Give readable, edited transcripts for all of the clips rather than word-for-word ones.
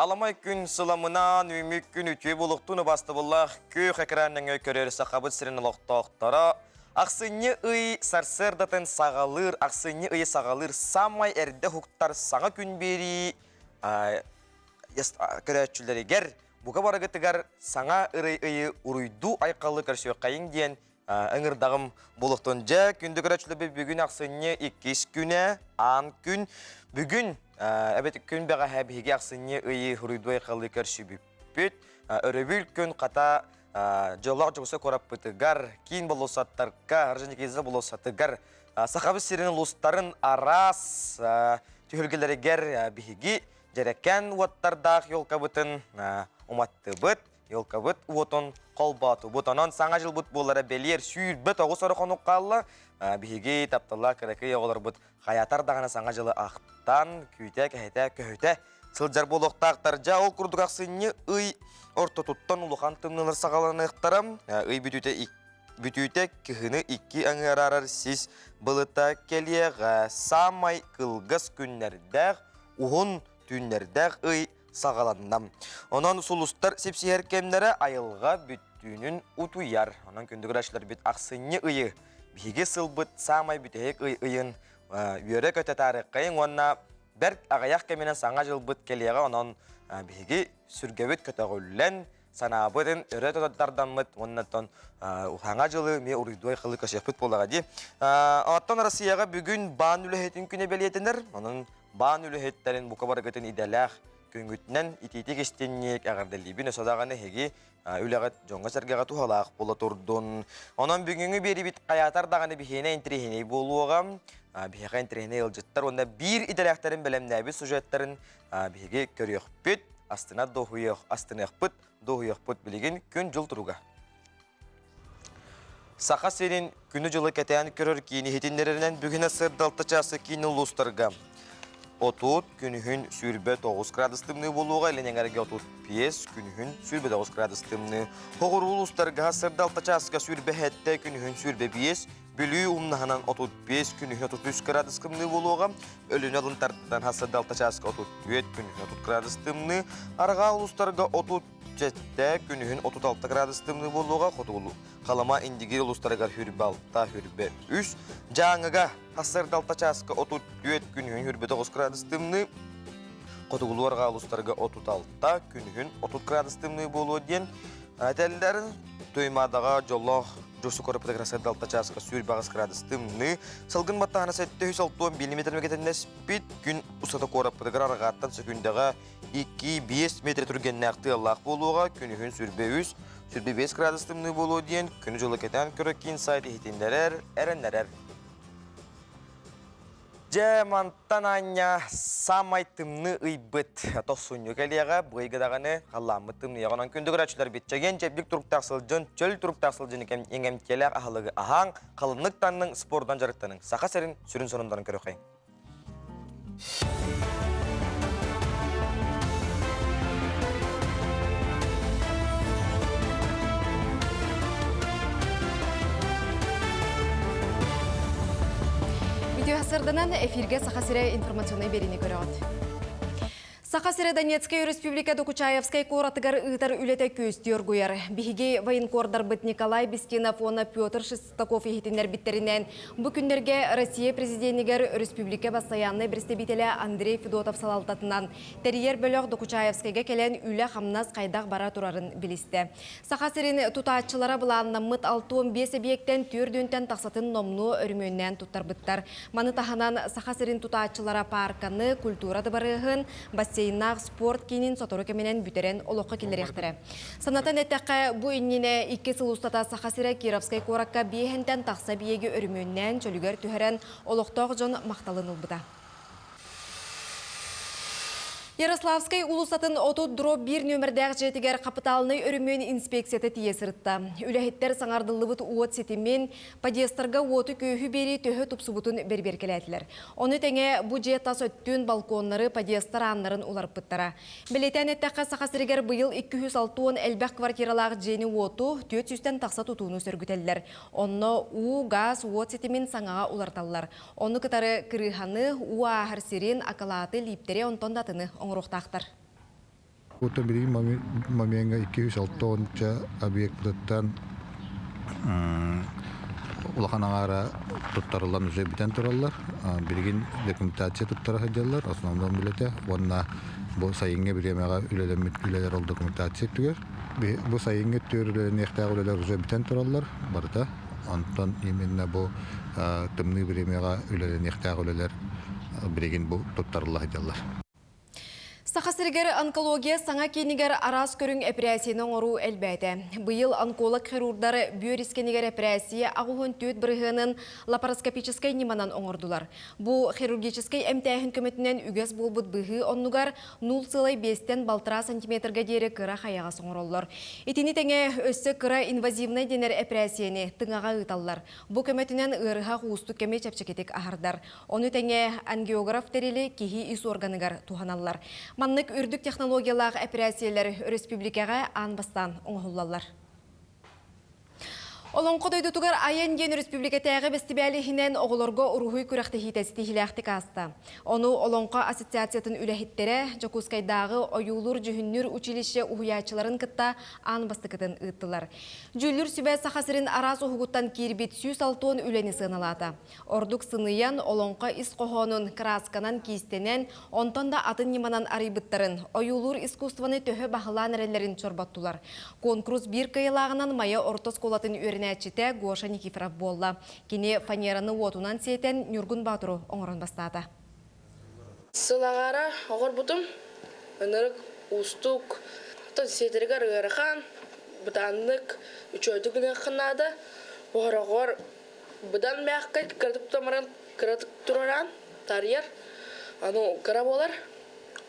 Аламай күн сыламынан үүмүк күн үтүө буолуохтун убаастабыллаах күөх экран нөҥүө көрөр Сахабыт сирин олохтоохторо ахсынньы ый сарсыардатын саҕалыыр, ахсынньы ыйы саҕалыыр самай эрдэ уһуктар саҥа күн биэрии көрөөччүлэригэр бука барыгытыгар саҥа ырый ыйы уруйдуу айхаллыы көрсүөххэйиҥ диэн ыҥырдаҕым буолуохтун. Дьэ, күндү көрөөччүлэрбит бүгүн ахсынньы иккис күнэ, аан күн. Бүгүн, эбэт күн бэҕэһээ биһиги ахсынньы ыйы уруйдуу айхаллыы көрсүбүппүт. Өрөбүл күн хата дьоллоох Дьокуускай куораппытыгар, киин болуоссаттарга, Орджоникидзе болуоссатыгар Сахабыт сирин улуустарын араас түһүлгэлэригэр биһиги дьэрэкээн уоттардаах елкабытын уматтыбыт. Елкабыт уотун холбоотубут. Онон Саҥа дьылбыт буолара бэлиэр 29 ору хонук хаалла. Биһиги тапталлаах кыракый оҕолорбут хайатар даҕаны Саҥа дьылы ахтан, күүтэ-кэһэтэ, көһүтэ сылдьар буолуохтаахтар. Дьэ, ол курдук ахсынньы ый ортотуттан улахан тымныылар саҕаланыахтара. Ый бүтүүтэ бүтүүтэ кыһыны икки аҥыы араарар сис былыта кэлиэҕэ. Саамай кылгас күннэрдээх, уһун түүннэрдээх ый саҕаланна. Онон сулустар сипсиһэр кэмнэрэ айылҕа бүттүүнүн утуйар. Онон күндү көрөөччүлэрбит ахсынньы ыйы биһиги сылбыт саамай бүтэһик ый ыйын үөрэ-көтө таарыаххайыҥ уонна бэрт аҕыйах кэминэн саҥа дьылбыт кэлиэҕэ. Онон биһиги сүргэбит көтөҕүллэн, санаабытын өрө тардаммыт уонна оттон саҥа дьылы эмиэ уруйдуой хылы көсүөхпүт буоллаҕа дии. Оттон Россияҕа бүгүн баан үлэһитин күнэ бэлиэтэнэр. Онон баан үлэһиттэрин бука барыгытын идэлээх күҥҥүтүнэн итиитик истинник эҕэрдэлиибин. Өссө даҕаны эһиги үлэҕит дьоҥҥо-сэргэҕэ туһалаах буола турдун. Онон бүгүҥҥү биэриибит хайаатар даҕаны биһиэнэ интэриэһинэй буолуоҕа. Биһиэхэ интэриэһинэй ыалдьыттар уонна биир идэлээхтэрин бэлэмнээбит сюжеттарын биһиги көрүөхпүт, астына дуоһуйуох, астыныахпыт, дуоһуйуохпут билигин күн-дьыл туруга. Саха сирин күнү-дьылы кэтээн көрөр киин иһитиннэрэринэн бүгүн сырдалта чаасы киин улуустарга 30, күнүһүн 29 градус тымныы буолуоҕа, илин эҥэргэ 35, күнүһүн 29 градус тымныы. Хоҕуруу улуустарга сырдалта чааска 27, күнүһүн 25, Бүлүү умнаһынан 35, күнүһүн 33 градус тымныы буолуоҕа. Өлүнэ Лынтартан сырдалта чааска 34, күнүһүн 30 градус тымныы. Арҕаа улуустарга 37, күнүһүн 36 градус тымныы буолуоҕа. Хотугулуу Халыма Индигир улуустарыгар хүрбэ 6, хүрбэ 3. Дьааҥыга сарсыарда чааска 34, күнүһүн хүрбэ 9 градус тымныы. Хотугулуу арҕаа улуустарга 36, күнүһүн 30 градус тымныы буолуо диэн этэллэр. Туймаадаҕа дьоллоох Дьусукор сарсыарда 6 чааска 28 градус тымныы. Салгын баттаһына 761 миллиметр мэгэтэннэспит. Күн устата куораппытыгар арҕааттан сөкүндэҕэ 2-5 метр түргэннээх тыаллаах буолуоҕа, күнүһүн 23, 25 градус тымныы буолуо диэн күнү-дьылы кэтээн көрө киин сайт иһитиннэрэр, эрэннэрэр. Дьэ, мантан аанньа саамай тымныы ыйбыт тохсунньу кэлиэҕэ, бу ыйга даҕаны халлааммыт тымныйаҕа. Онон күндү көрөөччүлэрбит, чэгиэн чэбдик туруктаах сылдьын, чөл туруктаах сылдьын иҥэмтиэлээх аһылыгы аһааҥ, халыннык таҥныҥ, спордунан дьарыктаныҥ. Саха сирин сүрүн сонуннарын көрүөххэйиҥ. Үтүө сарданан эфиргэ Саха сирэ информационнай биэриини көрөҕүт. Саха сирэ Донецкай Өрөспүүбүлүкэ Докучаевскай куоратыгар ыытар үлэтэ күөстүү оргуйар. Биһиги военкордарбыт Николай Бестинов уонна Петр Шестаков иһитиннэрбиттэринэн, бу күннэргэ Россия президенигэр өрөспүүбүлүкэ бастайааннай бэрэстэбиитэлэ Андрей Федотов салалтатынан тэрийэр бөлөх Докучаевскайга кэлэн үлэ-хамнас хайдах бара турарын билистэ. Саха сирин тутааччылара былааннаммыт 65 эбийиэктэн 4 тахсатын номнуо өрөмүөннээн туттарбыттар. Маны таһынан Саха сирин тутааччылара паарканы, культура дыбарыаһын, бассейннаах спорт киинин сотору кэминэн бүтэрэн олоххо киллэриэхтэрэ. Санатан эттэххэ, бу иннинэ икки сыл устата Саха сирэ Кировскай куоракка биэһэнтэн тахса эбийиэги өрөмүөннээн чөлүгэр түһэрэн олохтоох дьон махталын ылбыта. Ярославскай уулуссатын 30 дробь 1 нүөмэрдээх дьиэтигэр хапытаалынай өрөмүөн инспекцията тиийэ сырытта. Үлэһиттэр саҥардыллыбыт уот ситимин, подъездтарга уоту-күөһү биэрии төһө тупсубутун бэрэбиэркэлээтилэр. Ону тэҥэ бу дьиэ тас өттүн, балконнары, подъездтар ааннарын уларыппыттара. Бэлиэтээн эттэххэ, Саха сиригэр быйыл 260 элбэх квартиралаах дьиэни-уоту, 400-тэн тахса тутууну сөргүтэллэр. Онно уу, гаас, уот ситимин саҥаҕа уларыталлар. Ону кытары кырыыһаны, уу ааһар сирин, акылааты, лииптэри онтон да атыны оҥоруохтаахтар. Оттон билигин момеҥҥа 260 объектыттан улахан аҥаара туттарыллан уже бүтэн тураллар. Билигин документация туттара сылдьаллар, основном үлэтэ уонна бу сайыҥҥы бириэмэҕэ үлэлэммит үлэлэр ол документация өттүгэр. Бу сайыҥҥы өттүгэр үлэлэниэхтээх үлэлэр уже бүтэн тураллар барыта. Онтон именно бу тымныы бириэмэҕэ үлэлэниэхтээх үлэлэр билигин бу туттарылла сылдьаллар. Саха сиригэр онкология саҥа киинигэр араас көрүҥ эпэрээссийэни оҥоруу элбээтэ. Быйыл онколог-хирурдар бүөр искэнигэр эпэрээссийэ 84 бырыһыанын лапароскопическай ньыманан оҥордулар. Бу хирургическай эмтээһин көмөтүнэн үгэс буолбут быһыы оннугар нуул сыалай биэстэн балтараа сантиметрга диэри кыра хайаҕас оҥороллор. Итини тэҥэ өссө кыра инвазивнай дэнэр эпэрээссийэни тыҥаҕа ыыталлар. Бу көмөтүнэн ыарыһах уустук кэми чэпчэкитик аһардар. Ону тэҥэ ангиограф тэрили киһи ис уорганыгар туһаналлар. Маннык үрдүк технологиялаах эпэрээссийэлэр өрөспүүбүлүкэҕэ аан бастаан оҥоһуллаллар. Олоҥхо дойдутугар Айан диэн өрөспүүбүлүкэтээҕи бэстибээл иһинэн оҕолорго уруһуй күрэхтэһиитэ ситиһиилээхтик ааста. Ону Олоҥхо ассоциациятын үлэһиттэрэ Дьокуускайдааҕы ойуулуур-дьүһүннүүр училище уһуйааччыларын кытта аан бастакытын ыыттылар. Дьүүллүүр сүбэ Саха сирин араас уһугуттан киирбит 160 үлэни сыаналаата. Ордук сыныйан, олоҥхо ис хоһоонун кыраасканан киистэнэн, онтон да атын ньыманан арыйбыттарын, ойуулуур искусствоны төһө баһылаан эрэллэрин чорботтулар. Куонкурус биир кыайыылааҕынан Майа орто оскуолатын үөрэнээччитэ Гоша Никифоров буолла. Кини фанераны уотунан сиэтэн Ньургун Боотуру оҥорон бастаата. Сыл аҕара оҕорбутум. Ынырык уустук. Оттон сиэтэригэр ыарахан, бытааннык, үчүгэйдик гыныаххын наада. Оһороҕор быдан мягкай кыратык тутан кыратык тураран тарыйар. Аны кыра буолар.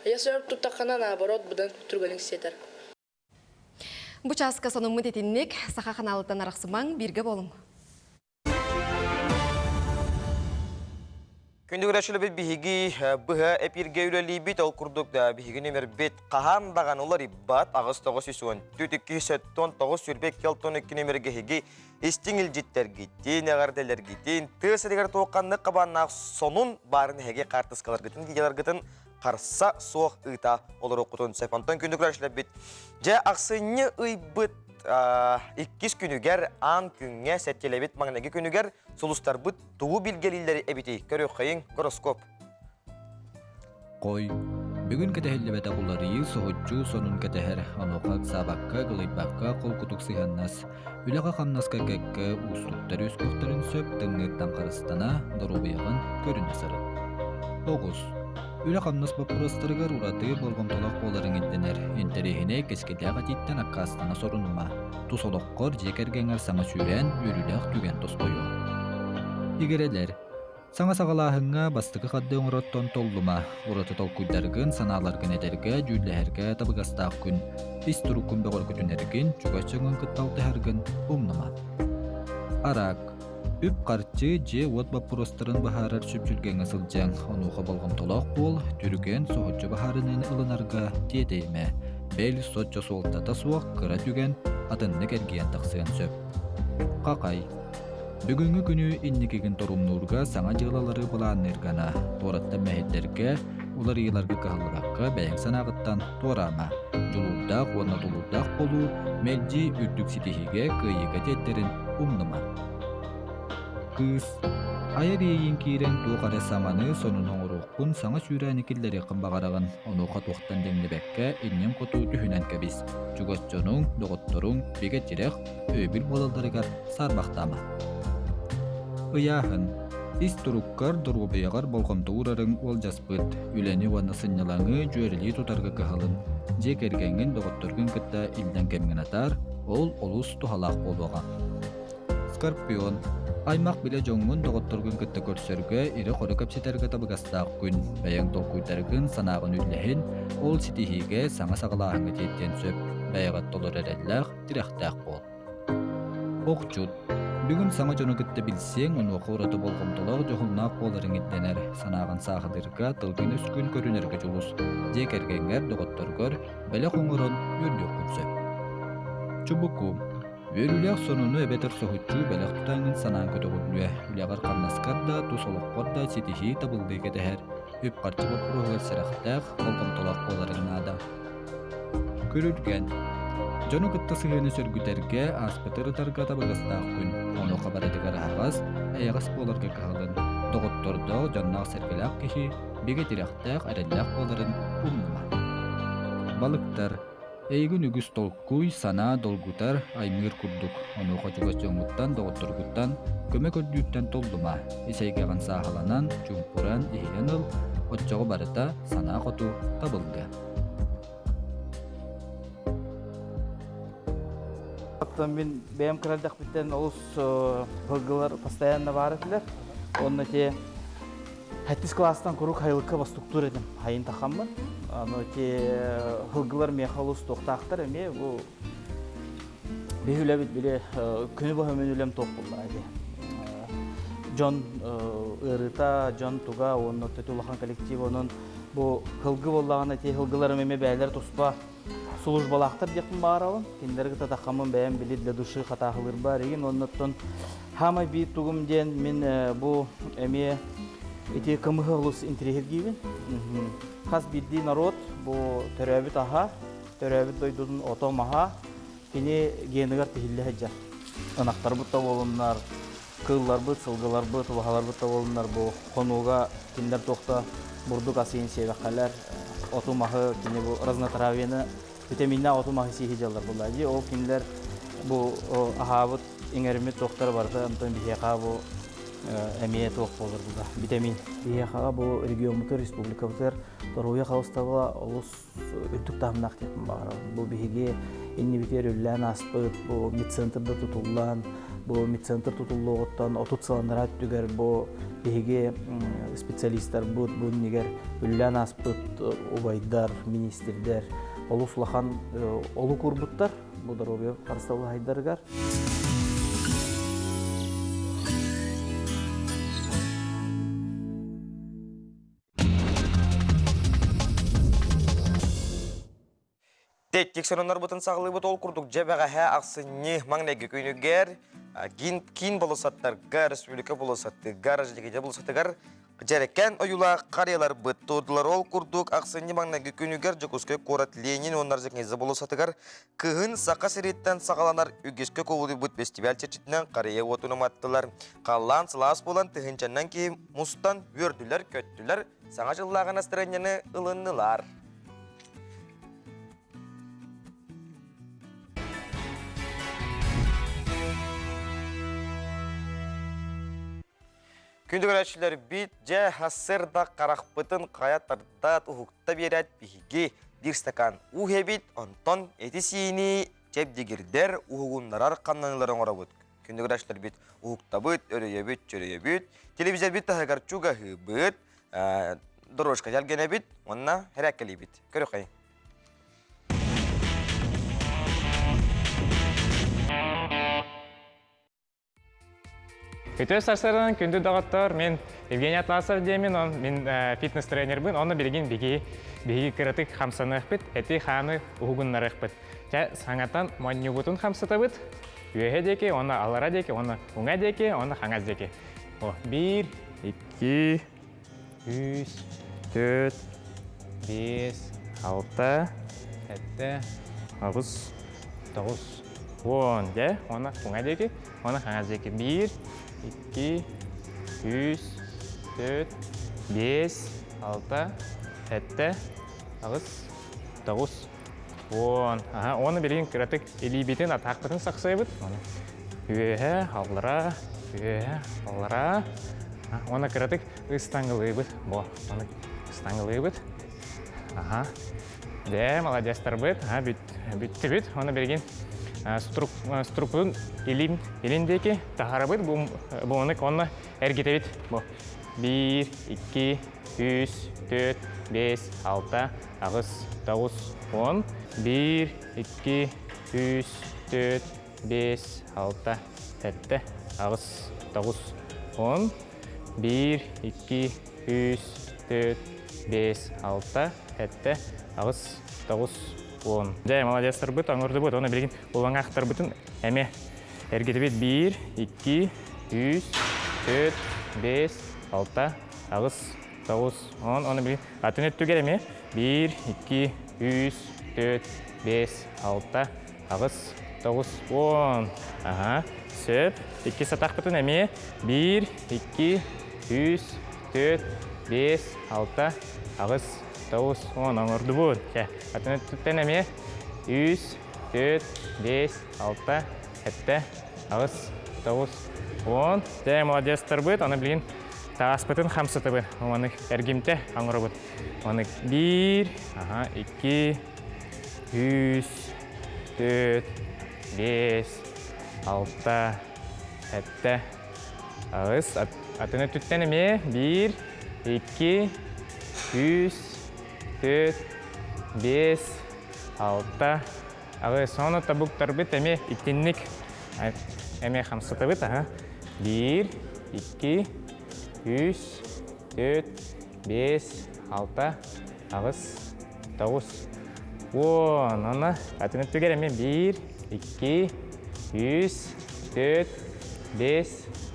Я сөп туттаххына наоборот быдан түргэнник сиэтэр. Бу чааска сонуммут итинник Саха ханаалыттан арахсымаҥ, бииргэ буолуҥ. Күндү көрөөччүлэрбит биһиги быһа эпиргэ үлэлиибит, ол курдук да биһиги нөмербит хаһан даҕаны уларыйбат аҕыс тоҕус үс уон түт икки сөттон тоҕус сүүрбэ икки алтан икки нөмергэ эһиги истиҥ илдьиттэргитин, эҕэрдэлэргитин, тыа сиригэр туохханнык хабааннаах сонун баарын эһиги хаартыскаларгытын, видеоларгытын харса суох ыыта олоруоххутун сөп. Онтон күндү көрөөччүлэрбит, дьэ ахсынньы ыйбыт иккис күнүгэр, аан күҥҥэ, сэттиэлэбит маҥнайгы күнүгэр сулустарбыт тугу билгэлииллэр эбитий? Көрүөххэйиҥ, гороскоп. Хой. Бүгүн кэтэһиллибэтэх уларыйыы соһуччу сонун кэтэһэр, онуоха ыксаабакка, кылыйбакка холкутук сыһыаннас. Үлэҕэ-хамнаска кэккэ уустуктар үөскүөхтэрин сөп, тымныыттан харыстана, доруобуйаҕын көрүнэ сырыт. Оҕус. Үлэ-хамнас боппуруостарыгар ураты болҕомтолоох буоларыҥ ирдэнэр. Интэриэһинэй, кэскилээх этииттэн аккаастана сорунума. Тус олоххор, дьиэ кэргэҥҥэр саҥа сүүрээн, үөрүүлээх түгэн тосхойуо. Игирэлэр. Саҥа саҕалааһыҥҥа бастакы хардыы оҥороттон толлума, ураты толкуйдаргын, санааларгын этэргэ, дьүүллэһэргэ табыгастаах күн. Ис туруккун бөҕөргүтүнэргин, чугас дьоҥҥун кытта алтыһаргын умнума. Араак. Үп-харчы, дьиэ-уот боппуруостарын быһаарар сүпсүлгэҥҥэ сылдьыаҥ. Онуоха болҕомтолоох буол, түргэн, соһуччу быһаарыныыны ылынарга тиэтэйимэ. Бэл, соччо суолтата суох кыра түгэн атыннык эргийэн тахсыан сөп. Хахай. Бүгүҥҥү күнү инникигин торумнуурга саҥа дьыалалары былаанныырга анаа. Туораттан мэһэйдэргэ, уларыйыыларга кыһаллыбакка бэйэҥ санааҕыттан туораама. Дьулуурдаах уонна тулуурдаах буолуу мэлдьи үрдүк ситиһиигэ, кыайыыга тиэрдэрин умнума. Кыыс Айар иэйиин киирэн туох эрэ саҥаны, сонуну оҥоруоххун, саҥа сүүрээни киллэриэххин баҕараҕын. Онуоха туохтан да иҥнибэккэ, инниҥ хоту түһүнэн кэбис. Чугас дьонуҥ, доҕотторуҥ бигэ тирэх, өйөбүл буолалларыгар саарбахтаама. Ыйааһын. Ис туруккар, доруобуйаҕар болҕомто уурарыҥ уолдьаспыт. Үлэни уонна сынньалаҥы дьүөрэлии тутарга кыһалын. Дьиэ кэргэҥҥин, доҕотторгун кытта иллэҥ кэмҥин атаар, ол олус туһалаах буолуоҕа. Скорпион. Аймах-билэ дьоҥҥун, доҕотторгун кытта көрсөргө, ирэ-хоро кэпсэтэргэ табыгастаах күн. Бэйэҥ толкуйдаргын, санааҕын үллэһин, ол ситиһиигэ, саҥа саҕалааһыҥҥа тиэрдиэн сөп. Бэйэҕэр толору эрэллээх, тирэхтээх буол. Охчут. Бүгүн саҥа дьону кытта билсиэҥ, онуоха ураты болҕомтолоох, дьоһуннаах буоларыҥ ирдэнэр. Санааҕын сааһылыырга, тылгын-өскүн көрүнэргэ дьулус. Дьиэ кэргэҥҥэр, доҕотторгор бэлэх оҥорон үөрдүөххүн сөп. Чубуку. Үөрүүлээх сонуну эбэтэр соһуччу бэлэх тутаҥҥын санаан көтөҕүллүө. Үлэҕэр-хамнаскар да, тус олоххор да ситиһии табыллыы кэтэһэр. Үп-харчы боппуруоһугар сэрэхтээх, болҕомтолоох буоларыҥ наада. Күрүлгэн. Дьону кытта сыһыаны сөргүтэргэ, ааспыты ырытарга табыгастаах күн. Онуоха барытыгар аһаҕас, эйэҕэс буоларга кыһалын. Доҕоттордоох, дьонноох-сэргэлээх киһи бигэ тирэхтээх, эрэллээх буоларын умнума. Балыктар. Эйигин үгүс толкуй, санаа долгутар, аймыыр курдук. Онуоха чугас дьоҥҥуттан, доҕотторгуттан көмө көрдүүртэн толлума. Ис эйгэҕин сааһыланан, чуҥкуран, иһийэн ыл, оччоҕо барыта санаа хоту табыллыа. Оттон мин бэйэм кыра эрдэхпиттэн олус сылгылар постоянно баар этилэр. Онно те Хэттис класстан куруук хайылыкка бастуктуур этим. Хайын тахаммын. Аны те сылгылар миэхэ олус туохтаахтар эмиэ бу биһи үлэбит били күнү быһа мин үлэм туох буолла ити. Дьон ыарыыта, дьон туга уонна улахан коллектив онон бу сылгы буоллаҕына ити сылгыларым эмиэ бэйэлэр туспа службалаахтар диэхпин баҕарабын. Кинилэри кытта таххаммын бэйэм били для души хатааһылыырбар игин оннуттан хаамай биир тугум диэн мин бу эмиэ ити кымыһы олус интириэһиргиибин. Хас биирдии народ бу төрөөбүт аһа, төрөөбүт дойдутун ото-маһа кини геныгар тиһиллэ сылдьар. Ынахтарбыт да буолуннар, кыылларбыт, сылгыларбыт, убаһаларбыт да буолуннар бу хонууга кинилэр туох да бурдук асыйын сиэбэххэлэр, оту-маһы кини бу разнотравьены витаминнаах оту-маһы сии сылдьаллар буолла дии. Ол кинилэр бу аһаабыт, иҥэриммит туохтара барыта онтон биһиэхэ бу эмиэ туох буолар була витамин. Биһиэхэҕэ бу региоммутугар, республикабытыгар доруобуйа харыстабыла олус үрдүк таһымнаах диэхпин баҕарабын. Бу биһиги иннибитигэр үлэлээн ааспыт бу медцентрда тутуллан, бу медцентр тутуллуоҕуттан 30 сыланнара өттүгэр бу биһиги специалистарбыт бу иннигэр үлэлээн ааспыт убайдар, министрдэр олус улахан олук уурбуттар бу доруобуйа харыстабыл хайдарыгар. Тэттик сонуннарбытын саҕалыыбыт ол курдук дьэ бэҕэһээ ахсынньы маҥнайгы күнүгэр киин болосаттарга, республика болосатыгар, Ждегеде болосатыгар дьэрэкээн ойуулаах харыйаларбыт туодулар. Ол курдук ахсынньы маҥнайгы күнүгэр Дьокуускай куорат Ленин уонна Орджоникидзе болосатыгар кыһын Саха сириттэн саҕаланар үгэскэ кубулуйбут фестиваль чэрчитинэн харыйа уотун уматтылар. Халлаан сылаас буолан тыһыынчаннан киһи мустан үөрдүлэр-көттүлэр, Саҥа дьыллааҕы настарыанньаны ылыннылар. Күндү көрөөччүлэрбит, дьэ, сарсыарда харахпытын хайа тардаат уһукта биэрээт биһиги биир стакан уу иһэбит, онтон эти-сиини чэбдигирдэр, уһугуннарар хамнаныылары оҥоробут. Күндү көрөөччүлэрбит, уһуктабыт, өрөйөбүт, чөрөйөбүт, телевизорбит таһыгар чугаһыыбыт, дорожка дьалгэнэбит уонна хэрээккэлиибит. Көрүөххэйиҥ. Үтүө сарсыарданан күндү доҕоттор, мин Евгений Атласов диэмин, он мин фитнес-тренербин, онно билигин биһиги биһиги кыратык хамсаныахпыт, эти-хааны уһугуннарыахпыт. Чэ, саҥатан монньугутун хамсатабыт, үөһэ диэки, уонна аллара диэки, уонна уҥа диэки, уонна хаҥас диэки. О, биир, икки, үс, төрт, биэс, алта, сэттэ, аҕыс, тоҕус, уон. Дьэ, уонна уҥа диэки, уонна хаҥас диэки. Биир, икки, үс, төрт, биэс, алта, сэттэ, аҕыс, тоҕус, Уон. Аха, уону билигин кыратык илиибитин, атахпытын сахсыйабыт. Ону үөһэ, аллара, үөһэ, аллара. Уонна кыратык ыстаҥылыыбыт. Бо, ону ыстаҥылыыбыт. Аха. Дьэ, молодецтарбыт. Аха, бүт, бүттүбүт. Уонна билигин струкпутун илин, илин диэки таһарабыт. Бу, буону онно эргитэбит. Бу. Биир, икки, үс, төрт, биэс, алта, аҕыс, тоҕус, уон, биир, икки, үс, төрт, биэс, алта, сэттэ, аҕыс, тоҕус, уон, биир, икки, үс, төрт, биэс, алта, сэттэ, аҕыс, тоҕус, уон. Дьэ, молодецтарбыт, оҥордубут. Оны билигин улаҥаахтарбытын эмиэ эргитибит. Биир, икки, үс, төрт, биэс, алта, аҕыс, тоҕус, он, оны билигин атын өттүгэр эмиэ биир, икки, үс, төрт, 5, 6, 8, 9, 10. Аха, сөп. Иккис атахпытын эмиэ 1, 2, 3, 4, 5, 6, 8, 9, 10 оҥордубут. Чэ, атын өттүттэн эмиэ 3, 4, 5, 6, 7, 8, 9, 10. Дьэ, молодецтарбыт, аны билигин тааспытын хамсатабыт. Оны эргимтэ оҥоробут. Оны 1, ага, 2, 3, 4, 5, 6, 7, 8. Атын өттүттэн эмиэ 1, 2, 3, 4, 5, 6, 8. Сону табуктарбыт эмиэ итинник эмиэ хамсатабыт. Аха. 1, 2, 3, 4, 5, 6, 8, 9, 10. Аны атын өттүгэр эмиэ 1, 2, 3, 4, 5,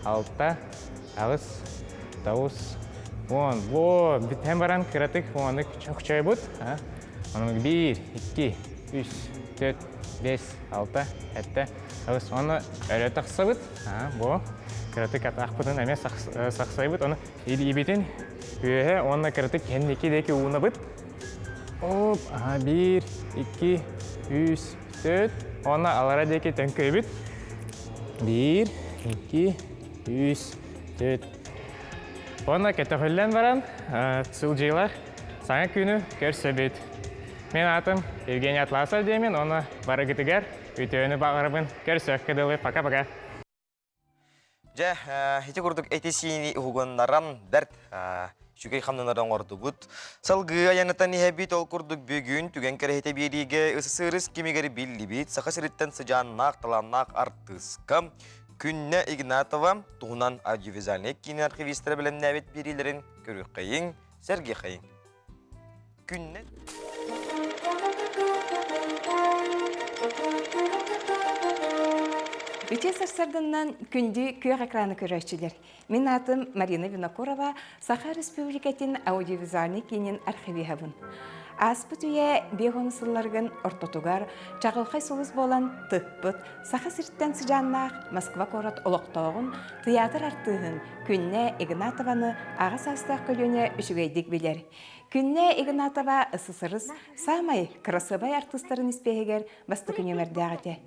6, 8, 9, 10. Во, бүтэн баран кыратык оны чохчойбут. Оның 1, 2, 3, 4, 5, 6, 7, 8. Оны өрө тахсабыт. Бу кыратык атаахпытын эмиэ сахсайбыт. Оны илиибитин үөһэ уонна кыратык кэнники диэки уунабыт. Оп, аха, 1, 2, 3, 4. Уонна алара диэки төҥкөйбүт. 1, 2, 3, 4. Уонна көтөхүллэн баран, сылдьыылар саҥа күнү көрсөбүт. Мин аатым Евгений Атласов диэмин, уонна барыгытыгар үтүөнү баҕарабын. Көрсүөххэ дылы, пока-пока. Дьэ, ити курдук эти-сиини уһугуннаран бэрт үчүгэй хамнанары оҥордубут. Салгыы айанытан иһэбит, ол курдук бүгүн түгэн кэрэһитэ биэриигэ СССР кимигэр биллибит Саха сириттэн сыдьааннаах талааннаах артыыска Күннэ Игнатова туһунан аудиовизуальнай киинэ архивистара бэлэмнээбит биэриилэрин көрүөххэйиҥ, сэргиэхэйиҥ. Күннэ Үтүө сарсыарданнан күндү күөх экраны көрөөччүлэр. Мин аатым Марина Винокурова, Саха Республикатын аудиовизуальнай киинин архивиһабын. Ааспыт үйэ биэс сылларгын ортотугар чаҕылхай сулус буолан тыкпыт Саха сириттэн сыдьааннаах Москва куорат олохтооҕун, тыйаатыр артыыһын Күннэ Игнатованы аҕа саастаах көлүөнэ үчүгэйдик билэр. Күннэ Игнатова СССР саамай кырасыабай артыыстарын испиэһигэр бастакы нүөмэрдээх этэ.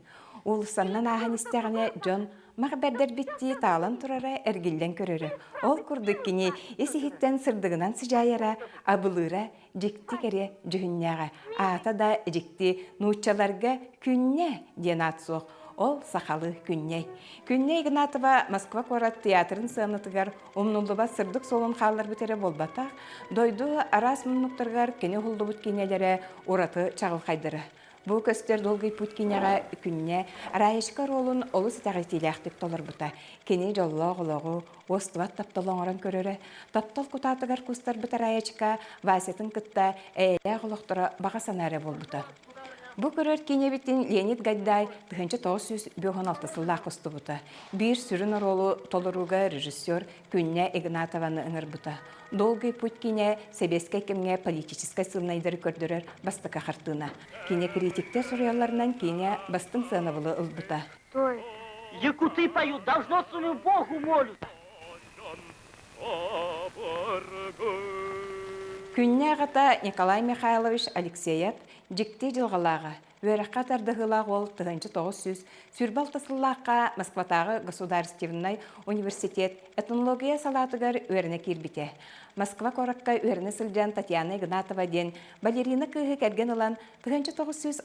Уулуссаннан ааһан истэҕинэ дьон мах бэрдэрбиттии таалан турара эргиллэн көрөрө. Ол курдук кини ис-иһиттэн сырдыгынан сыдьаайара, абылыыра дьикти кэрэ дьүһүннээҕэ. Аата да дьикти нууччаларга Күннэ диэн аат суох. Ол сахалыы Күннэй. Күннэй Игнатова Москва куорат театрын сыанатыгар умнуллубат сырдык суолун хаалларбыт эрэ буолбатах, дойду араас муннуктарыгар кини уһуллубут киинэлэрэ ураты чаҕылхайдара. Бу көстөр Долгий путь киинэҕэ Күннэ Раечка оруолун олус итэҕэтиилээхтик толорбута. Кини дьоллоох олоҕу, уостубат таптал оҥорон көрөрө. Таптал кутаатыгар кустарбыт Раечка Васятын кытта эйэлээх олохторо баҕа санаа эрэ буолбута. Бу көрөр киинэбитин Леонид Гайдай 1956 сыллаах устубута. Биир сүрүн оруолу толорууга режиссер Күннэ Игнатованы ыҥырбыта. Долгий путь киинэ сэбиэскэй кэмҥэ политическай сыылынайдары көрдөрөр бастакы хартыына. Киинэ критиктэр суруйалларынан киинэ бастыҥ сыанабылы ылбыта. Якуты поют, должно свою Богу молют. Күннэ аҕата Николай Михайлович Алексеев дьикти дьылҕалааҕа, үөрэххэ тардыһыылаах уол 1926 сыллаахха Москватааҕы государственнай университет этнология салаатыгар үөрэнэ киирбитэ. Москва куоракка үөрэнэ сылдьан Татьяна Игнатова диэн балерина кыыһы кэргэн ылан 1936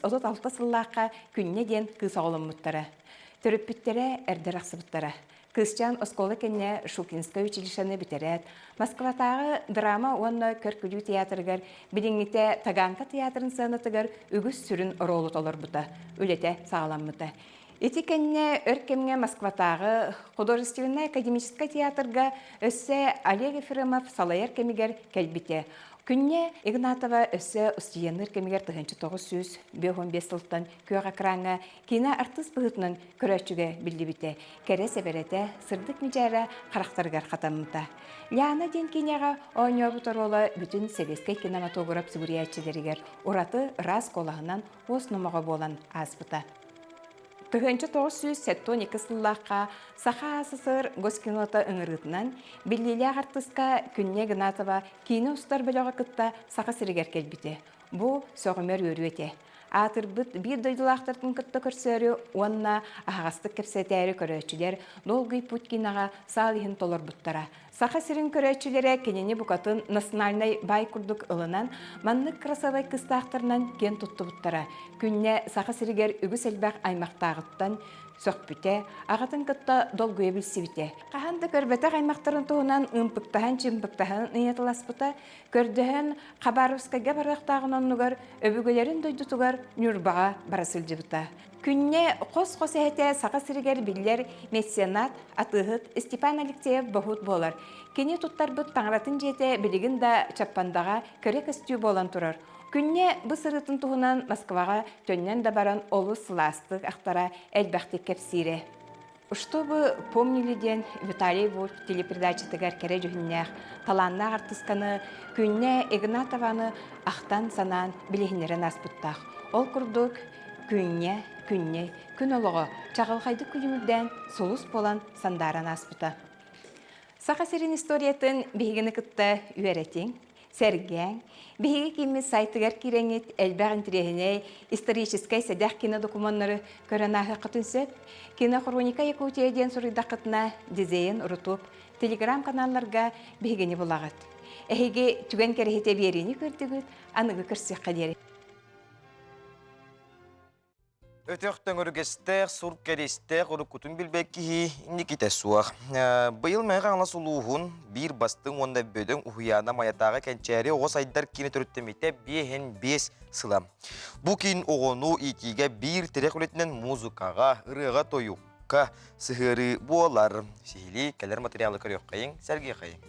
сыллаахха Күннэ диэн кыыс оҕоломмуттара. Төрөппүттэрэ эрдэ арахсыбыттара. Кыысчаан оскуола кэннэ Шукинскай училищены бүтэрээт, Москватааҕы драма уонна көр-күлүү театрыгар, билиҥҥитэ Таганка театрын сыанатыгар үгүс сүрүн оруолу толорбута, үлэтэ саҕаламмыта. Ити кэннэ өр кэмҥэ Москватааҕы художественнай академическай театрга өссө Олег Ефремов салайар кэмигэр кэлбитэ. Күннэ Игнатова өссө устудьуоннуур кэмигэр 1955 сылтан күөх экраҥҥа киинэ артыыс быһыытынан көрөөччүгэ биллибитэ. Кэрэ сэбэрэтэ, сырдык мичээрэ харахтарыгар хатаммыта. Ляна диэн киинэҕэ оонньообут оруола бүтүн сэбиэскэй кинематограф сүгүрүйээччилэригэр ураты ыраас куолаһынан уос номоҕо буолан ааспыта. 1972 сыллаахха Саха АССР Госкинота ыҥырыытынан биллиилээх артыыска Күннэ Игнатова киинэ устар бөлөҕү кытта Саха сиригэр кэлбитэ. Бу сөҕүмэр үөрүү этэ. Аатырбыт биир дойдулаахтарын кытта көрсөөрү уонна аһаҕастык кэпсэтээри көрөөччүлэр Долгий путь киинэҕэ саал иһин толорбуттара. Саха сирин көрөөччүлэрэ кинини букатын национальнай баай курдук ылынан, маннык красавай кыстаахтарынан киэн туттубуттара. Күннэ Саха сиригэр үгүс элбэх аймахтааҕыттан сөхпүтэ, аҕатын кытта долгуйа билсибитэ. Хаһан да көрбөтөх аймахтарын туһунан ымпыктаһан-чымпыктаһан ыйыталаспыта, көрдөһөн Хабаровскайга барыахтааҕын оннугар өбүгэлэрин дойдутугар Ньурбаҕа бара сылдьыбыта. Күннэ хос-хос эһэтэ Саха сиригэр биллэр меценат, атыыһыт Степан Алексеев боһуут буолар. Кини туттарбыт таҥаратын дьиэтэ билигин да Чаппандаҕа кэрэ көстүү буолан турар. Күннэ бу сырыытын туһунан Москваҕа төннөн да баран олус сылаастык ахтара, элбэхтик кэпсиирэ. Чтобы помнили диэн Виталий Вольф телепередачатыгар кэрэ дьүһүннээх, талааннаах артысканы Күннэ Игнатованы ахтан-санаан билиһиннэрэн ааспыттаах. Ол курдук Күннэ, Күннэй, күн олоҕо чаҕылхайдык күлүмүрдээн сулус буолан сандааран ааспыта. Саха сирин историятын биһигини кытта үөрэтиҥ, сэргээҥ. Биһиги кииммит сайтыгар киирэҥҥит элбэх интэриэһинэй историческай сэдэх кинодокумуоннары көрөн ааһыаххытын сөп. Кинохроника Якутия диэн суруйдаххытына дизайн, рутуб, телеграм-каналларга биһигини булаҕыт. Эһиги түгэн кэрэһитэ биэриини көрдүгүт, аныгы көрсүөххэ диэри. Өтөх төҥүргэстээх, сур кэриэстээх уруккутун билбэт киһи инникитэ суох. Быйыл Мэҥэ Хаҥалас улууһун биир бастыҥ уонна бөдөҥ уһуйаана Майатааҕы Кэнчээри оҕо сайдар киинэ төрүттэммитэ 55 сыла. Бу киин оҕону иитиигэ биир тирэх үлэтинэн музыкаҕа, ырыаҕа-тойукка сыһыарыы буолар. Сиһилии кэлэр материалы көрүөххэйиҥ, сэргиэхэйиҥ.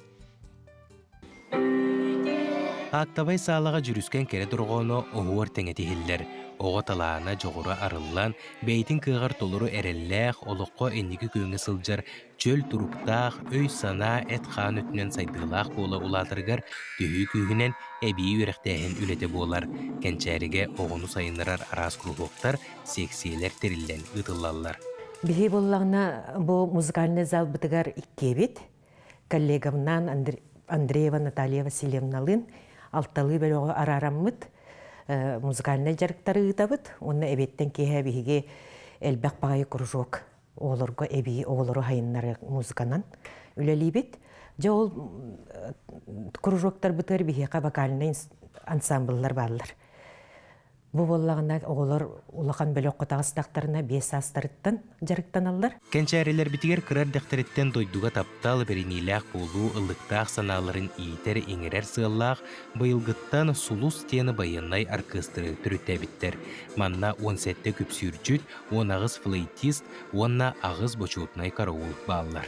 Аактабай саалаҕа дьүрүскэн кэрэ дорҕооно оһуор тэҥэ тиһиллэр. Оҕо талаана, дьоҕура арыллан, бэйэтин кыаҕар толору эрэллээх, олоххо инники күөҥҥэ сылдьар чөл туруктаах, өй-санаа, эт-хаан өттүнэн сайдыылаах буола улаатарыгар төһүү күүһүнэн эбии үөрэхтээһин үлэтэ буолар. Кэнчээригэ оҕону сайыннарар араас куруһуоктар, сиэксийэлэр тэриллэн ыытыллаллар. Биһи буоллаҕына бу музыкальнай залбытыгар иккиэбит. Коллегамнаан Андреева Наталья Васильевналыын алталыы бөлөҕү араараммыт музыкальнай дьарыктары ыытабыт уонна эбиэттэн киэһэ биһиги элбэх баҕайы кружок оҕолорго эбии оҕолору сайыннары музыканан үлэлиибит. Дьэ ол кружоктарбытыгар биһиэхэ вокальнай ансамбллар бааллар. Бу буоллаҕына оҕолор улахан бөлөххө таҕыстахтарына биэс саастарыттан дьарыктаналлар. Кэнчээрилэрбитигэр кыра эрдэхтэриттэн дойдуга таптал, бэриниилээх буолуу ыллыктаах санааларын иитэр, иҥэрэр сыаллаах быйылгыттан Сулус диэн байыаннай аркыастыры төрүттээбиттэр. Манна 17 күпсүүрдьүт, 18 флейтист уонна аҕыс бочуотунай караул бааллар.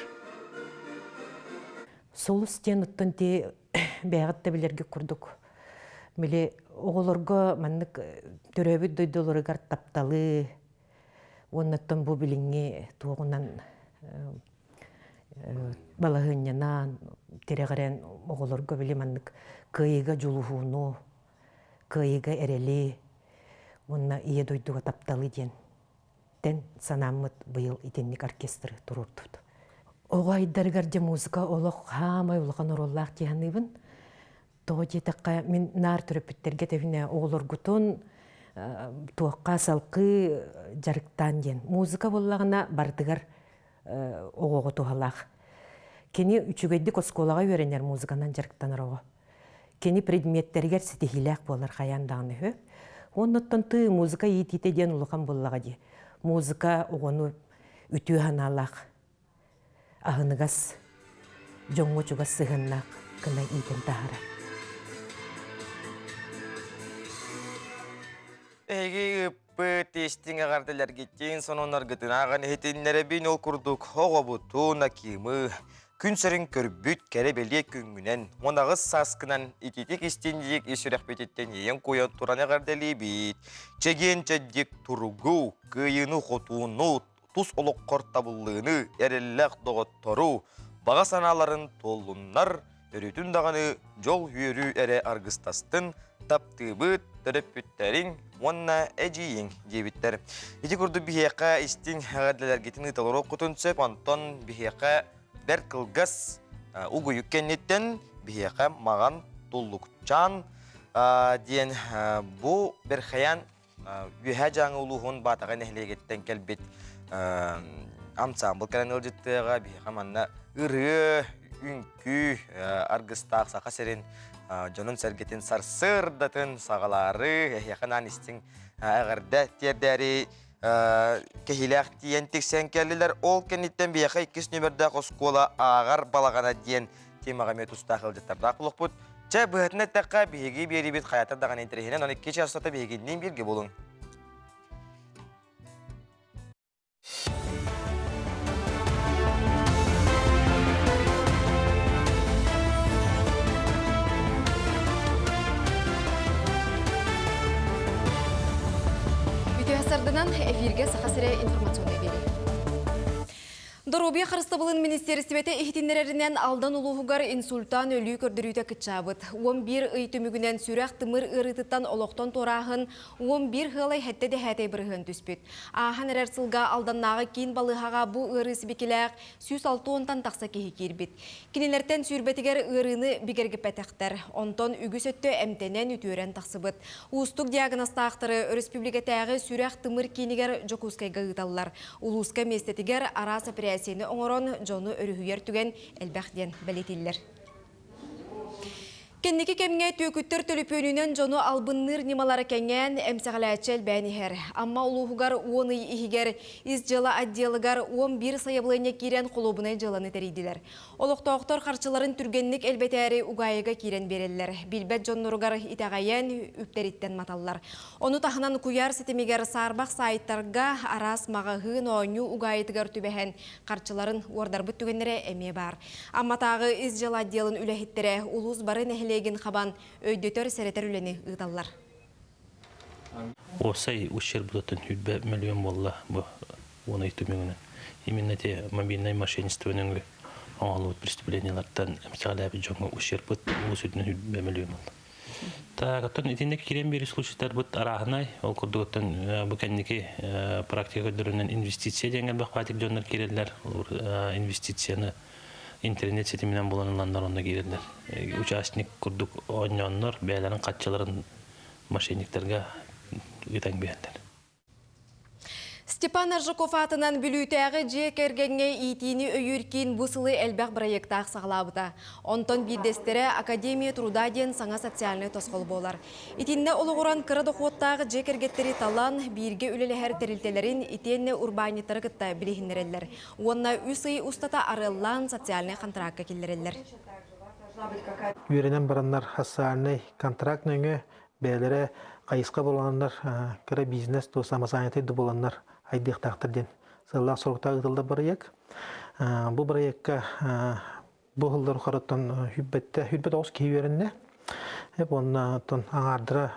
Сулус диэн оттон ти бэйэҕит да билэргит курдук били оҕолорго маннык төрөөбүт дойдуларыгар тапталы уонна оттон бу билиҥҥи туоҕунан балаһыанньанан тирэҕирэн оҕолорго били маннык кыайыыга дьулуһууну, кыайыыга эрэли уонна ийэ дойдуга тапталы диэн тэн санааммыт быйыл итинник оркестры туруордубут. Оҕо айдарыгар дьэ музыка олох хаамай улахан оруоллаах дии саныыбын. Тоҕо диэтэххэ, мин наар төрөппүттэргэ тэбинэ оҕолоргутун туохха салкыы дьарыктаан диэн. Музыка буоллаҕына барытыгар оҕоҕо туһалаах. Кини үчүгэйдик оскуолаҕа үөрэнэр музыканан дьарыктанар оҕо. Кини предметтэригэр ситиһиилээх буолар хайаан даҕаны үһү. Оннуттан тыы музыка иитиитэ диэн улахан буоллаҕа дии. Музыка оҕону үтүө санаалаах, аһыныгас, дьоҥҥо чугас сыһыаннаах гына иитэн таһаарар. Эһиги ыыппыт истиҥ эҕэрдэлэргитин, сонуннаргытын ааҕан иһитиннэрэбин. Ол курдук оҕобутун, Акимы, Күн сирин көрбүт кэрэ бэлиэ күҥҥүнэн, 18 сааскынан ититик истинньик ис сүрэхпититтэн иэйэн-куойан туран эҕэрдэлиибит. Чэгиэн-чэбдик туругу, кыайыыны-хотууну, тус олоххор табыллыыны, эрэллээх доҕоттору, баҕа санааларын туоллуннар, өрүүтүн даҕаны дьол-үөрүү эрэ аргыстастын, таптыыбыт, төрөппүттэриҥ уонна эдьиийиҥ диэбиттэр. Ити курдук биһиэхэ истиҥ эҕэрдэлэргитин ыыталаруоххутун сөп, онтон биһиэхэ бэрт кылгас угуйук кэнниттэн биһиэхэ маҕан туллукчаан диэн бу Бэрхэйээн Үөһээ Дьааҥы улууһун Баатаҕай нэһилиэгиттэн кэлбит ансаамбыл кэлэн ыалдьыттыаҕа. Биһиэхэ манна ырыа, үҥкүү аргыстаах Саха сирин дьонун-сэргэтин сарсыардатын саҕалаары, эһиэхэ анаан истиҥ эҕэрдэ тиэрдээри кэһиилээх тиийэн тиксэн кэллилэр. Ол кэнниттэн биһиэхэ иккис нүөмэрдээх оскуола ааҕар балаҕана диэн темаҕа эмиэ тустаах ыалдьыттардаах буолуохпут. Чэ, быһатын эттэххэ, биһиги биэриибит хайата даҕаны интэриэһинэн, оны икки чаас устата биһигинниин бииргэ буолуҥ. Үтүө сардынан эфиргэ Саха сирэ информационнай биэрии. Доруобуйа харыстабылын министиэристибэтэ иһитиннэрэринэн Алдан улууһугар инсультаан өлүү көрдөрүүтэ кыччаабыт. 11 ый түмүгүнэн сүрэх-тымыр ыарыытыттан олохтон туорааһын 11 ыалай сэттэ дэһээтэй бырыһыан түспүт. Ааһан эрэр сылга Алданнааҕы киин балыыһаҕа бу ыарыы сибикилээх 160-тан тахса киһи киирбит. Кинилэртэн сүүрбэтигэр ыарыыны бигэргиппэтэхтэр. Онтон үгүс өттө эмтэнэн үтүөрэн тахсыбыт. Уустук диагнозтаахтары өрөспүүбүлүкэтээҕи сүрэх-тымыр киинигэр Дьокуускайга ыыталлар. Улууска миэстэтигэр араас эпэрээссийэни оҥорон дьону өрүһүйэр түгэн элбэх диэн бэлиэтииллэр. Кэнники кэмҥэ түөкүттэр төлөпүөнүнэн дьону албынныыр ньымалара кэҥээн, эмсэҕэлээччи элбээн иһэр. Амма улууһугар 10 ый иһигэр ис дьыала отделыгар 11 сайабылыанньа киирэн холуобунай дьыаланы тэрийдилэр. Олохтоохтор харчыларын түргэнник элбэтээри угаайыга киирэн биэрэллэр. Билбэт дьонноругар итэҕэйэн, үптэриттэн маталлар. Ону таһынан куйаар ситимигэр саарбах саайтарга араас маҕаһыын оонньуу угаайытыгар түбэһэн харчыларын уордарбыт түгэннэрэ эмиэ баар. Амматааҕы ис дьыала отделын үлэһиттэрэ улуус бары нэһилиэгин хабан өйдөтөр, сэрэтэр үлэни ыыталлар. Уопсай ущербытыттан 100 миллион буолла бу уон ый түмүгүнэн. Именно те мобильное мошенничество нөҥүө оҥоһуллубут преступлениелартан эмсэҕэлээбит дьоҥҥо ущербыт улуус үрдүнэн 100 миллион буолла. Так, оттон итинник киирэн биэрии случайдарбыт арааһынай. Ол курдук оттон бу кэнники практика көрдөрүнэн инвестиция диэн элбэх баатик дьоннор киирэллэр. Инвестицияны интернет ситиминэн булан ыланнар онно киирэллэр. Участник курдук оонньооннор бэйэлэрин хаччыларын мошенниктарга ыытан биэрэллэр. Степан Аржаков аатынан Бүлүүтээҕи дьиэ кэргэҥҥэ иитиини өйүүр киин бу сылы элбэх бырайыактаах саҕалаабыта. Онтон биирдэстэрэ Академия труда диэн саҥа социальнай тосхол буолар. Итиннэ олоҕуран кыра дохуоттаах дьиэ кэргэттэри талан, бииргэ үлэлэһэр тэрилтэлэрин итиэннэ урбаанньыттары кытта билиһиннэрэллэр. Уонна үс ый устата арыаллаан социальнай контракка киллэрэллэр. Үөрэнэн бараннар социальнай контракт нөҥүө бэйэлэрэ хайысха буланнар кыра бизнес то самозанятый да буланнар айдыахтаахтар диэн сыаллаах соруктаах ыытыллар бырайыак. Бу бырайыакка бу сыллар ухарыттан хүрбэттэ хүрбэт оҕус киһи үөрэннэ. Уонна оттон аҥаардара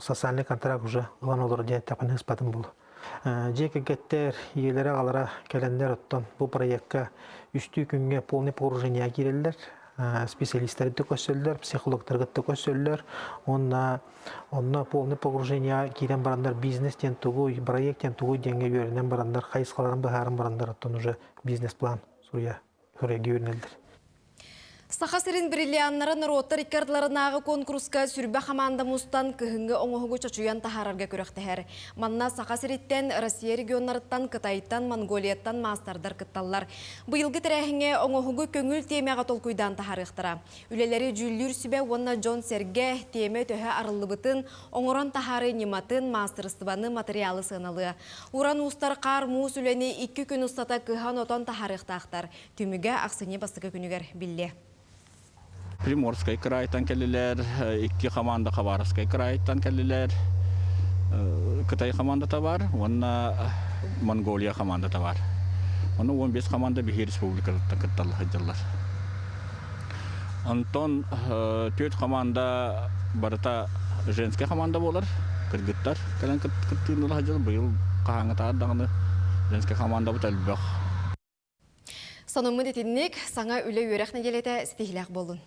социальный контракт уже ылан олорор диэн эттэхпинэ ыспатым буолуо. Дьиэ кэргэттэр ийэлэрэ-аҕалара кэлэннэр оттон бу проекка үстүү күҥҥэ полный погружение киирэллэр. Специалистары көрсөллөр, психологтары кытта көрсөллөр. Уонна онно полный погружение киирэн бараннар бизнес диэн тугуй, проект диэн тугуй диэҥҥэ үөрэнэн бараннар, хайысхаларын быһааран бараннар оттон уже бизнес-план суруйа суруйга үөрэнэллэр. Саха сирин бриллианнара норуоттар икки ардыларынааҕы куонкуруска сүрбэ хамаанда мустан кыһыҥҥы оҥоһугу чочуйан таһаарарга күрэхтэһэр. Манна Саха сириттэн, Россия регионнарыттан, Кытайтан, Монголияттан маастардар кытталлар. Быйылгы тэрээһиҥҥэ оҥоһугу көҥүл тиэмэҕэ толкуйдаан таһаарыахтара. Үлэлэри дьүүллүүр сүбэ уонна дьон-сэргэ тиэмэ төһө арыллыбытын, оҥорон таһаарыы ньыматын, маастарыстыбаны, матырыйаалы сыаналыа. Уран уустар хаар-муус үлэни икки күн устата кыһан-отон таһаарыахтаахтар. Түмүгэ ахсынньы бастакы күнүгэр биллиэ. Приморскай кыраайтан кэллилэр, икки команда Хабаровскай кыраайтан кэллилэр, Кытай командата бар уонна Монголия командата бар. Ону 15 команда биһи республикаттан кытталла сылдьаллар. Онтон түөрт команда барыта женская команда буолар. Кыргыттар кэлэн кыттыыны ыла сылдьаллар. Быйыл хаһааҥҥытааҕар даҕаны женская командабыт элбэх. Сонуммут итинник саҥа үлэ-үөрэх нэдиэлэтэ ситиһиилээх буоллун.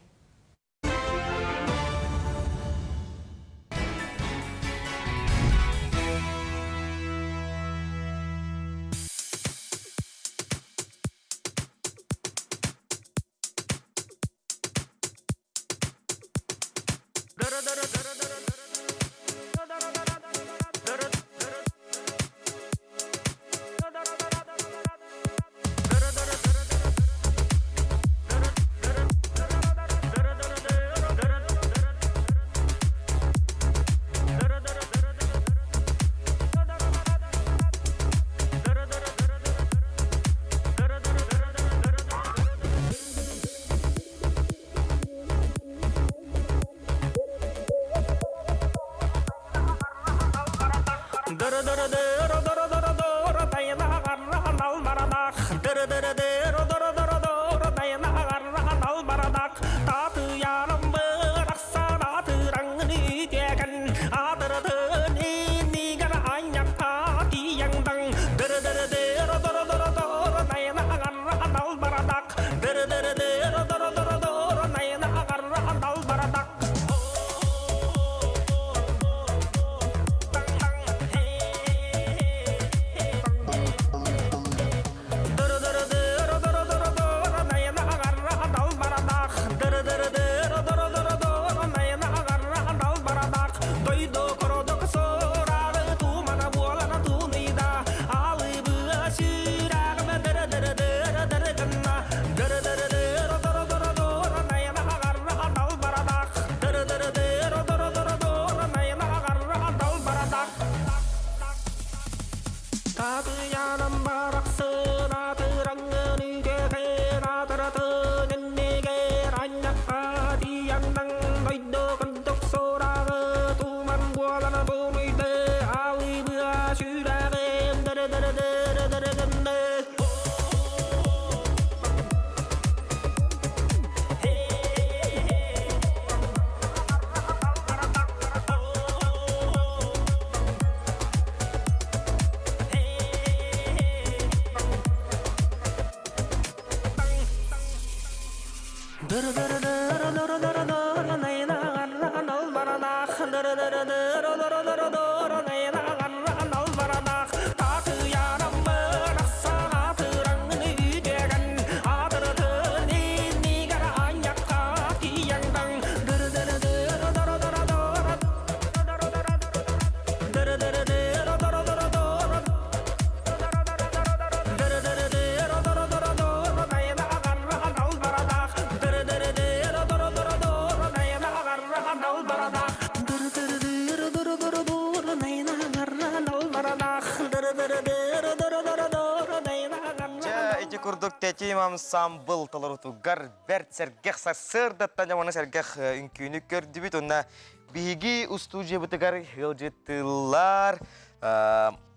Дьэ, ити курдук тэтим ансамбыл толорутугар бэрт сэргэх сарсыардаттан дьэ уонна сэргэх үҥкүүнү көрдүбүт уонна биһиги устуудьуйабытыгар ыалдьыттыыллар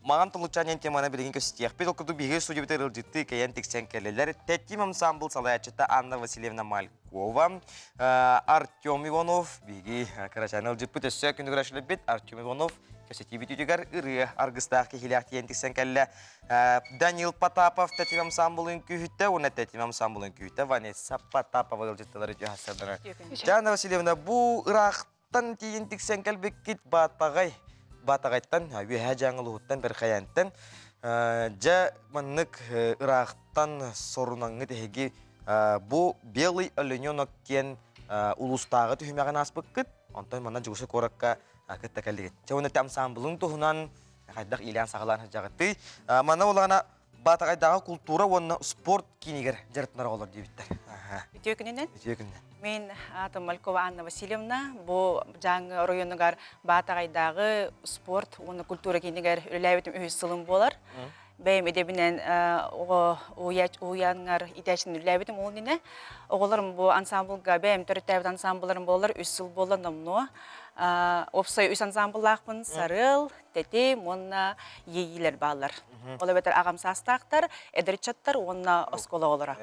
Маҕан Тулучаан диэн теманы билигин көстүөхпүт. Ол курдук биһиги студиябытыгар ыалдьыттыы кэйэн тиксэн кэллилэр. Тэтим ансамбыл салайааччыта Анна Васильевна Малькова, Артем Иванов, биһиги кырачаан ыалдьыппыт өссө күнүгэр ашылыппыт Артем Иванов кэпсэтиибит үтүгэр ырыа аргыстаах киһилээх тиийэн тиксэн кэллэ. Данил Потапов Тэтим ансамблын күүһүттэ уонна Тэтим ансамблын күүһүттэ Ванесса Потапова ыалдьытталары үтүө Жанна Васильевна, бу ыраахтан тиийэн тиксэн кэлбиккит Баатаҕай, Баатаҕайтан, Үөһээ Дьааҥы улууһуттан, Бэрхэйээнтэн. Дьэ, маннык ыраахтан сорунаҥҥыт эһиги бу Белый олененок диэн улуустааҕы түһүмэҕин ааспыккыт. Онтон манна Дьокуускай куоракка кытта кэллигит. Дьэ, уонна ансамблын туһунан хайдах иилээн-саҕалаан сылдьаҕытый? Манна буоллаҕына Баатаҕайдааҕы култуура уонна спорт киинигэр дьарыктанар оҕолор диэбиттэр. Үтүө күнүнэн. Үтүө күнүнэн. Мин аатым Малькова Анна Васильевна. Бу Дьааҥы оройуонугар Баатаҕайдааҕы спорт уонна культура киинигэр үлэлээбитим үһүс сылым буолар. Бэйэм идэбинэн оҕо уһуйааныгар иитээччини үлэлээбитим ол иннинэ. Оҕолорум бу ансамблга бэйэм төрүттээбит ансамблларым буолар үс сыл буолла номнуо. Уопсай үс ансамбллаахпын Сарыал, Тэтим уонна Иэйиилэр бааллар. Ол эбэтэр аҕам саастаахтар, эдэр ыччаттар уонна оскуола оҕолоро.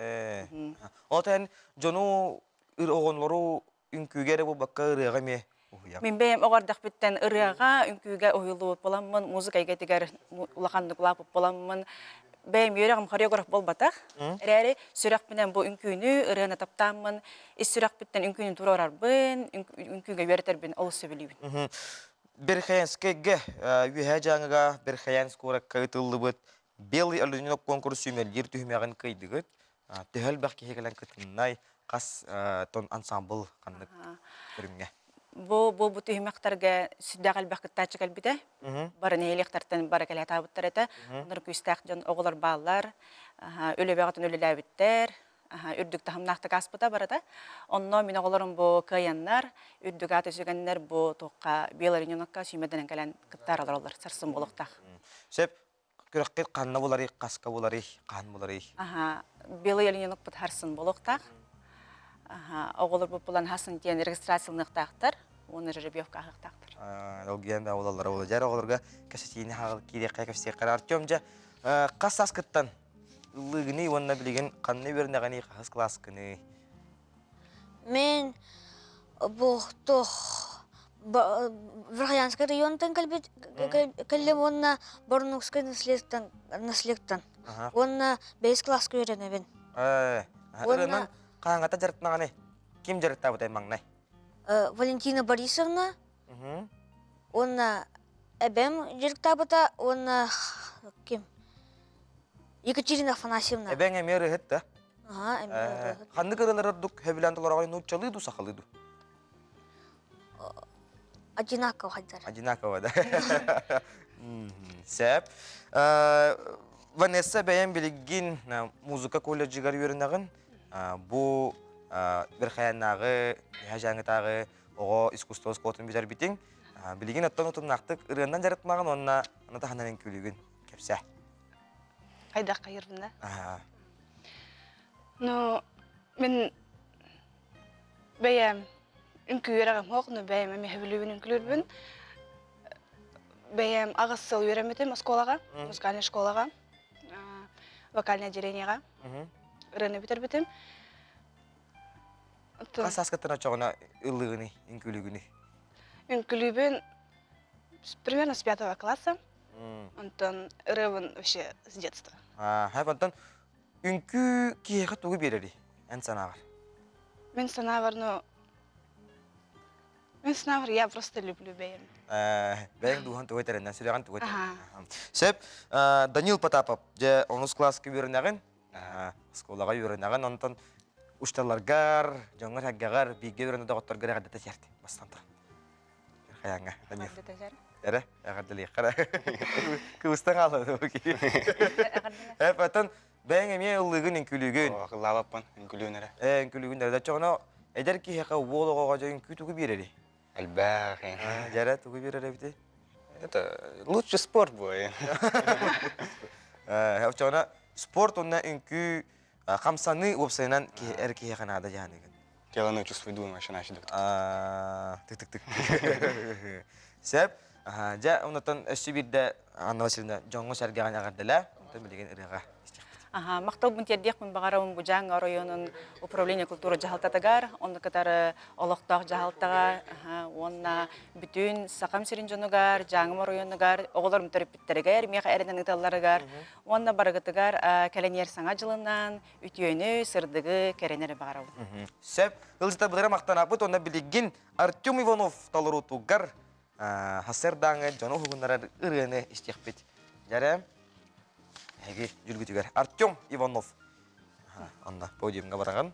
Ол эн дьону оҕолору үҥкүүгэ эрэ буолбакка ырыаҕа эмиэ уһуйаҕын. Мин бэйэм оҕо эрдэхпиттэн ырыаҕа, үҥкүүгэ уһуйуллубут буоламмын, музыка эйгэтигэр улаханнык улааппыт буоламмын, бэйэм үөрэҕим хореограф буолбатах. Эрээри сүрэхпинэн бу үҥкүүнү, ырыаны таптааммын, ис сүрэхпиттэн үҥкүүнү туруорарбын, үҥкүүгэ үөрэтэрбин олус сөбүлүүбүн. Верхоянскайга Үөһээ Дьааҥыга Верхоянск куоракка ыытыллыбыт Белый олененок конкурс сүүмэрдиир түһүмэҕин кыайдыгыт. Төһө элбэх киһи кэлэн кытыннай, хас тон ансамбл ханнык көрүҥҥэ? Бу бу бу түһүмэхтэргэ сүрдээх элбэх кыттааччы кэлбитэ. Бары нэһилиэктэртэн бары кэлээтаабыттар этэ. Онор күүстээх дьон оҕолор бааллар, үлэ бөҕөтүн үлэлээбиттэр, үрдүк таһымнаахтык ааспыта барыта. Онно мин оҕолорум бу кыайаннар, үрдүк аат өсүгэннэр бу туохха Белориненокка сүүмэрдэнэн кэлэн кыттаар олороллор сарсын буолуохтаах. Сөп. Күрэххит ханна буларый, хаска буларый, хаһан буларый? Аха, Белый олененокпут харсын буолуохтаах. Аха, оҕолорбут булан хасын диэн регистрацияланыахтаахтар уонна жеребьевка аһыахтаахтар. Долгуйан да олаллара буолар. Дьэ, оҕолорго кэпсэтиини хаҕыл киириэххэ кэпсиэххэ. Артем, дьэ, хас сааскыттан ыллыыгыный уонна билигин ханна үөрэнэҕиний, хаһыс кылааскыный? Мин буохтуох Верхоянскай районтан кэлбит кэллим уонна Борнукскай наследтан наследтан уонна бэһис кылааска үөрэнэбин. Уонна хаһааҥҥыта дьарыктанаҕыный? Ким дьарыктаабытай маҥнай? Валентина Борисовна уонна эбэм дьарыктаабыта уонна ким? Екатерина Афанасьевна. Эбэҥ эмиэ ырыаһыт да? Аха, эмиэ ырыаһыт. Ханнык ырыалар ордук сөбүлээн толороҕуй нууччалыы дуу, сахалыы дуу? Одинаково хайдар. Одинаково, да? Сөп. Ванесса бэйэм билигин музыка колледжыгар үөрэнэҕин. Бу Верхояннааҕы, Үһэ оҕо искусство оскуолатын бүтэрбитиҥ. Билигин оттон утумнаахтык ырыаннан дьарыктанаҕын уонна аны таһынан үҥкүүлүүгүн. Кэпсээ. Хайдах хайырбын да? Ну, мин бэйэм үҥкүү үөрэҕим суох, но бэйэм эмиэ сөбүлүүбүн үҥкүүлүүрбүн. Бэйэм аҕыс сыл үөрэммитим оскуолаҕа, музыкальнай школаҕа, вокальное отделениеҕа ырыаны бүтэрбитим. Хас сааскыттан оччоҕуна ыллыгыный, үҥкүүлүүгүнүй? Үҥкүүлүүбүн примерно с пятого класса. Онтон ырыабын вообще с детства. Аа, онтон үҥкүү киһиэхэ тугу биэрэрий, эн санааҕар? Мин санаабар, ну, мин санаабар, я просто люблю бэйэм. Бэйэҥ дууһан тугу этэринэн, сүрэҕин тугу этэринэн. Сөп. Данил Потапов, дьэ, онус кылааска үөрэнэҕин, оскуолаҕа үөрэнэҕин, онтон учталаргар, дьоҥҥор-сэргэҕэр, бииргэ үөрэнэр доҕотторгор эҕэрдэтэ сиэрт, бастан туран. Хайааҥҥа, Данил. Эрэ, эҕэрдэлиэххэ эрэ. Кыбыстан хаалла Э, потом бэйэҥ эмиэ ыллыыгын, үҥкүүлүүгүн. Ыллаабаппын, үҥкүүлүүн эрэ. Э, үҥкүүлүүгүн эрэ. Оччоҕуна эдэр киһиэхэ уол оҕоҕо дьэ үҥкүү тугу биэрэрий? Элбэх. Дьэрэ, тугу биэрэр эбитий? Это лучший спорт бой. Э, оччоҕуна спорт уонна үҥкүү хамсаныы уопсайынан эр киһиэхэ наада дьаһаныгын. Тело чувствуй вообще начали. Тык-тык-тык. Сөп. Дьэ, оннуттан өссө биирдэ Анна Васильевна дьоҥҥо-сэргэҕин эҕэрдэлээ. Онтон билигин ырыаҕа истиэхпит. Аха, махталбын тиэрдиэхпин баҕарабын Будьаҥ оройуонун управление культура дьаһалтатыгар, онно кытары олохтоох дьаһалтаҕа уонна бүтүн Сахам сирин дьонугар, Дьааҥым оройуонугар, оҕолорум төрөппүттэригэр, миэхэ эрэнэн ыыталларыгар уонна барыгытыгар кэлэниэр саҥа дьылынан үтүөнү, сырдыгы, кэрэни эрэ баҕарабын. Сөп. Ыалдьыттарбытыгар махтанабыт уонна билигин Артем Иванов толоруутугар сарсыардааҥы дьону уһугуннарар ырыаны истиэхпит. Дьэрэ, эһиги дьүлгүтүгэр Артем Иванов. Онно подиумҥа бараҕын.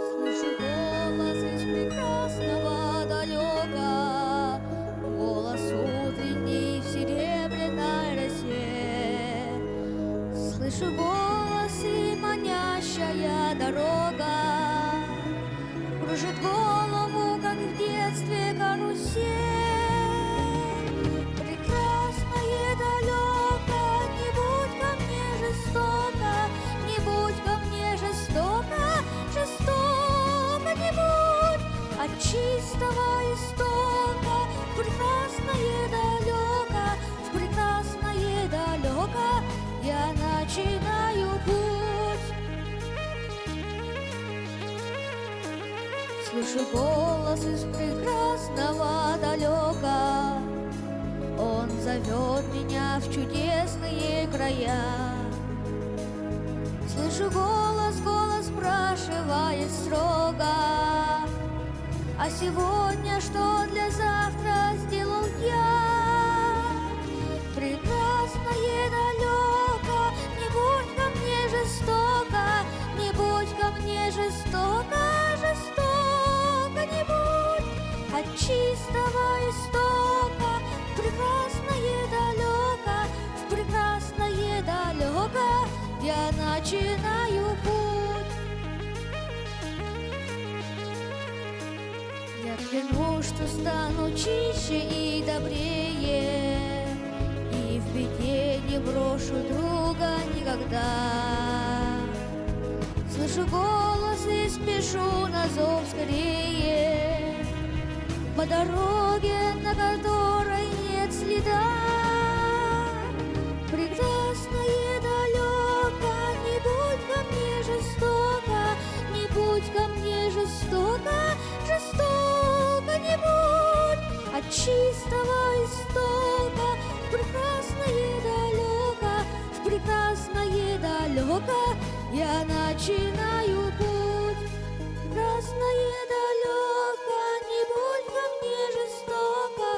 Слышу голос из прекрасного далека, Голос утренний в серебряной росе. Слышу голос. дорога Кружит голову, как в детстве карусель. Прекрасное далеко, не будь ко мне жестоко, Не будь ко мне жестоко, жестоко не будь. От чистого истока в прекрасное далеко, В прекрасное далеко я начинаю путь. Слышу голос из прекрасного далека. Он зовет меня в чудесные края. Слышу голос, голос спрашивает строго, А сегодня что для завтра сделал я? Прекрасное далеко, не будь ко мне жестоко, Не будь ко мне жестоко, жестоко не будь. От чистого истока в прекрасное далеко, в прекрасное далеко я начинаю путь. Я клянусь, что стану чище и добрее, И в беде не брошу друга никогда. Слышу голос и спешу на зов скорее, По дороге, на которой нет следа. Прекрасное далеко, не будь ко мне жестоко, Не будь ко мне жестоко, жестоко не будь. От чистого истока в прекрасное далеко, В прекрасное далеко я начинаю путь. Прекрасное далеко, не будь ко мне жестоко,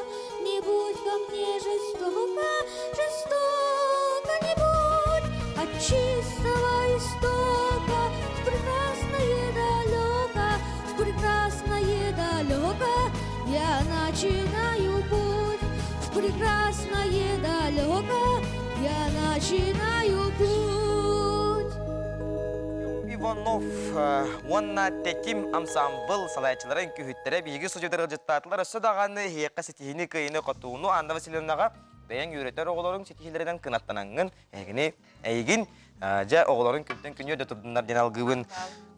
Не будь ко мне жестоко, жестоко не будь. От чистого истока в прекрасное далеко, В прекрасное далеко я начинаю путь. В прекрасное далеко я начинаю путь. Иванов уонна Теким ансамбыл салайачыларын күһүттэрэ биһиги судьудар ыалдьыттаатылар өссө даҕаны эһиэхэ ситиһини кыайыны хотууну Анна Васильевнаҕа бэйэҥ үөрэтэр оҕолоруҥ ситиһиилэринэн кынаттанаҥҥын эһигини эйигин дьэ оҕолорун күнтэн күнүө да турдуннар диэн алгыыбын.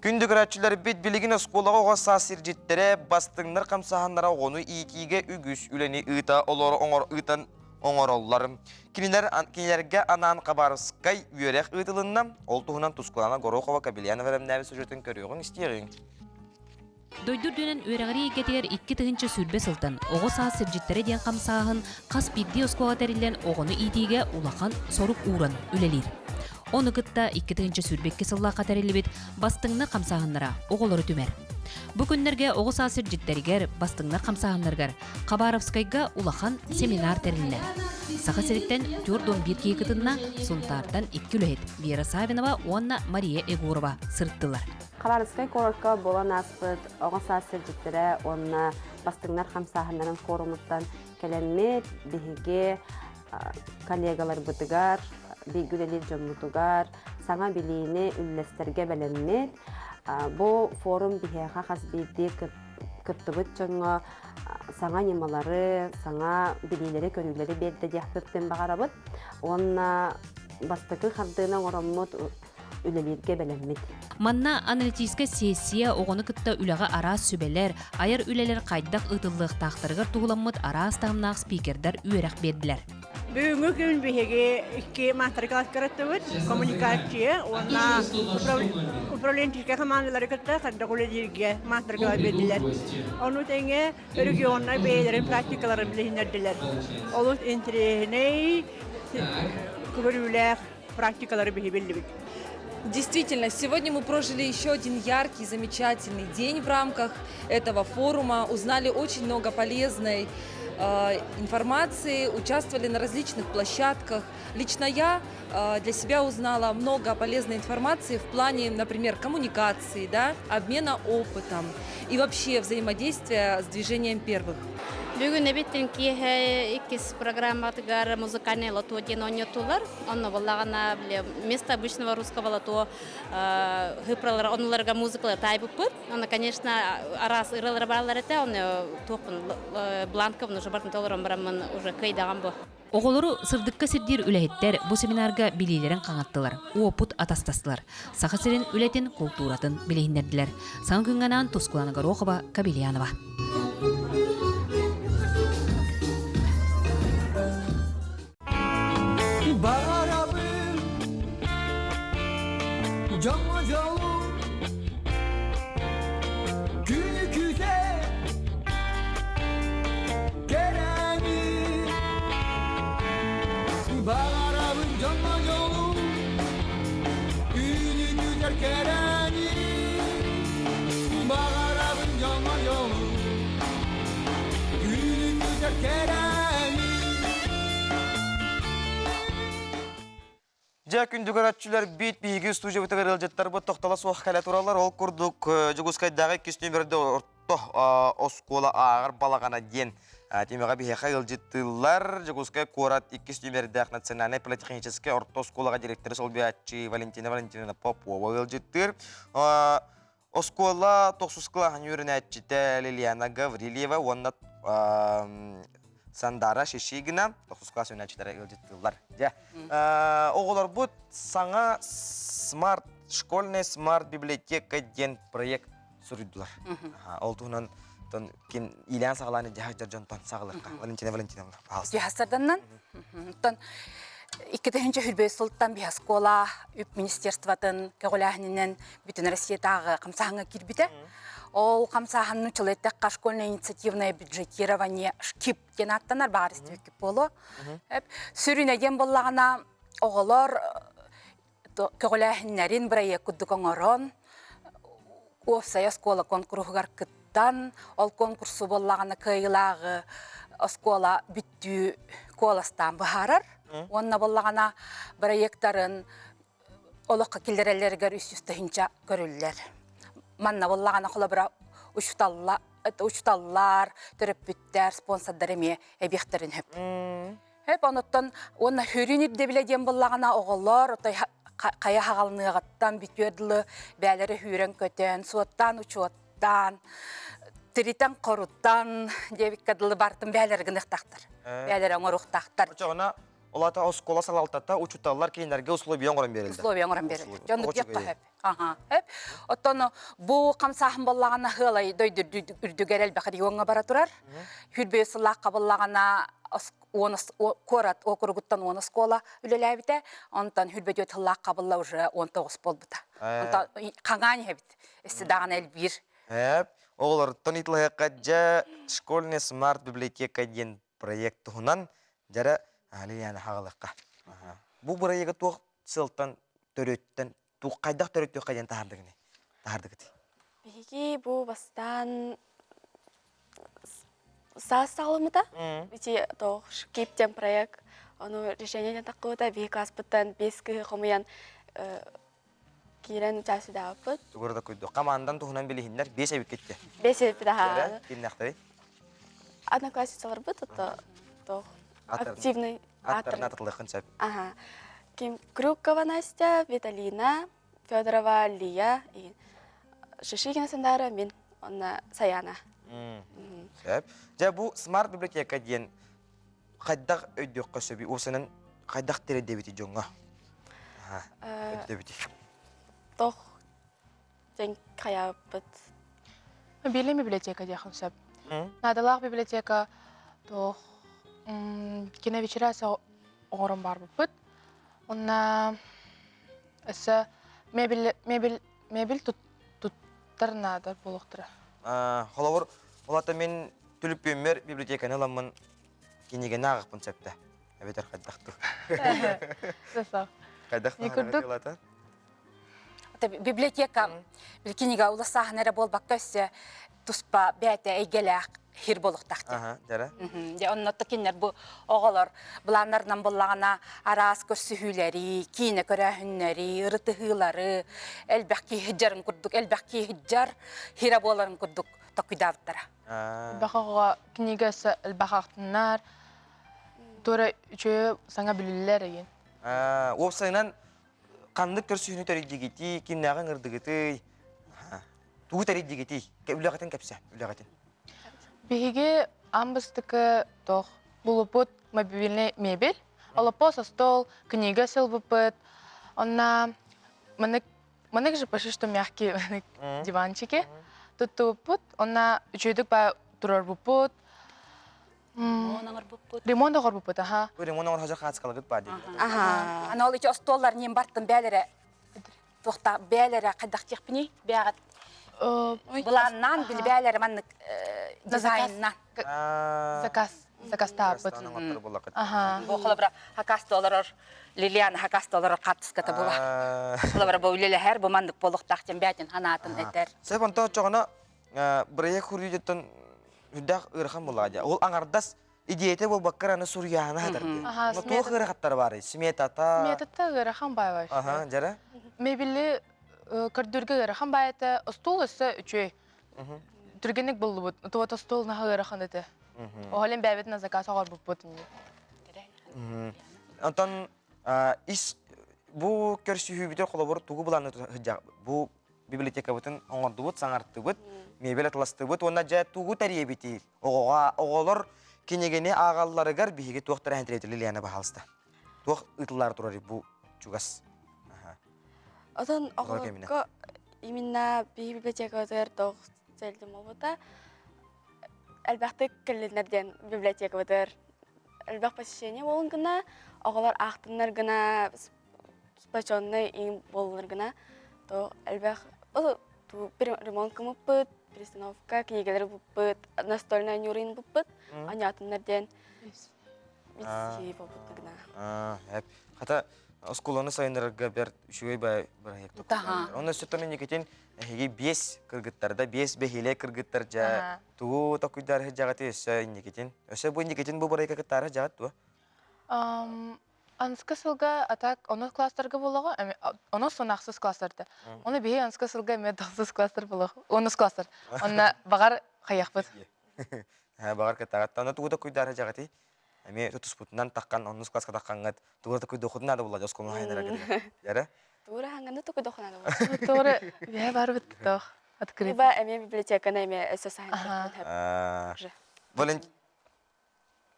Күндү көрөөччүлэрбит билигин оскуолаҕа оҕо саас сирдьиттэрэ бастыҥнар хамсааһыннара оҕону иитиигэ үгүс үлэни ыыта олоро оҥор ыытан оҥороллор. Кинилэр кинилэргэ анаан Хабаровскай үөрэх ыытылынна. Ол туһунан Тускулана Горохова Кабельянова бэлэмнээбит сюжетын көрүөҕүҥ истиэҕиҥ. Дойду үрдүнэн үөрэҕирии эйгэтигэр 2020 сылтан оҕо саас сирдьиттэрэ диэн хамсааһын хас биирдии оскуола тэриллэн оҕону иитиигэ улахан сорук ууран үлэлиир. Ону кытта 2022 сыллаахха тэриллибит бастыҥнар хамсааһыннара оҕолору түмэр. Бу күннэргэ оҕо саас сирдьиттэригэр, бастыҥнар хамсааһыннарыгар Хабаровскайга улахан семинар тэрилиннэ. Саха сириттэн 41 киһи кытынна, Сунтаартан икки үлэһит Вера Савинова уонна Мария Егорова сырыттылар. Хабаровскай куоракка буолан ааспыт оҕо саас сирдьиттэрэ уонна бастыҥнар хамсааһыннарын форумуттан кэлэммит биһиги коллегаларбытыгар, бииргэ үлэлиир дьоммутугар саҥа билиини үллэстэргэ бэлэммит. Бу форум биһиэхэ хас биирдии кыттыбыт дьоҥҥо саҥа ньымалары, саҥа билиилэри-көрүүлэри биэрдэ диэхпиппин баҕарабыт. Уонна бастакы хардыыны оҥороммут үлэлииргэ бэлэммит. Манна аналитическай сессия оҕону кытта үлэҕэ араас сүбэлэр, айар үлэлэр хайдах ыытыллыахтаахтарыгар туһуламмыт араас таһымнаах спикердэр үөрэх биэрдилэр. Бүгүҥҥү күн биһиги икки маастар-класс кыраттыбыт. Коммуникация уонна управленческай хамаандалары кытта хайдах үлэлииргэ маастар-класс биэрдилэр. Ону тэҥэ регионнар бэйэлэрин практикаларын билиһиннэрдилэр. Олус интэриэһинэй, көрүүлээх практикалары биһи биллибит. Действительно, сегодня мы прожили еще один яркий, замечательный день в рамках этого форума, узнали очень много полезной информации, участвовали на различных площадках. Лично я для себя узнала много полезной информации в плане, например, коммуникации, да, обмена опытом и вообще взаимодействия с движением первых. Бүгүн эбиттин киэһэ иккис программатыгар музыкальный лото диэн оонньотулар. Онно буоллаҕына вместо обычного русского лото хыпралар оннуларга музыкалар таайбыппыт. Онно, конечно, араас ырыалар бааллар этэ. Оны туохпун бланкабын уже бартын толорон бараммын уже кыйдаҕам бу. Оҕолору сырдыкка сирдиир үлэһиттэр бу семинарга билиилэрин хаҥаттылар, уопут атастастылар. Саха сирин үлэтин, култууратын билиһиннэрдилэр. Саҥа күҥҥэ анаан Тускулана Горохова, Кабельянова. Барабын дьоҥҥо дьолу күнү күтэ кэрэни Барабын дьоҥҥо дьолу күнү күтэр кэрэни Баҕарабын дьоҥҥо дьолу күнү күтэр кэрэни Дьэ, күндү көрөөччүлэр, биит биһиги студиябытыгар ыалдьыттарбыт тохтоло суох кэлэ тураллар. Ол курдук, Дьокуускайдааҕы иккис нүөмэрдэ орто оскуола ааҕар балаҕана диэн тиэмэҕэ биһиэхэ ыалдьыттыыллар. Дьокуускай куорат иккис нүөмэрдээх национальнай политехническэй орто оскуолаҕа директоры солбуйааччы Валентина Валентиновна Попова ыалдьыттыыр. Оскуола тохсус кылааһын үөрэнээччитэ Лилиана Гаврильева уонна Сандара Шишигина тохсус кылаас үөрэнээччилэрэ ыалдьыттыыллар. Дьэ, оҕолорбут саҥа смарт школьная смарт библиотека диэн проект суруйдулар. Ол туһунан ким иилээн саҕалаан дьаһайдар дьонтон саҕалыахха. Валентина Валентиновна, пожалуйста. Дьаһастарданнан. Оттон 2025 сылтан биһаскуола үп министерствотын көҕүлээһининэн бүтүн Россиятааҕы хамсааһыҥҥа киирбитэ. Ол хамсааһынны чылайтахха школьное инициативное бюджетирование ШКИП диэн ааттанар баҕар истибиккит буолуо. Сүрүнэ диэн буоллаҕына оҕолор көҕүлээһиннэрин бырайыак курдук оҥорон уопсай оскуола куонкуруһугар кыттан ол конкурсу буоллаҕына кыайыылааҕы оскуола бүттүү куоластаан быһаарар уонна буоллаҕына бырайыактарын олоххо киллэрэллэригэр 300 тыһыынча көрүллэр. Манна буоллаҕына холобура учуталла учуталлар, төрөппүттэр, спонсордар эмиэ эбиэхтэрин сөп. Хөп онуттан уонна хүрүн ирдэбилэ диэн буоллаҕына оҕолор отой хайа хаҕалыныаҕыттан бүтүөр дылы бээлэрэ хүүрэн көтөн, суоттаан учуоттаан, тиритэн-хоруттан диэбиккэ дылы бартын бээлэрэ гыныахтаахтар. Бээлэрэ оҥоруохтаахтар. Оччоҕуна Ол аата оскуола салалтата учууталлар кинилэргэ условия оҥорон биэрэллэр. Условия оҥорон биэрэллэр. Дьоннук диэххэ сөп. Аха. Сөп. Оттон бу хамсааһын буоллаҕына сыалай дойду үрдүгэр элбэх региоҥҥа бара турар. Хүрбүө сыллаахха буоллаҕына куорат округуттан уон оскуола үлэлээбитэ. Онтон хүрбөтүөт сыллаахха буолла уже 19 буолбута. Онтон хаҥаан иһэбит. Өссө даҕаны элбиир. Эп, оҕолортон ыйыталаһыахха дьэ школьный смарт библиотека диэн проект туһунан дьэрэ Лилияна хаҕалыахха. Бу бырайыагы туох сыалтан төрүттэн туох хайдах төрүттүөххэ диэн таһаардыгыный? Таһаардыгыт. Биһиги бу бастаан саас саҕаламмыта. Ити тоох Шкип диэн проект. Ону решение диэн таххыбыта. Биһи класспыттан биэс кыһы хомуйан киирэн участвуйдаабыппыт. Тугура да куйду. Командан туһунан билиһиннэр биэс эбиккитте. Биэс эбиппит аһаа. Кимнэхтэрий? Одноклассницаларбыт ото тоох активный аттарына атылыаххын сөп. Ага. Ким Крюкова Настя, Виталина, Федорова Лия, и Шишигина Сандара, мин, онна Саяна. Сөп. Дьэ бу смарт библиотека диэн хайдах өйдүөххэ сөбүй? Уосанан хайдах тирэдэбити дьоҥҥо? Өйдөбүтүй? Тох дьэн хайаабыппыт. Мобильный библиотека диэххин сөп. Наадалаах библиотека туох киновечера оҥорон барбыппыт. Онна өссө мебель мебель мебель туттар наада буолуохтара. Холобур, ол ата мин түлүпүөммэр библиотеканы ыламмын кинигэни ааҕыахпын сөптө. Эбэтэр хайдах ту? Хайдах курдук Библиотека кинигэ уласааһын эрэ буолбакка өссө туспа бэйэтэ эйгэлээх хир буолуохтаах диэн. Дьэ онно кинилэр бу оҕолор былааннарынан буллаҕына араас көрсүһүүлэри, киинэ көрөөһүннэри, Элбэх оҕоҕо книга өссө элбэх ахтыннар, туора үчүгэй саҥа билиллэр эйин. Уопсайынан ханнык көрсүһүүнү тэрийдигитий, кимнээҕи ыҥырдыгытый? Тугу тэрийдигитий? Үлэҕитин кэпсэ, үлэҕитин. Биһиги аан бастакы туох булуппут мобильный мебель, олоппос остуол, книга сылбыппыт. Онно маннык маннык же почти что мягкие диванчики туттубуппут. Онно үчүгэйдик ба турарбыппыт. Ремонт оҥорбуппут, аха. Бу ремонт оҥор хажа хаацкалагыт баа диэн. Аха. Аны ол ити остуоллар ньим бартын бээлэрэ туохта бээлэрэ хайдах диэхпиний? Бээҕит былааннаан били бээлэрэ маннык дизайннаан. Заказ. Заказтаабыт. Аха. Бу холобура хакаста олорор Лилиана хакаста олорор хаартыската була. Холобура бу үлэлэһэр бу маннык буолуохтаах диэн бээтин ханаатын этэр. Сөп онтон оччоҕуна бырайыак хуруйдуттан үрдээх ыарахан буоллаҕа дии. Ол аҥардас идиэйэтэ буолбакка аны суруйааһына хатар дии. Аха, Но туох ыарахаттара баарый? Сметата. Сметата ыарахан баай вообще. Аха, дьара. Мебели көрдүүргэ ыарахан баай этэ. Остуол өссө үчүгэй. Түргэнник буллубут. Туот остуол наһаа ыарахан этэ. Оһолен бэйэбит на заказ оҕорбуппут. Онтон ис бу көрсүһүүбүтүр холобур тугу былаанны бу библиотекабытын оҥордубут, саҥартыбыт, мебель атыластыбыт уонна дьэ тугу тэрийэбитий? Оҕоҕо оҕолор кинигини ааҕалларыгар биһиги туох тэрээһин тэрийэбит Лилиана баһаалыста. Туох ыытыллаары турар бу чугас? Отон оҕолорго именно биһи библиотекабытыгар туох целлим буолбута элбэхтик кэллиннэр диэн библиотекабытыгар элбэх посещение буолун гына оҕолор аахтыннар гына сплоченный иҥ буоллар гына то элбэх ремонт кымыппыт перестановка книгэлэри буппут настольная нюрин буппут анятыннар диэн буолбут гына Хата оскуоланы сайыннарарга бэрт үчүгэй бырайыак Онно өссө Никитин эһиги биэс кыргыттарда биэс бэһиэлэй кыргыттар дьэ тугу токуйдаар сылдьаҕытый өссө Никитин өссө бу Никитин бу бырайыакка кыттаары сылдьаҕыт дуо Анскы сылга а так онус класстарга буолаҕа, онус уонна ахсыс класстарда. Оны биһи анскы сылга эмиэ тохсус класстар буолуох, онус класстар. Онно баҕар хайахпыт. Баҕар кытаҕат. Онно тугу да куйдаары дьаҕатый? Эмиэ тутуспутунан таххан, онус класска таххаҥҥыт тугу да куйдуоххутун наада буолла оскуоланы хайнарагытыгар. Яра? Тугу хаҥҥаны тукуйдуоххун наада буолла. Тугу биһэ барбыт тоох. Открыть. Либо эмиэ библиотеканы эмиэ өссө саһан.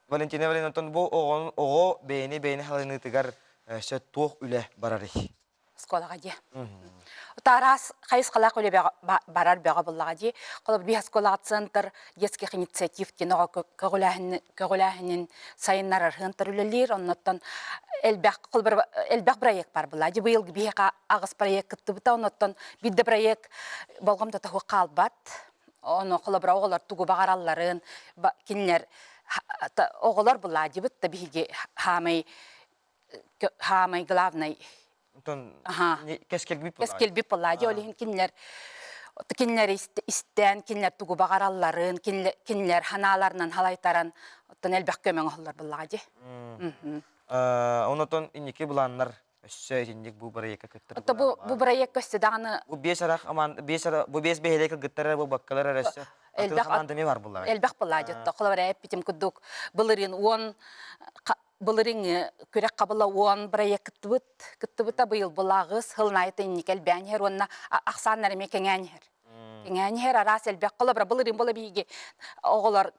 Валентина Валентиновна, бу оҕо оҕо бэйэни бэйэни халыныытыгар өссө туох үлэ барарый? Оскуолаҕа дии. Араас хайысхалаах үлэ барар бөҕө буллаҕа дии. Холобур, биир оскуолаҕа центр детских инициатив диэн оҕо көҕүлээһинин сайыннарар ыһыантар үлэлиир. Оннуттан элбэх холобур, элбэх проект бар буолла. Дии быйыл биһиэхэ аҕыс проект кыттыбыта. Оннуттан биир да проект болҕомтото суох хаалбат. Ону холобура оҕолор тугу баҕаралларын кинилэр оҕолор былаадьыбыт да биһиги хаамай хаамай главный кэскилбит кэскилбит былаадьы ол иһин кинилэр кинилэр истэн кинилэр тугу баҕаралларын кинилэр ханааларынан халайтаран оттон элбэх көмө оҥоһуллар буллаҕа дии Онотон инники былааннар Өссө итинник бу бырайыакка кыттар Отто бу бу бырайыак өссө даҕаны Бу биэс арах аман биэс ара бу биэс бэһиэлэй кыргыттар эрэ буолбаккалар эрэ өссө элбэх хамаанда эмиэ бар буллаҕай. Элбэх буллаа дьотто. Холобура эппитим курдук былырыын уон былырыыҥҥы күрэх хабыла уон бырайыак кыттыбыт кыттыбыта быйыл булааҕыс сылын аайы инники элбээн иһэр уонна ахсааннар эмиэ кэҥээн иһэр. Кэҥээн иһэр араас элбэх холобура былырыын буола биһиги оҕолор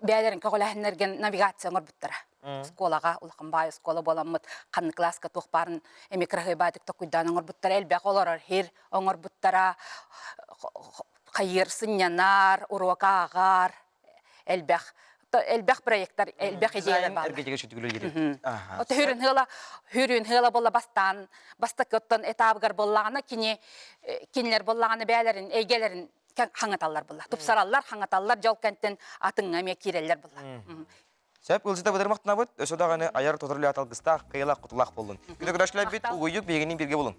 бэйэлэрин көҕүлээһиннэргэ навигация оҥорбуттара. Оскуолаҕа улахан баай оскуола буоламмыт ханнык кылааска туох баарын эмиэ кыраһыабаатык токуйдаан оҥорбуттара элбэх олорор сир оҥорбуттара хайыыр сынньанар уруок ааҕар элбэх элбэх проекттар элбэх идеялар бааллар. Ото хүрүн хыла хүрүн хыла буолла бастаан бастакы оттон этабыгар буоллаҕына кини кинилэр буоллаҕына бэйэлэрин эйгэлэрин хаҥаталлар буолла тупсараллар хаҥаталлар дьол кэнтэн атыҥҥа эмиэ киирэллэр буолла Сөп, ылдьыта быдырмахтанабыт, өссө даҕаны айар тотор үлэ алгыстаах, кыайылаах кутулаах буоллун. Күнэ көрөөччүлэрбит, угуйук биһигинниин бииргэ булун.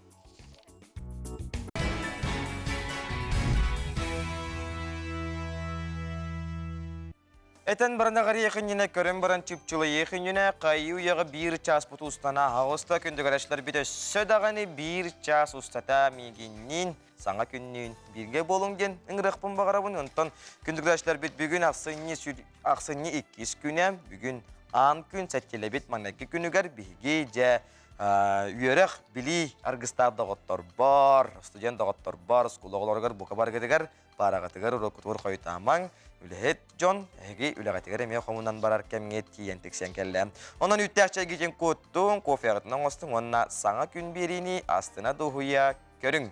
Этэн баран аҕарыйах иннинэ, көрөн баран чыпчылайыах иннинэ, хайыы уйаҕа биир чааспыт устана аһаҕаста күндүгэрээччилэрбит өссө даҕаны биир чаас устата миигинниин саҥа күннүүн бииргэ буолуҥ диэн ыҥырыахпын баҕарабын. Онтон күндүгэрээччилэрбит бүгүн ахсынньы ахсынньы иккис күнэ, бүгүн аан күн сэттилэбит маҥнайгы күнүгэр биһиги дьэ үөрэх, билии аргыстаах доҕотторбор, студент доҕотторбор, оскуола оҕолоругар бука барыгытыгар паараҕытыгар уруоккутугар хойутаамаҥ, үлэһит дьон эһиги үлэҕитигэр эмиэ хомунан барар кэмҥэ тиийэн тиксэн кэллэ. Онон үүттээх чэйгитин куттуҥ, кофеҕытын оҥостуҥ уонна саҥа күн биэриини астына дуоһуйа көрүҥ.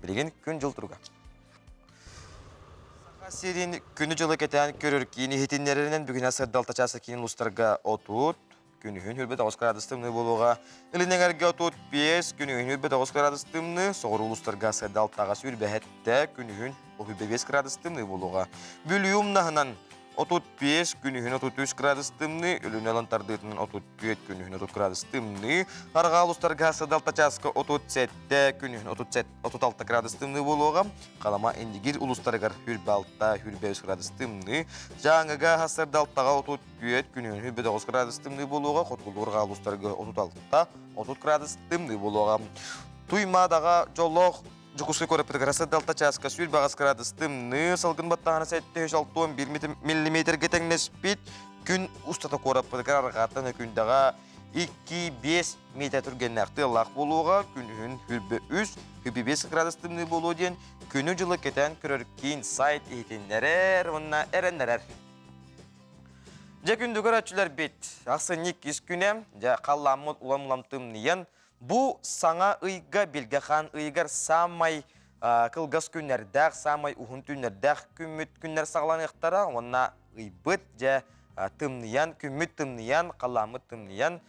Билигин күн-дьыл туруга. Саха сирин күнү-дьылы кэтээн көрөр киин иһитиннэрэринэн бүгүн сырдалта чааса киин улуустарга 30, күнүһүн 29 градус тымныы буолуоҕа. Илин эҥэргэ 35, күнүһүн 29 градус тымныы, соҕуруу улуустарга сырдалтаҕа сүүрбэһэттэ, күнүһүн 35 градус тымныы буолуоҕа. Бүлүү умнаһынан 35, күнүһүн 33 градус тымныы, Өлүнэ ылан тардыытынан 34, күнүһүн 30 градус тымныы, Арҕаа улуустарга сыдалта чааска 37, күнүһүн 36 градус тымныы буолуоҕа. Халама Индигир улуустарыгар 26, 23 градус тымныы, Дьааҥыга сырдалтаҕа 34, күнүһүн 29 градус тымныы буолуоҕа, Хотугулуу-Арҕаа улуустарга 36, 30 градус тымныы буолуоҕа. Туймаадаҕа дьоллоох Дьокуускай куораппытыгар сырдалта чааска 108 градус тымныы, салгын баттаһана 761 миллиметргэ тэҥнэспит. Күн устата куораппытыгар арҕааттан Өкүндэҕэ 2-5 миэтэ түргэннээх тыаллаах буолуоҕа. Күнүһүн 23, 25 градус тымныы буолуо диэн күнү-дьылы кэтээн көрөр киин сайт иһитиннэрэр уонна эрэннэрэр. Дьэ күндү көрөөччүлэрбит, ахсынньы иккис күнэ, дьэ халлааммыт улам-улам тымныйан, Бу саҥа ыйга Билгэ хаан ыйыгар саамай кылгас күннэрдээх, саамай уһун түүннэрдээх күммүт күннэр саҕаланыахтара уонна ыйбыт дьэ тымныйан, күммүт тымныйан, халлааммыт тымныйан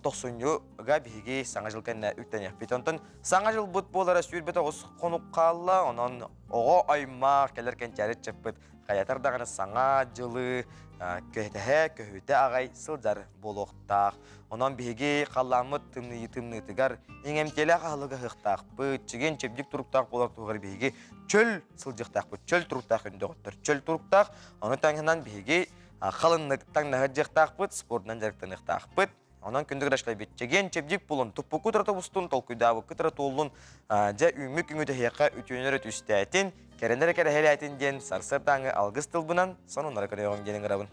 тохсунньуга биһиги Саҥа дьыл кэннэ үктэниэхпит. Онтон Саҥа дьылбыт буолара 29 хонук хаалла, онон оҕо аймах кэлэр кэнчээри ыччаппыт хайатар даҕаны Саҥа дьылы көһүтэһэ, көһүтэ аҕай сылдьар буолуохтаах. Онон биһиги халлааммыт тымныйыы тымныытыгар иҥэмтиэлээх аһылыгы аһыахтаахпыт, чигин чэбдик туруктаах буолар туһугар биһиги чөл сылдьыахтаахпыт, чөл туруктаах өндөҕөттөр, чөл туруктаах. Ону таҥынан биһиги халыннык таҥнаһы дьыахтаахпыт, спордунан дьарыктаныахтаахпыт. Онон күндү гражданбит чэгиэн чэбдик булун, туппукку тура тобустун, толкуйдаабыккы тура туоллун, дьэ үүммүт күҥү тэһиэххэ үтүөнү эрэ түстээтин, кэрэнэ эрэ кэрэһэлээтин диэн сарсыардааҥы алгыс тылбынан сонуннары көрүөҕүҥ диэн ыҥырабын.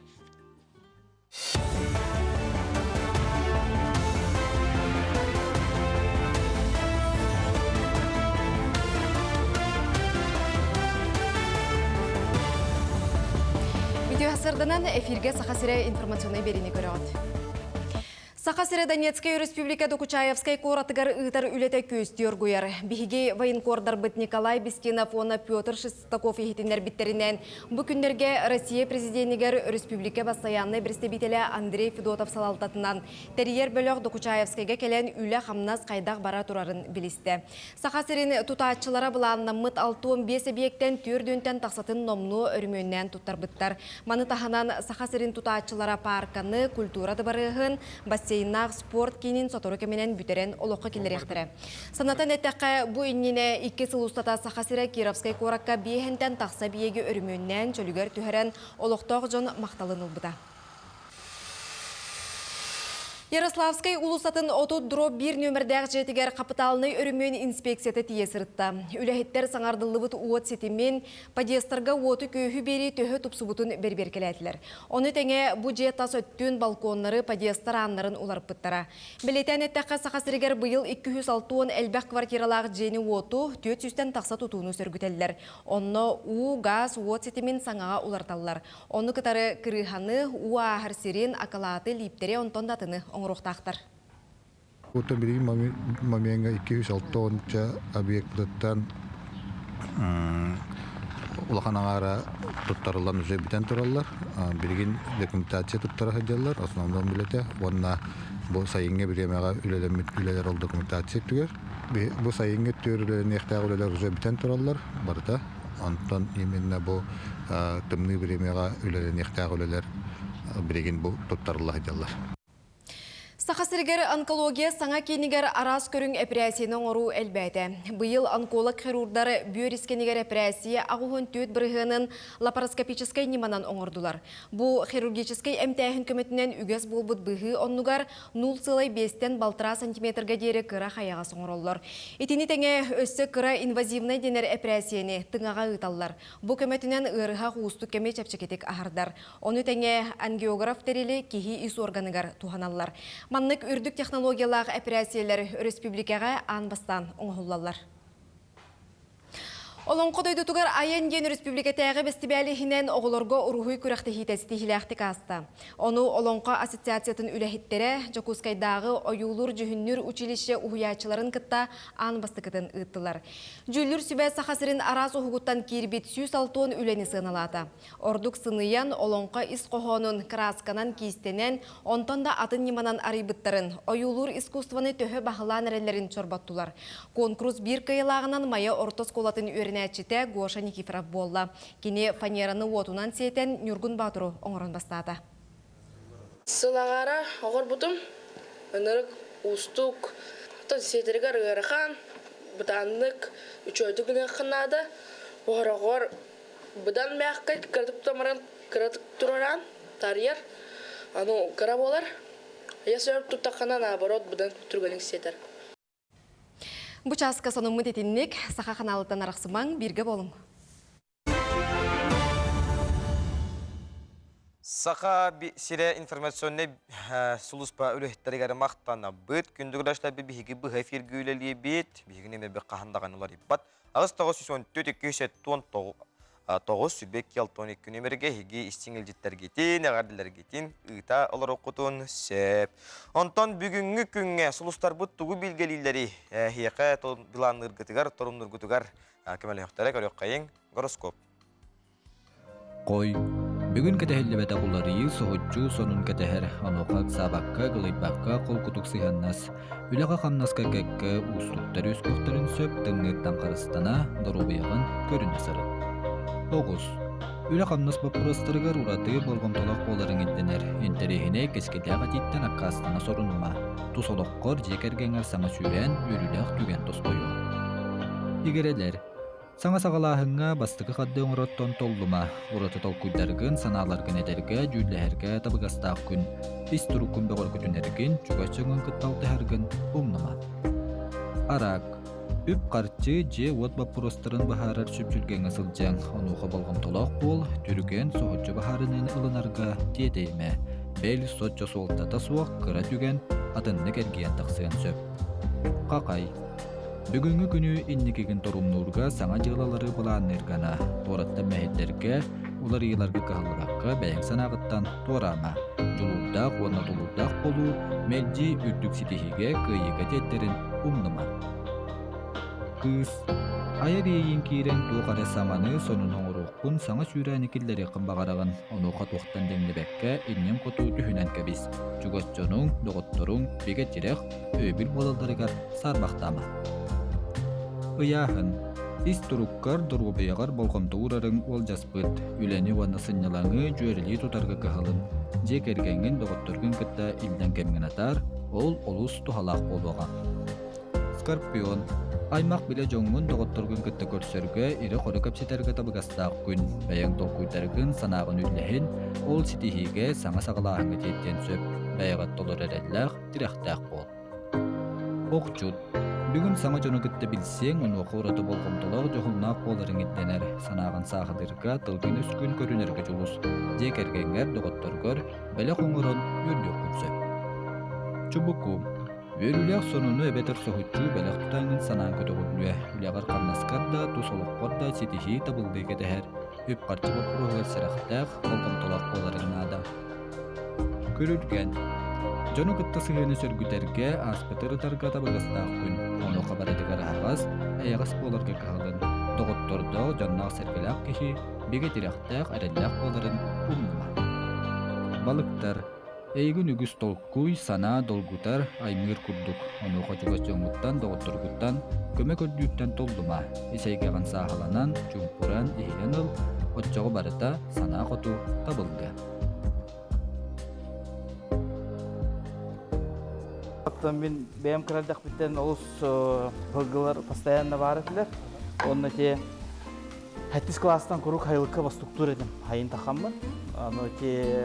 Үтүө сырданан эфиргэ Саха сирэ информационнай биэриини көрөҕүт. Саха сирэ Донецкай Өрөспүүбүлүкэ Докучаевскай куоратыгар ыытар үлэтэ күөстүү оргуйар. Биһиги военкордарбыт Николай Бестинов уонна Петр Шестаков иһитиннэрбиттэринэн, бу күннэргэ Россия президенигэр өрөспүүбүлүкэ бастайааннай бэрэстэбиитэлэ Андрей Федотов салалтатынан тэрийэр бөлөх Докучаевскайга кэлэн үлэ-хамнас хайдах бара турарын билистэ. Саха сирин тутааччылара былааннаммыт 65 эбийиэктэн түөрт тахсатын номнуо өрөмүөннээн туттарбыттар. Маны таһынан Саха сирин тутааччылара паарканы, культура дыбарыаһын, бассейннаах спорт киинин сотору кэминэн бүтэрэн олоххо киллэриэхтэрэ. Санатан эттэххэ, бу иннинэ икки сыл устата Саха сирэ Кировскай куоракка биэһэнтэн тахса биэги өрөмүөннээн, чөлүгэр түһэрэн, олохтоох дьон махталын ылбыта. Ярославскай уулуссатын 30 дробь 1 нүөмэрдээх дьиэтигэр хапытаалынай өрөмүөн инспекцията тиийэ сырытта. Үлэһиттэр саҥардыллыбыт уот ситимин, подъездтарга уоту-күөһү биэрии төһө тупсубутун бэрэбиэркэлээтилэр. Ону тэҥэ бу дьиэ тас өттүн, балконнары, подъездтар ааннарын уларыппыттара. Бэлиэтээн эттэххэ, Саха сиригэр быйыл 260 элбэх квартиралаах дьиэни-уоту, 400-тэн тахса тутууну сөргүтэллэр. Онно уу, гаас, уот ситимин саҥаҕа уларыталлар. Ону кытары кырыыһаны, уу ааһар сирин, акылааты, лииптэри онтон да атыны оҥоруохтаахтар. Оттон билигин момеҥҥа 260 объектыттан улахан аҥаара туттарыллан уже бүтэн тураллар. Билигин документация туттара сылдьаллар, основном үлэтэ уонна бу сайыҥҥы бириэмэҕэ үлэлэммит үлэлэр ол документация өттүгэр. Бу сайыҥҥы өттүгэр үлэлэниэхтээх үлэлэр уже бүтэн тураллар барыта. Онтон именно бу тымныы бириэмэҕэ үлэлэниэхтээх үлэлэр билигин бу туттарылла сылдьаллар. Саха сиригэр онкология саҥа киинигэр араас көрүҥ эпэрээссийэни оҥоруу элбээтэ. Быйыл онколог-хирурдар бүөр искэнигэр эпэрээссийэ 84 бырыһыанын лапароскопическай ньыманан оҥордулар. Бу хирургическай эмтээһин көмөтүнэн үгэс буолбут быһыы оннугар нуул сыалай биэстэн балтараа сантиметрга диэри кыра хайаҕас оҥороллор. Итини тэҥэ өссө кыра инвазивнай дэнэр эпэрээссийэни тыҥаҕа ыыталлар. Бу көмөтүнэн ыарыһах уустук кэми чэпчэкитик аһардар. Ону тэҥэ ангиограф тэрили киһи ис уорганыгар туһаналлар. Маннык үрдүк технологиялаах эпэрээссийэлэр өрөспүүбүлүкэҕэ аан бастаан оҥоһуллаллар. Олоҥхо дойдутугар Айан диэн өрөспүүбүлүкэтээҕи бэстибээл иһинэн оҕолорго уруһуй күрэхтэһиитэ ситиһиилээхтик ааста. Ону Олоҥхо ассоциациятын үлэһиттэрэ Дьокуускайдааҕы ойуулуур-дьүһүннүүр училище уһуйааччыларын кытта аан бастакытын ыыттылар. Дьүүллүүр сүбэ Саха сирин араас уһугуттан киирбит 160 үлэни сыаналаата. Ордук сыныйан, олоҥхо ис хоһоонун кыраасканан киистэнэн, онтон да атын ньыманан арыйбыттарын, ойуулуур искусствоны төһө баһылаан эрэллэрин чорботтулар. Куонкурус биир кыайыылааҕынан Майа орто оскуолатын үөрэнээччитэ Гоша Никифоров буолла. Кини фанераны уотунан сиэтэн Ньургун Боотуру оҥорон бастаата. Сыл аҕара оҕорбутум ынырык уустук, оттон сиэтэригэр ыарахан, бытааннык, үчүгэйдик гыныаххын наада. Оһороҕор быдан мягкай, кыратык тутан кыратык тураран тарыйар. Аны кыра буолар. Я сөп туттаххына наоборот быдан түргэнник сиэтэр. Бу чааска сонуммут итинник Саха ханаалыттан арахсымаҥ, бииргэ буолуҥ. Саха сирэ информационнай сулууспа үлэһиттэригэр махтанабыт. Күндү көрөөччүлэрбит биһиги быһа эфиргэ үлэлиибит. Биһигини эмиэ хаһан даҕаны уларыйбат. 8914 279 162 нүөмэргэ эһиги истиҥ илдьиттэргитин, эҕэрдэлэргитин ыыта олоруккутун сөп. Онтон бүгүҥҥү күҥҥэ сулустарбыт тугу билгэлииллэрий? Эһиэхэ былаанныыргытыгар, торумнуургутугар көмөлөһөхтөрө көрүөххэйиҥ. Гороскоп. Хой. Бүгүн кэтэһиллибэтэх уларыйыы соһуччу сонун кэтэһэр, онуоха ыксаабакка, кылыйбакка холкутук сыһыаннас. Үлэҕэ-хамнаска кэккэ уустуктар үөскүөхтэрин сөп, тымныыттан харыстана, доруобуйаҕын көрүнэ сырыт. Оҕус. Үлэ-хамнас боппуруостарыгар ураты болҕомтолоох буоларыҥ ирдэнэр. Интэриэһинэй, кэскилээх этииттэн аккаастана сорунума. Тус олоххор, дьиэ кэргэҥҥэр саҥа сүүрээн, үөрүүлээх түгэн тосхойуо. Игирэлэр. Саҥа саҕалааһыҥҥа бастакы хардыы оҥороттон толлума, ураты толкуйдаргын, санааларгын этэргэ, дьүүллэһэргэ табыгастаах күн. Ис туруккун бөҕөргүтүнэргин, чугас дьоҥҥун кытта алтыһаргын умнума. Араак. Үп-харчы, дьиэ-уот боппуруостарын быһаарар сүпсүлгэҥҥэ сылдьыаҥ. Онуоха болҕомтолоох буол, түргэн, соһуччу быһаарыныыны ылынарга тиэтэйимэ. Бэл, соччо суолтата суох кыра түгэн атыннык эргийэн тахсыан сөп. Хахай. Бүгүҥҥү күнү инникигин торумнуурга саҥа дьыалалары былаанныырга анаа. Туораттан мэһэйдэргэ, уларыйыыларга кыһаллыбакка бэйэҥ санааҕыттан туораама. Дьулуурдаах уонна тулуурдаах буолуу мэлдьи үрдүк ситиһиигэ, кыайыыга тиэрдэрин умнума. Кыыс Айар иэйиин киирэн туох эрэ саҥаны, сонуну оҥоруоххун, саҥа сүүрээни киллэриэххин баҕараҕын. Онуоха туохтан дэҥнибэккэ, инниҥ хоту түһүнэн кэбис. Чугас дьонуҥ, доҕотторуҥ бигэ тирэх, өйөбүл буолалларыгар саарбахтаама. Ыйааһын. Ис туруккар, доруобуйаҕар болҕомто уурарыҥ уолдьаспыт. Үлэни уонна сынньалаҥы дьүөрэлии тутарга кыһалын. Дьиэ кэргэҥҥин, доҕотторгун кытта иллэҥ кэмҥин атаар, ол олус туһалаах буолуоҕа. Скорпион. Аймах-билэ дьоҥҥун, доҕотторгун кытта көрсөргө, ирэ-хоро кэпсэтэргэ табыгастаах күн. Бэйэҥ толкуйдаргын, санааҕын үллэһин, ол ситиһиигэ, саҥа саҕалааһыҥҥа тиэрдиэн сөп. Бэйэҕэр толору эрэллээх, тирэхтээх буол. Охчут. Бүгүн саҥа дьону кытта билсиэҥ, онуоха ураты болҕомтолоох, дьоһуннаах буоларыҥ ирдэнэр. Санааҕын сааһылыырга, тылгын-өскүн көрүнэргэ дьулус. Дьиэ кэргэҥҥэр, доҕотторгор бэлэх оҥорон үөрдүөххүн сөп. Чубуку. Үөрүүлээх сонуну эбэтэр соһуччу бэлэх тутаҥҥын санаан көтөҕүллүө. Үлэҕэр-хамнаскар да, тус олоххор да ситиһии табыллыы кэтэһэр. Үп-харчы боппуруоһугар сэрэхтээх, болҕомтолоох буоларыҥ наада. Күрүлгэн. Дьону кытта сыһыаны сөргүтэргэ, ааспыты ырытарга табыгастаах күн. Онуоха барытыгар аһаҕас, эйэҕэс буоларга кыһалын. Доҕоттордоох, дьонноох-сэргэлээх киһи бигэ тирэхтээх, эрэллээх буоларын умнума. Балыктар. Эйигин үгүс толкуй, санаа долгутар, аймыыр курдук. Онуоха чугас дьоҥҥуттан, доҕотторгуттан көмө көрдүүртэн толлума. Ис эйгэҕин сааһыланан, чуҥкуран, иһийэн ыл, оччоҕо барыта санаа хоту табыллыа. Оттон мин бэйэм кыра эрдэхпиттэн олус һылгылар постоянно баар этилэр. Онно те Хэттис класстан куруук хайылыкка бастуктуур этим. Хайын тахаммын. Аны те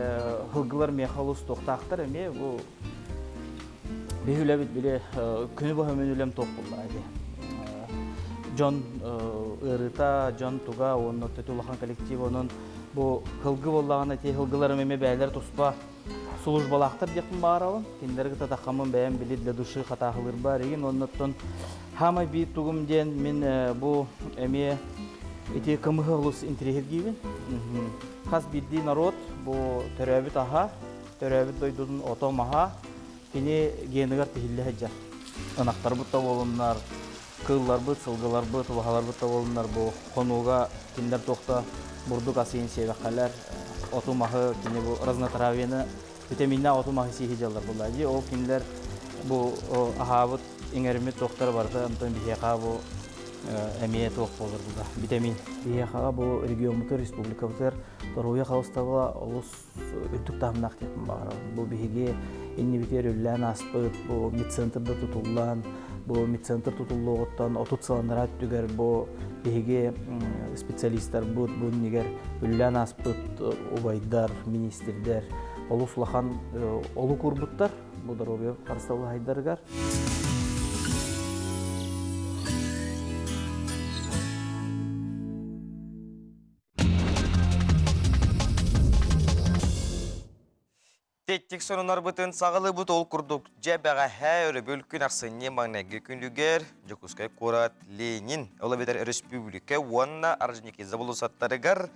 һылгылар миэхэ олус туохтаахтар эмиэ бу биһи үлэбит били күнү быһа мин үлэм туох буолла ити. Дьон ыарыыта, дьон туга уонна төтө улахан коллектив онон бу һылгы буоллаҕына ити һылгыларым эмиэ бэйэлэр туспа службалаахтар диэхпин баҕарабын. Кинилэри кытта таххаммын бэйэм били для души хатааһылыырбар игин оннуттан хаамай биир тугум диэн мин бу эмиэ ити кымыһы олус интириэһиргиибин. Хас биирдии норуот бу төрөөбүт аһа, төрөөбүт дойдутун ото-маһа кини геныгар тиһиллэ сылдьар. Ынахтарбыт да буолуннар, кыылларбыт, сылгыларбыт, убаһаларбыт да буолуннар бу хонууга кинилэр туохта бурдук асыйын сиэбэххэлэр, оту-маһы, кини бу разнотравьены, витаминнаах оту-маһы сииһи дьаллар буолла дии. Ол кинилэр бу аһаабыт, иҥэриммит туохтара барыта онтон биһиэхэ бу эмиэ туох буолар була витамин. Биһиэхэҕэ бу региоммутугар, республикабытыгар доруобуйа харыстабыла олус үрдүк таһымнаах диэхпин баҕарабын. Бу биһиги иннибитигэр үлэлээн ааспыт, бу медцентрда тутуллан, бу медцентр тутуллуоҕуттан 30 сыл анараа өттүгэр бу биһиги специалистарбыт бу иннигэр үлэлээн ааспыт убайдар, министрдэр олус улахан олук уурбуттар бу доруобуйа харыстабылаһайдарыгар. Тэттик сонунарбытын саҕалыыбыт ол курдук дьэ бэҕэһээ өрөбүл күн ахсынньы маҥнайгы күнүгэр Дьокуускай куорат Ленин, ол эбэтэр өрөспүүбүлүкэ уонна Орджоникидзе болуоссаттарыгар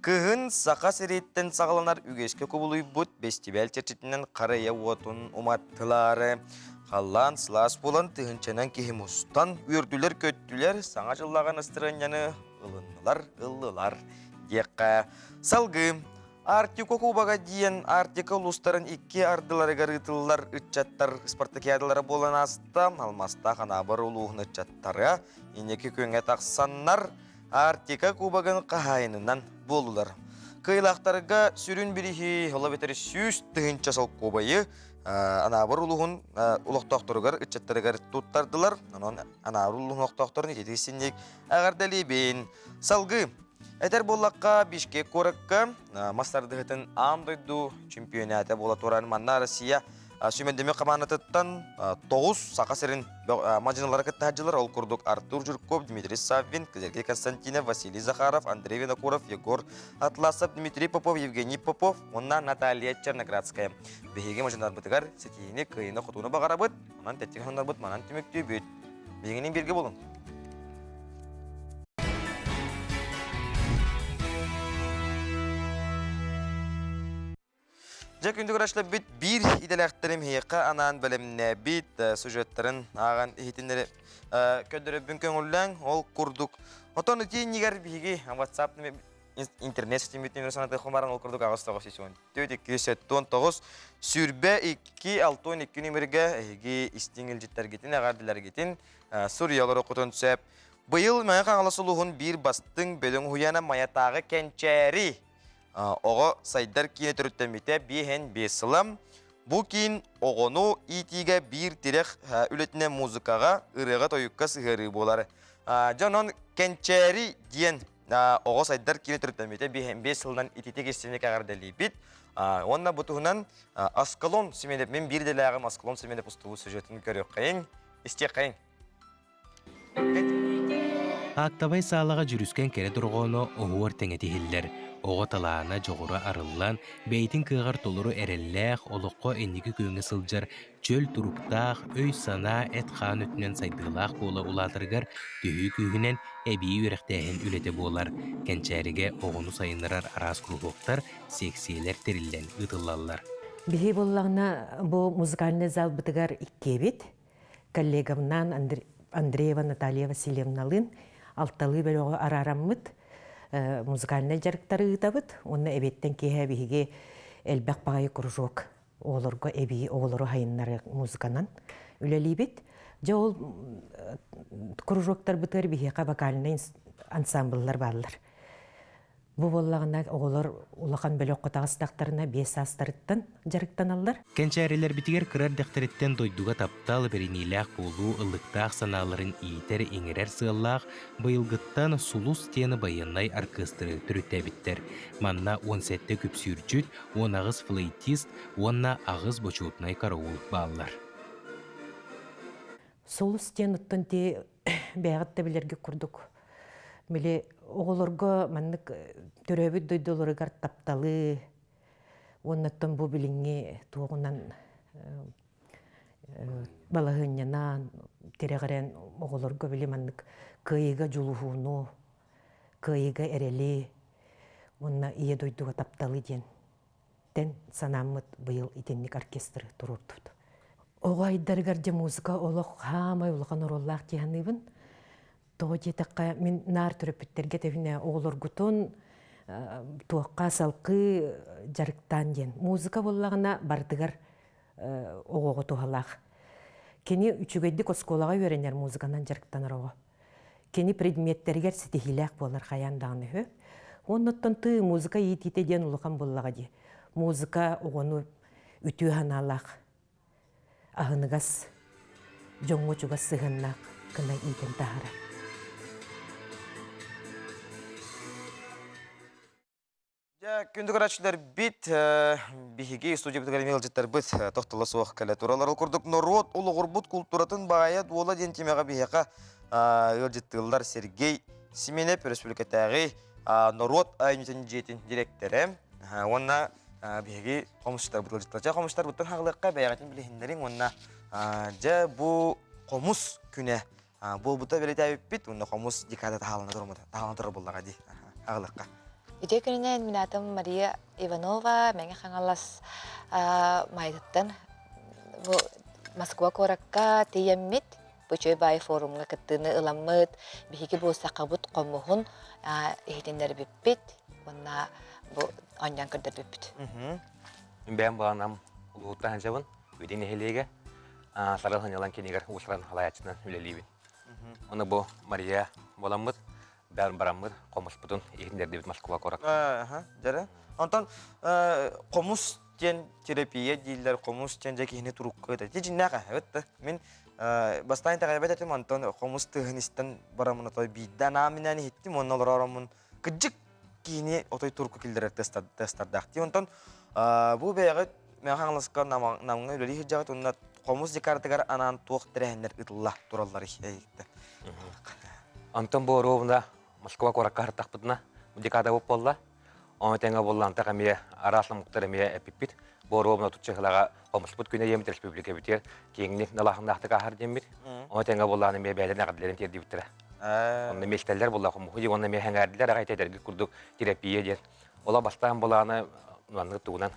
кыһын Саха сириттэн саҕаланар үгэскэ кубулуйбут бэстибээл чэрчитинэн харыйа уотун уматтылаары. Халлаан сылаас буолан тыһыынчанан киһи мустан үөрдүлэр-көттүлэр, саҥа дьыллааҕы настырыанньаны ылыннылар, ыллылар диэххэ. Салгыы Арктика Кубога диэн Арктика улуустарын икки ардыларыгар ыытыллар ыччаттар спартакиадалара буолан ааста. Алмаастаах Анаабыр улууһун ыччаттара инники күөҥҥэ тахсаннар Арктика Кубогын хаһаайынынан буоллулар. Кыайыылаахтарга сүрүн бириһи, ол эбэтэр 100 000 солкуобайы Анаабыр улууһун олохтоохторугар, ыччаттарыгар туттардылар. Онон Анаабыр улууһун олохтоохторун ититик синник эҕэрдэлиибин. Салгыы этэр буоллахха, Бишкек куоракка мас тардыһытын аан дойду чемпионата буола турар. Манна Россия сүүмэрдэммит хамаандатыттан 9 Саха сирин мадьыналара кытта сылдьаллар. Ол курдук Артур Жирков, Дмитрий Саввин, Сергей Константинов, Василий Захаров, Андрей Винокуров, Егор Атласов, Дмитрий Попов, Евгений Попов уонна Наталья Черноградская. Биһиги мадьыналарбытыгар ситиһиини, кыайыыны-хотууну баҕарабыт. Онон тэттик хоннорбут манан түмүктүүбүт. Биһигини бииргэ булуҥ. Дьэ күндү көрөөччүлэрбит биир идэлээхтэрим эһиэхэ анаан бэлэмнээбит сюжеттарын ааҕан иһитиннэри көрдөрөрбүн көҥүллээҥ. Ол курдук отон ити иннигэр биһиги WhatsApp интернет ситиммитин санатыахпын баран ол курдук 8 9 279 22 62 нөмүргэ эһиги истиҥ илдьиттэргитин эҕэрдэлэргитин суруйа олоруоххутун сөп. Быйыл Мэҥэ Хаҥалас улууһун биир бастыҥ бөдөҥ уһуйаана Майатааҕы Кэнчээри оҕо сайдар киинэ төрүттэммитэ биэһэн биэс сыла. Бу киин оҕону иитиигэ биир тирэх үлэтинэн музыкаҕа, ырыаҕа-тойукка сыһыарыы буолар. Дьэ онон Кэнчээри диэн оҕо сайдар киинэ төрүттэммитэ биэс сылынан ититик истиҥник эҕэрдэлиибит. Уонна бу туһунан Аскалон Семенов, мин биир идэлээҕим Аскалон Семенов устубут сюжетын көрүөххэйиҥ, истиэххэйиҥ. Аактабай саалаҕа дьүрүскэн кэрэ дорҕооно оһуор тэҥэ тиһиллэр. Оҕо талаана, дьоҕура арыллан, бэйэтин кыаҕар толору эрэллээх, олоххо инники күөҥҥэ сылдьар чөл туруктаах, өй-санаа, эт-хаан өттүнэн сайдыылаах буола улаатарыгар төһүү күүһүнэн эбии үөрэхтээһин үлэтэ буолар. Кэнчээригэ оҕону сайыннарар араас куруһуоктар, сиэксийэлэр тэриллэн ыытыллаллар. Биһи буоллаҕына бу музыкальнай залбытыгар иккиэбит. Коллегамнаан Андреева Наталья Васильевналыын алталыы бөлөҕү араараммыт музыкальнай дьарыктары ыытабыт уонна эбиэттэн киэһэ биһиги элбэх баҕайы кружок оҕолорго эбии оҕолору сайыннары музыканан үлэлиибит. Дьэ ол кружоктарбытыгар биһиэхэ вокальнай ансамбллар бааллар. Бу буоллаҕына оҕолор улахан бөлөххө таҕыстахтарына биэс саастарыттан дьарыктаналлар. Кэнчээрилэрбитигэр кыра эрдэхтэриттэн дойдуга таптал, бэриниилээх буолуу ыллыктаах санааларын иитэр, иҥэрэр сыаллаах быйылгыттан «Сулус» диэн байыаннай аркыастыры төрүттээбиттэр. Манна 17 күпсүүрдьүт, 18 флейтист уонна аҕыс бочуотунай караул бааллар. Сулус диэн оттон ти бэйэҕит да билэргит курдук били оҕолорго маннык төрөөбүт дойдуларыгар тапталы уонна оттон бу билиҥҥи туоҕунан балаһыанньанан тирэҕирэн оҕолорго били маннык кыайыыга дьулуһууну, кыайыыга эрэли уонна ийэ дойдуга тапталы диэн тэн санааммыт быйыл итинник оркестры туруордубут. Оҕо айдарыгар дьэ музыка олох хаамай улахан оруоллаах дии саныыбын. Тоҕо диэтэххэ, мин наар төрөппүттэргэ тэбинэ оҕолоргутун туохха салкыы дьарыктаан диэн. Музыка буоллаҕына барытыгар оҕоҕо туһалаах. Кини үчүгэйдик оскуолаҕа үөрэнэр музыканан дьарыктанар оҕо. Кини предметтэригэр ситиһиилээх буолар хайаан даҕаны үһү. Оннуттан тыы музыка иитиитэ диэн улахан буоллаҕа дии. Музыка оҕону үтүө санаалаах, аһыныгас, дьоҥҥо чугас сыһыаннаах гына иитэн таһаарар. Дьэ, күндү көрөөччүлэр бит биһиги студиябытыгар эмиэ ыалдьыттарбыт тохтоло суох кэлэ тураллар. Ол курдук норуот олоҕурбут култууратын баайа-дуола диэн тимэҕэ биһиэхэ ыалдьыттыыллар Сергей Симинэп, өрөспүүбүлүкэтээҕи норуот айымньытын дьиэтин дириэктэрэ уонна биһиги хомусчуттарбыт ыалдьыттар. Дьэ, хомусчуттарбыттан хаҕылыахха бэйэҕитин билиһиннэриҥ уонна дьэ бу хомус күнэ буолбута бэлиэтээбиппит уонна хомус декада таһаалана таһаалана турар буоллаҕа дии аҕылыахха. Үтүө күнүнэн мин аатым Мария Иванова, Мэҥэ Хаҥалас Майатыттан бу Москва куоракка тиийэммит Бу баай форумҥа кыттыыны ыламмыт, биһиги бу сахабыт хомуһун иһитиннэрбиппит уонна бу оонньоон көрдөрбүппүт. Мин бэйэм былаанам улууттан сылдьабын, Үдүн нэһилиэгэ Сарыл Ханьалан кинигэр уусуран халаайаччынан үлэлиибин. Оны бу Мария буоламмыт, бэйэм бараммыт, хомуспутун иһитиннэрдибит Москва куоракка. Дьэрэ. Онтон хомус диэн терапия дииллэр, хомус диэн дьэ киһини турукка ыытар. Ити дьиҥнээх эһэбит да. Мин бастаан итэҕэйбэт этим, онтон хомус тыаһын истэн бараммын отой биирдэ анаан-минээн иһиттим уонна олоророммун кырдьык киһини отой турукка киллэрэр тыастардаах дии. Онтон бу бэйэҕит Мэҥэ Хаҥаласка Намҥа үлэлии сылдьаҕыт уонна хомус декадатыгар анаан туох тэрээһиннэр ыытылла туралларый эйигиттэн? Онтон бу оруобуна Москва куоракка сырыттахпытына декада буолла. Ону тэҥэ буоллаантах эмиэ араас омуктар эмиэ эппиппит. Бу оруобуна отучча сылаҕа хомуспут күнэ диэммит республикабытыгар киэҥник налаахыннаахтык ааһар диэммит. Ону тэҥэ буоллаан эмиэ бэйэлэрин эҕэрдэлэрин тиэрдибиттэрэ. Онно миэстэлэр буолла хомуһу дии уонна эмиэ сэҥээрдилэр аҕай этэргит курдук терапия диэн. Ола бастаан былааны маннык тугунан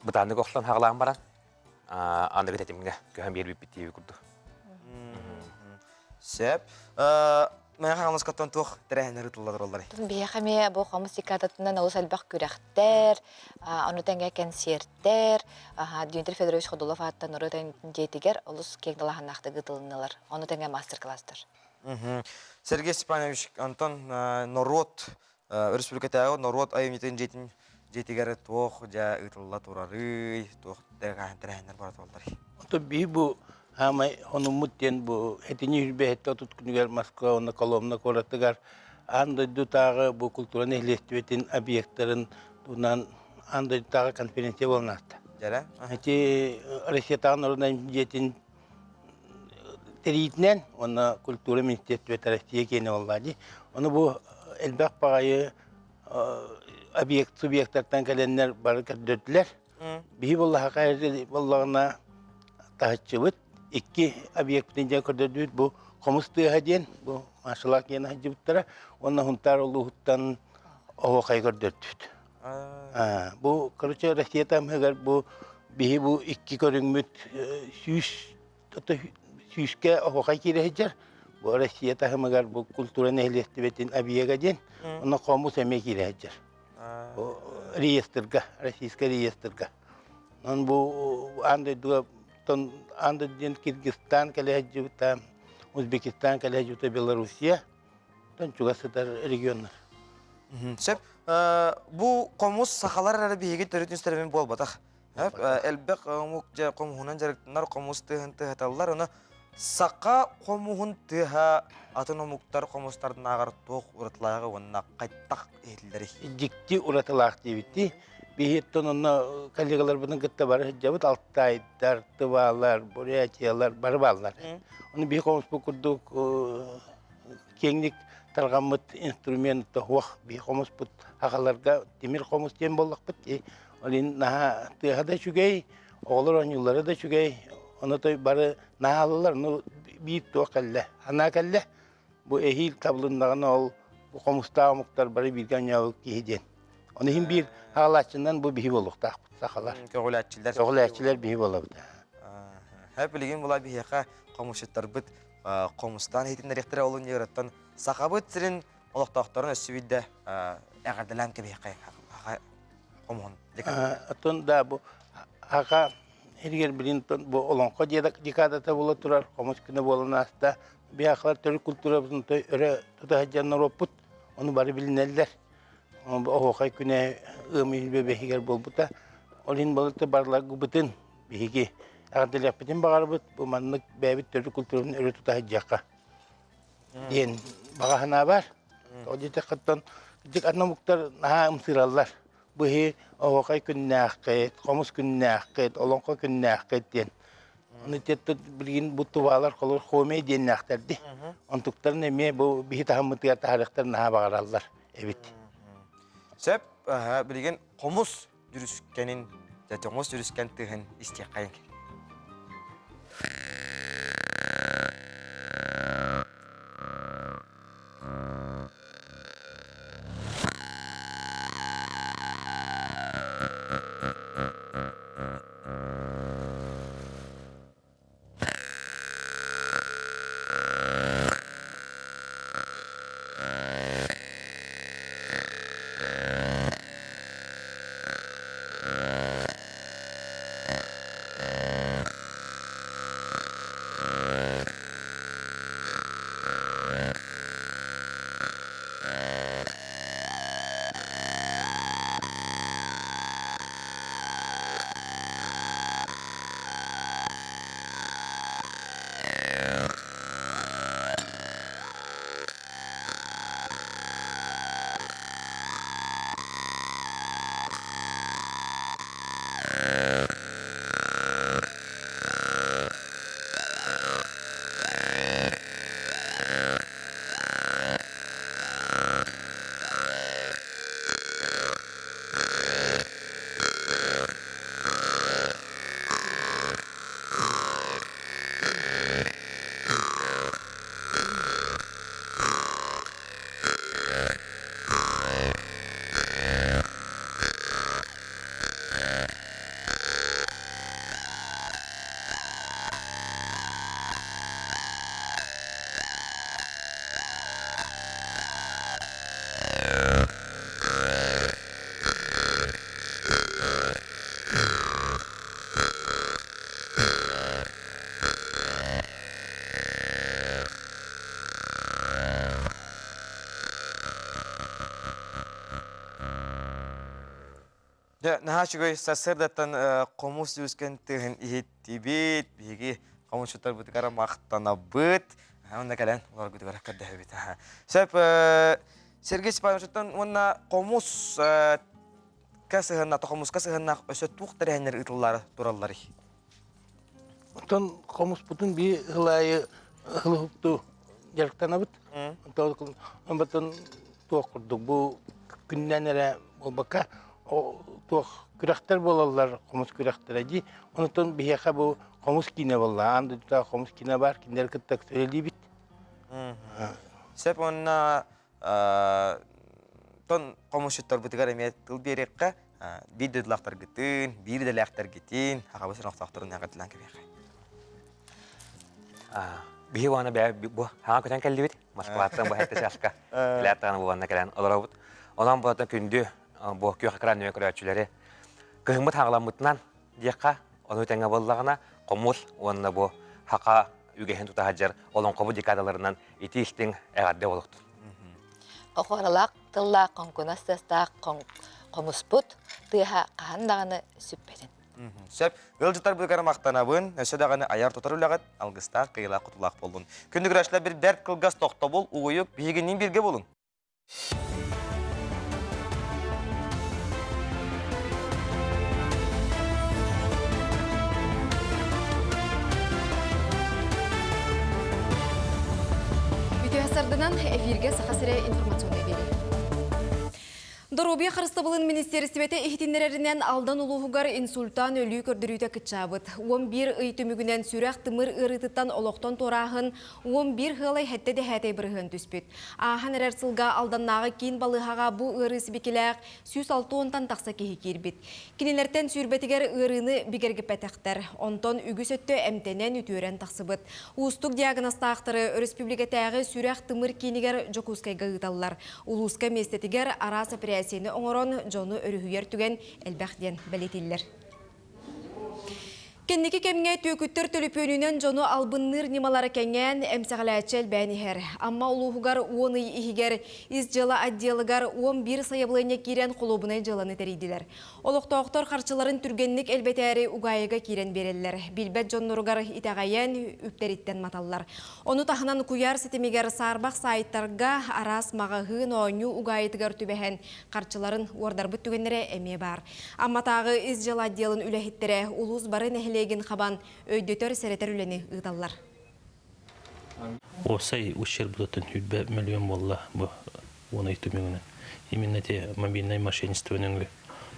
бытааннык охсон хаҕалаан баран аныгы тэтимҥэ көһөн биэрбиппит диэби курдук. Сөп. Мэҥэ Хаҥаласкаттан туох тэрээһиннэр ыытылла туралларый? Биһиэхэ эмиэ бу хомус декадатынан олус элбэх күрэхтэр, ону тэҥэ кэнсиэртэр, Дмитрий Федорович Ходулов ааттан норуот дьиэтигэр олус киэҥ далааһыннаахтык ыытылыннылар. Ону тэҥэ мастер-класстар. Сергей Степанович, онтон норуот өрөспүүбүлүкэтээҕи норуот айымньытын дьиэтин дьиэтигэр туох дьэ ыытылла турарый, туох тэрээһиннэр бара туралларый? Ото биһи бу хаамай хонуммут диэн бу этини хүрбэһиттэ отут күнүгэр Москва уонна Коломна куоратыгар аан дойдутааҕы бу культура нэһилиэстибэтин объектарын туһунан аан дойдутааҕы конференция буолан ааста. Дьэрэ. Ити Россиятааҕы норуодунай дьиэтин тэрийиитинэн уонна культура министерствета Россия киэнэ буолла дии. Ону бу элбэх баҕайы объект субъектартан кэлэннэр бары көрдөрдүлэр. Биһи буоллаха буоллаҕына таһыччыбыт икки объектпытын дьэ көрдөрдүбүт бу хомус тыаһа диэн бу Машалаах диэн сылдьыбыттара уонна Хунтаар улууһуттан оһуохай көрдөрдүбүт. Бу короче Россия таһымыгар бу биһи бу икки көрүҥмүт сүүс сүүскэ оһуохай киирэ сылдьар. Бу Россия таһымыгар бу культура нэһилиэстибэтин объега диэн онно хомус эмиэ киирэ сылдьар. Реестрга, российскай реестрга. Онон бу аан дойдуга аан дойду диэн Киргизстан кэлэ сылдьыбыта, Узбекистан кэлэ сылдьыбыта, Белоруссия, тон чугас сытар регионнар. Сөп. Бу хомус сахалар эрэ биһиги төрүт үстэрбин буолбатах. Элбэх омук дьэ хомуһунан дьарыктанар хомус тыаһын тыаһаталлар. Ону саха хомуһун тыаһа атын омуктар хомустарынааҕар туох уратылааҕы уонна хайтах иһиллэрий? Дьикти уратылаах диэбиттии. Биһиттэн онно коллегаларбытын кытта бары сылдьабыт. Алтайдар, Тывалар, Бурятиялар бары бааллар. Ону биһи хомуспут курдук киэҥник тарҕаммыт инструмент тоһуох биһи хомуспут сахаларга тимир хомус диэн буоллахпыт дии. Ол иһин наһаа тыаһа да үчүгэй, оҕолор оонньууллара да үчүгэй. Ону той бары наһаалалар, ну биир туох кэллэ, анаа кэллэ. Бу эһиил табылыннаҕына ол бу хомустаах омуктар бары бииргэ оонньообут киһи диэн. Ону иһин биир хаалааччынан бу биһи буолуохтаахпыт сахалар. Көҕүлээччилэр. Көҕүлээччилэр биһи буолабыт. Хэп билигин була биһиэхэ хомусчуттарбыт хомустаан иһитиннэриэхтэрэ ол иннигэр Сахабыт сирин олохтоохторун өссө биирдэ эҕэрдэлээн кэбиһиэххэ хомуһун Оттон да бу аха иригэр билин бу олоҥхо декадата буола турар хомус күнэ буолан ааста. Биһахалар төрүт культурабытын өрө тута сылдьан норуоппут ону бары билинэллэр. Оһуохай күнэ ыам бэһигэр буолбута. Ол иһин балыты барыларгыбытын биһиги эҕэрдэлиэхпитин баҕарабыт. Бу маннык бэйэбит төрүт культурабытын өрө тута сылдьыахха диэн баҕа санаа баар. Ол диэтэххиттэн дьик атын омуктар наһаа ымсыыраллар. Бу иһи оһуохай күннээххит, хомус күннээххит, олоҥхо күннээххит диэн. Ону тиэттэ билигин бу тубаалар холор хомей диэннээхтэр дии. Онтуктарын эмиэ бу биһи таһыммытыгар таһаарыахтар наһаа баҕараллар эбит. Сөп, билигин хомус дьүрүскэнин, хомус дьүрүскэн тыаһын истиэххэйиҥ. Дьэ, наһаа үчүгэй сарсыардаттан хомус үскэн тыаһын иһиттибит. Биһиги хомусчуттарбытыгар махтанабыт. Онно кэлэн олоргутугар көрдөһөбүт. Сөп, Сергей Степановичтан уонна хомус сыһыаннаах, хомуска сыһыаннаах өссө туох тэрээһиннэр ыытыллаары туралларый? Оттон хомуспутун биир сыл аайы ылыһыктуу дьарыктанабыт. Онтон туох курдук бу күннэн эрэ буолбакка туох күрэхтэр буолаллар хомус күрэхтэрэ дии. Онтон биһиэхэ бу хомус киинэ буолла. Аан дойдутааҕы хомус киинэ баар, кинилэри кытта үлэлиибит. Сөп уонна тон хомусчуттарбытыгар эмиэ тыл биэриэххэ биир дойдулаахтаргытын, биир идэлээхтэргитин аҕабыт сорохтоохторун эҕэрдэлээн кэбиэххэ. Биһи уонна бэйэ бу хаҥа көтөн кэллибит. Москваттан бу хэтте часка кэлээттаҕына буоланна кэлэн олоробут. Онон буолатын күндү бу күөх экран нөҥүө көрөөччүлэри кыһыммыт хаҥаламмытынан диэххэ, ону тэҥэ буоллаҕына хомус уонна бу хака үгэһин тута сылдьар олоҥхобут декадаларынан итии истиҥ эҕэрдэ буолуохтун. Охуоралаах. тыллаах хоҥкунас тыастаах хомуспут тыаһа хаһан даҕаны сүппэтин. Сөп. Ыалдьыттарбытыгар махтанабын. Өссө даҕаны айар-тутар үлэҕит алгыстаах, кыайыылаах-хотуулаах буоллун. Күндү көрөөччүлэр бир бэрт кылгас тохтобул, угуйук биһигинниин бииргэ буолуҥ. Үтүө сардынан эфиргэ Саха сирэ информационнай биэрии. Доруобуйа харыстабылын министиэристибэтэ иһитиннэрэринэн Алдан улууһугар инсультаан өлүү көрдөрүүтэ кыччаабыт. 11 ый түмүгүнэн сүрэх-тымыр ыарыытыттан олохтон туорааһын 11 ыалай сэттэ дэһээтэй бырыһыан түспүт. Ааһан эрэр сылга Алданнааҕы киин балыыһаҕа бу ыарыы сибикилээх 160-тан тахса киһи киирбит. Кинилэртэн сүүрбэтигэр ыарыыны бигэргиппэтэхтэр. Онтон үгүс өттө эмтэнэн, үтүөрэн тахсыбыт. Уустук диагнозтаахтары өрөспүүбүлүкэтээҕи сүрэх-тымыр киинигэр Дьокуускайга ыыталлар. Улууска миэстэтигэр араас эпэрээссийэни оҥорон дьону өрүһүйэр түгэн элбэх диэн бэлиэтииллэр. Кэнники кэмҥэ түөкүттэр төлөпүөнүнэн дьону албынныыр ньымалара кэҥээн, эмсэҕэлээччи элбээн иһэр. Амма улууһугар 10 ый иһигэр ис дьыала отделыгар 11 сайабылыанньа киирэн холуобунай дьыаланы тэрийдилэр. Олохтоохтор харчыларын түргэнник элбэтээри угаайыга киирэн биэрэллэр. Билбэт дьонноругар итэҕэйэн, үптэриттэн маталлар. Ону таһынан куйаар ситимигэр саарбах саайтарга араас маҕаһыын оонньуу угаайытыгар түбэһэн харчыларын уордарбыт түгэннэрэ эмиэ баар. Амматааҕы ис дьыала отделын үлэһиттэрэ улуус бары нэһилиэгин хабан өйдөтөр-сэрэтэр үлэни ыыталлар. Уопсай ущербытын 100 миллион буолла бу уон ый түмүгүнэн. Именно те мобильное мошенничество нөҥүө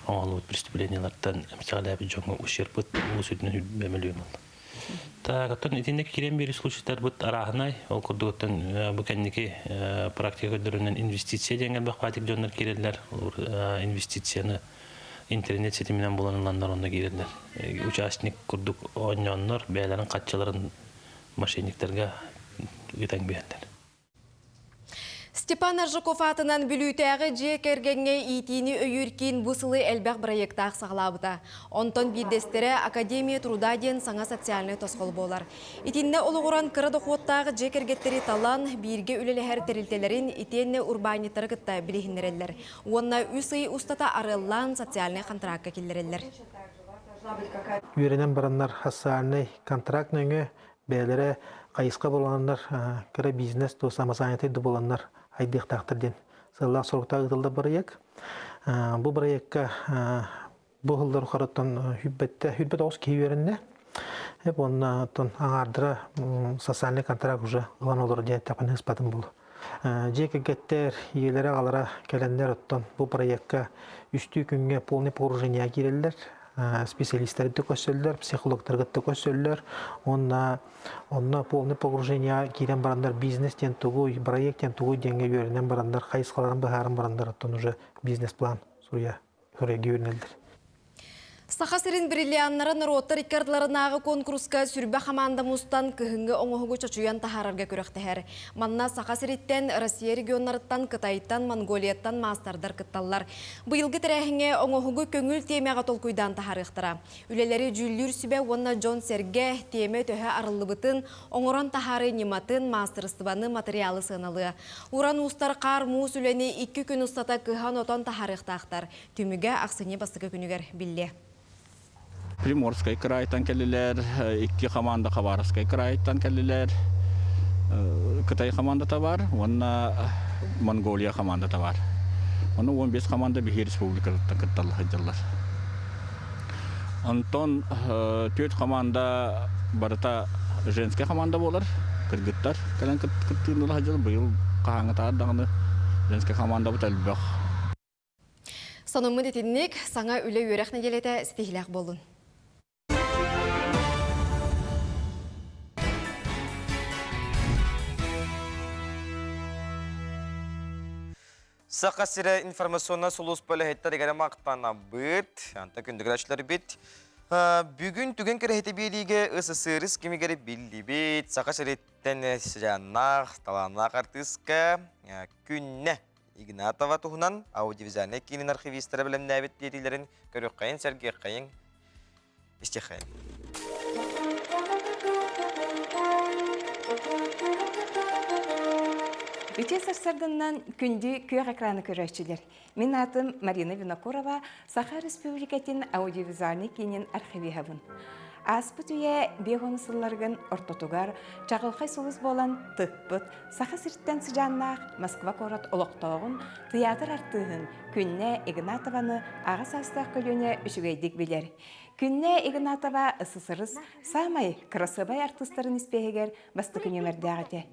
оҥоһуллубут преступлениелартан эмсэҕэлээбит дьоҥҥо ущербыт улуус үрдүнэн 100 миллион буолла. Так, оттон итинник киирэн биэрии случайдарбыт арааһынай. Ол курдук оттон бу кэнники практика көрдөрүнэн инвестиция диэн элбэх баатик дьоннор киирэллэр. Инвестицияны интернет ситиминэн булан ыланнар онно киирэллэр. Участник курдук оонньооннор бэйэлэрин хаччыларын мошенниктарга ыытан биэрэллэр. Степан Аржаков аатынан Бүлүүтээҕи дьиэ кэргэҥҥэ иитиини өйүүр киин бу сылы элбэх бырайыактаах саҕалаабыта. Онтон биирдэстэрэ Академия труда диэн саҥа социальнай тосхол буолар. Итиннэ олоҕуран кыра дохуоттаах дьиэ кэргэттэри талан, бииргэ үлэлэһэр тэрилтэлэрин итиэннэ урбаанньыттары кытта билиһиннэрэллэр. Уонна үс ый устата арыаллаан социальнай хантыраакка киллэрэллэр. Үөрэнэн бараннар социальнай контракт нөҥүө бэйэлэрэ хайысха буланнар кыра бизнес то самозанятый да буланнар айдыахтаахтар диэн сыаллаах соруктаах ыытыллар бырайыак. Бу бырайыакка бу сыллар ухарыттан хүрбэттэ хүрбэт оҕус киһи үөрэннэ. Уонна оттон аҥаардара социальный контракт уже ылан олорор диэн эттэхпинэ ыспатым буолуо. Дьиэ кэргэттэр ийэлэрэ аҕалара кэлэннэр оттон бу проекка үстүү күҥҥэ полный погружение киирэллэр специалистары көрсөллөр, психологтары кытта көрсөллөр уонна онно полный погружение киирэн бараннар бизнес диэн тугуй, проект диэн тугуй диэҥҥэ үөрэнэн бараннар, хайысхаларын быһааран бараннар оттон уже бизнес-план суруйа суруйга үөрэнэллэр. Саха сирин бриллианнара норуоттар икки ардыларынааҕы куонкуруска сүрбэ хамаанда мустан кыһыҥҥы оҥоһугу чочуйан таһаарарга күрэхтэһэр. Манна Саха сириттэн, Россия регионнарыттан, Кытайтан, Монголияттан маастардар кытталлар. Быйылгы тэрээһиҥҥэ оҥоһугу көҥүл тиэмэҕэ толкуйдаан таһаарыахтара. Үлэлэри дьүүллүүр сүбэ уонна дьон-сэргэ тиэмэ төһө арыллыбытын, оҥорон таһаарыы ньыматын, маастарыстыбаны, матырыйаалы сыаналыа. Уран уустар хаар-муус үлэни икки күн устата кыһан-отон таһаарыахтаахтар. Түмүгэ ахсынньы бастакы күнүгэр биллиэ. Приморскай кыраайтан кэллилэр, икки команда Хабаровскай кыраайтан кэллилэр, Кытай командата бар уонна Монголия командата бар. Ону 15 команда биһиги республикаттан кытталла сылдьаллар. Онтон түөрт команда барыта женскай команда буолар. Кыргыттар кэлэн кыттыыны сылдьаллар. Быйыл хаһааҥҥытааҕар даҕаны женскай командабыт элбэх. Сонуммут итинник, саҥа үлэ-үөрэх нэдиэлэтэ ситиһиилээх буоллун. Саха сирэ информационнай сулууспа үлэһиттэригэр махтанабыт. Анта күндүгүрәчләрбит. Бүгүн түгэн кэрэһити биэриигэ СССР кимигэр биллибит. Саха сириттэн сыдьааннаах, талааннаах артыыска күннэ Игнатова туһунан аудиовизуальнай киинин архивистара бэлэмнээбит биэриилэрин көрүөххэйин, сэргиэххэйин, истиэххэйин. Үтүө сарсардынан күндү күөх экраны көрөөччүлэр. Мин атым Марина Винокурова, Саха Республикатын аудиовизуальный киинин архивиһабын. Ааспыт үйэ биэс сылларгын ортотугар чаҕылхай сулус буолан тыкпыт Саха сириттэн сыдьааннаах Москва куорат олохтооҕун, тыйаатыр артыыһын Күннэ Игнатованы аҕа саастаах көлүөнэ үчүгэйдик билэр. Күннэ Игнатова СССР саамай кырасыабай артыыстарын испиэһигэр бастакы нүөмэрдээх этэ.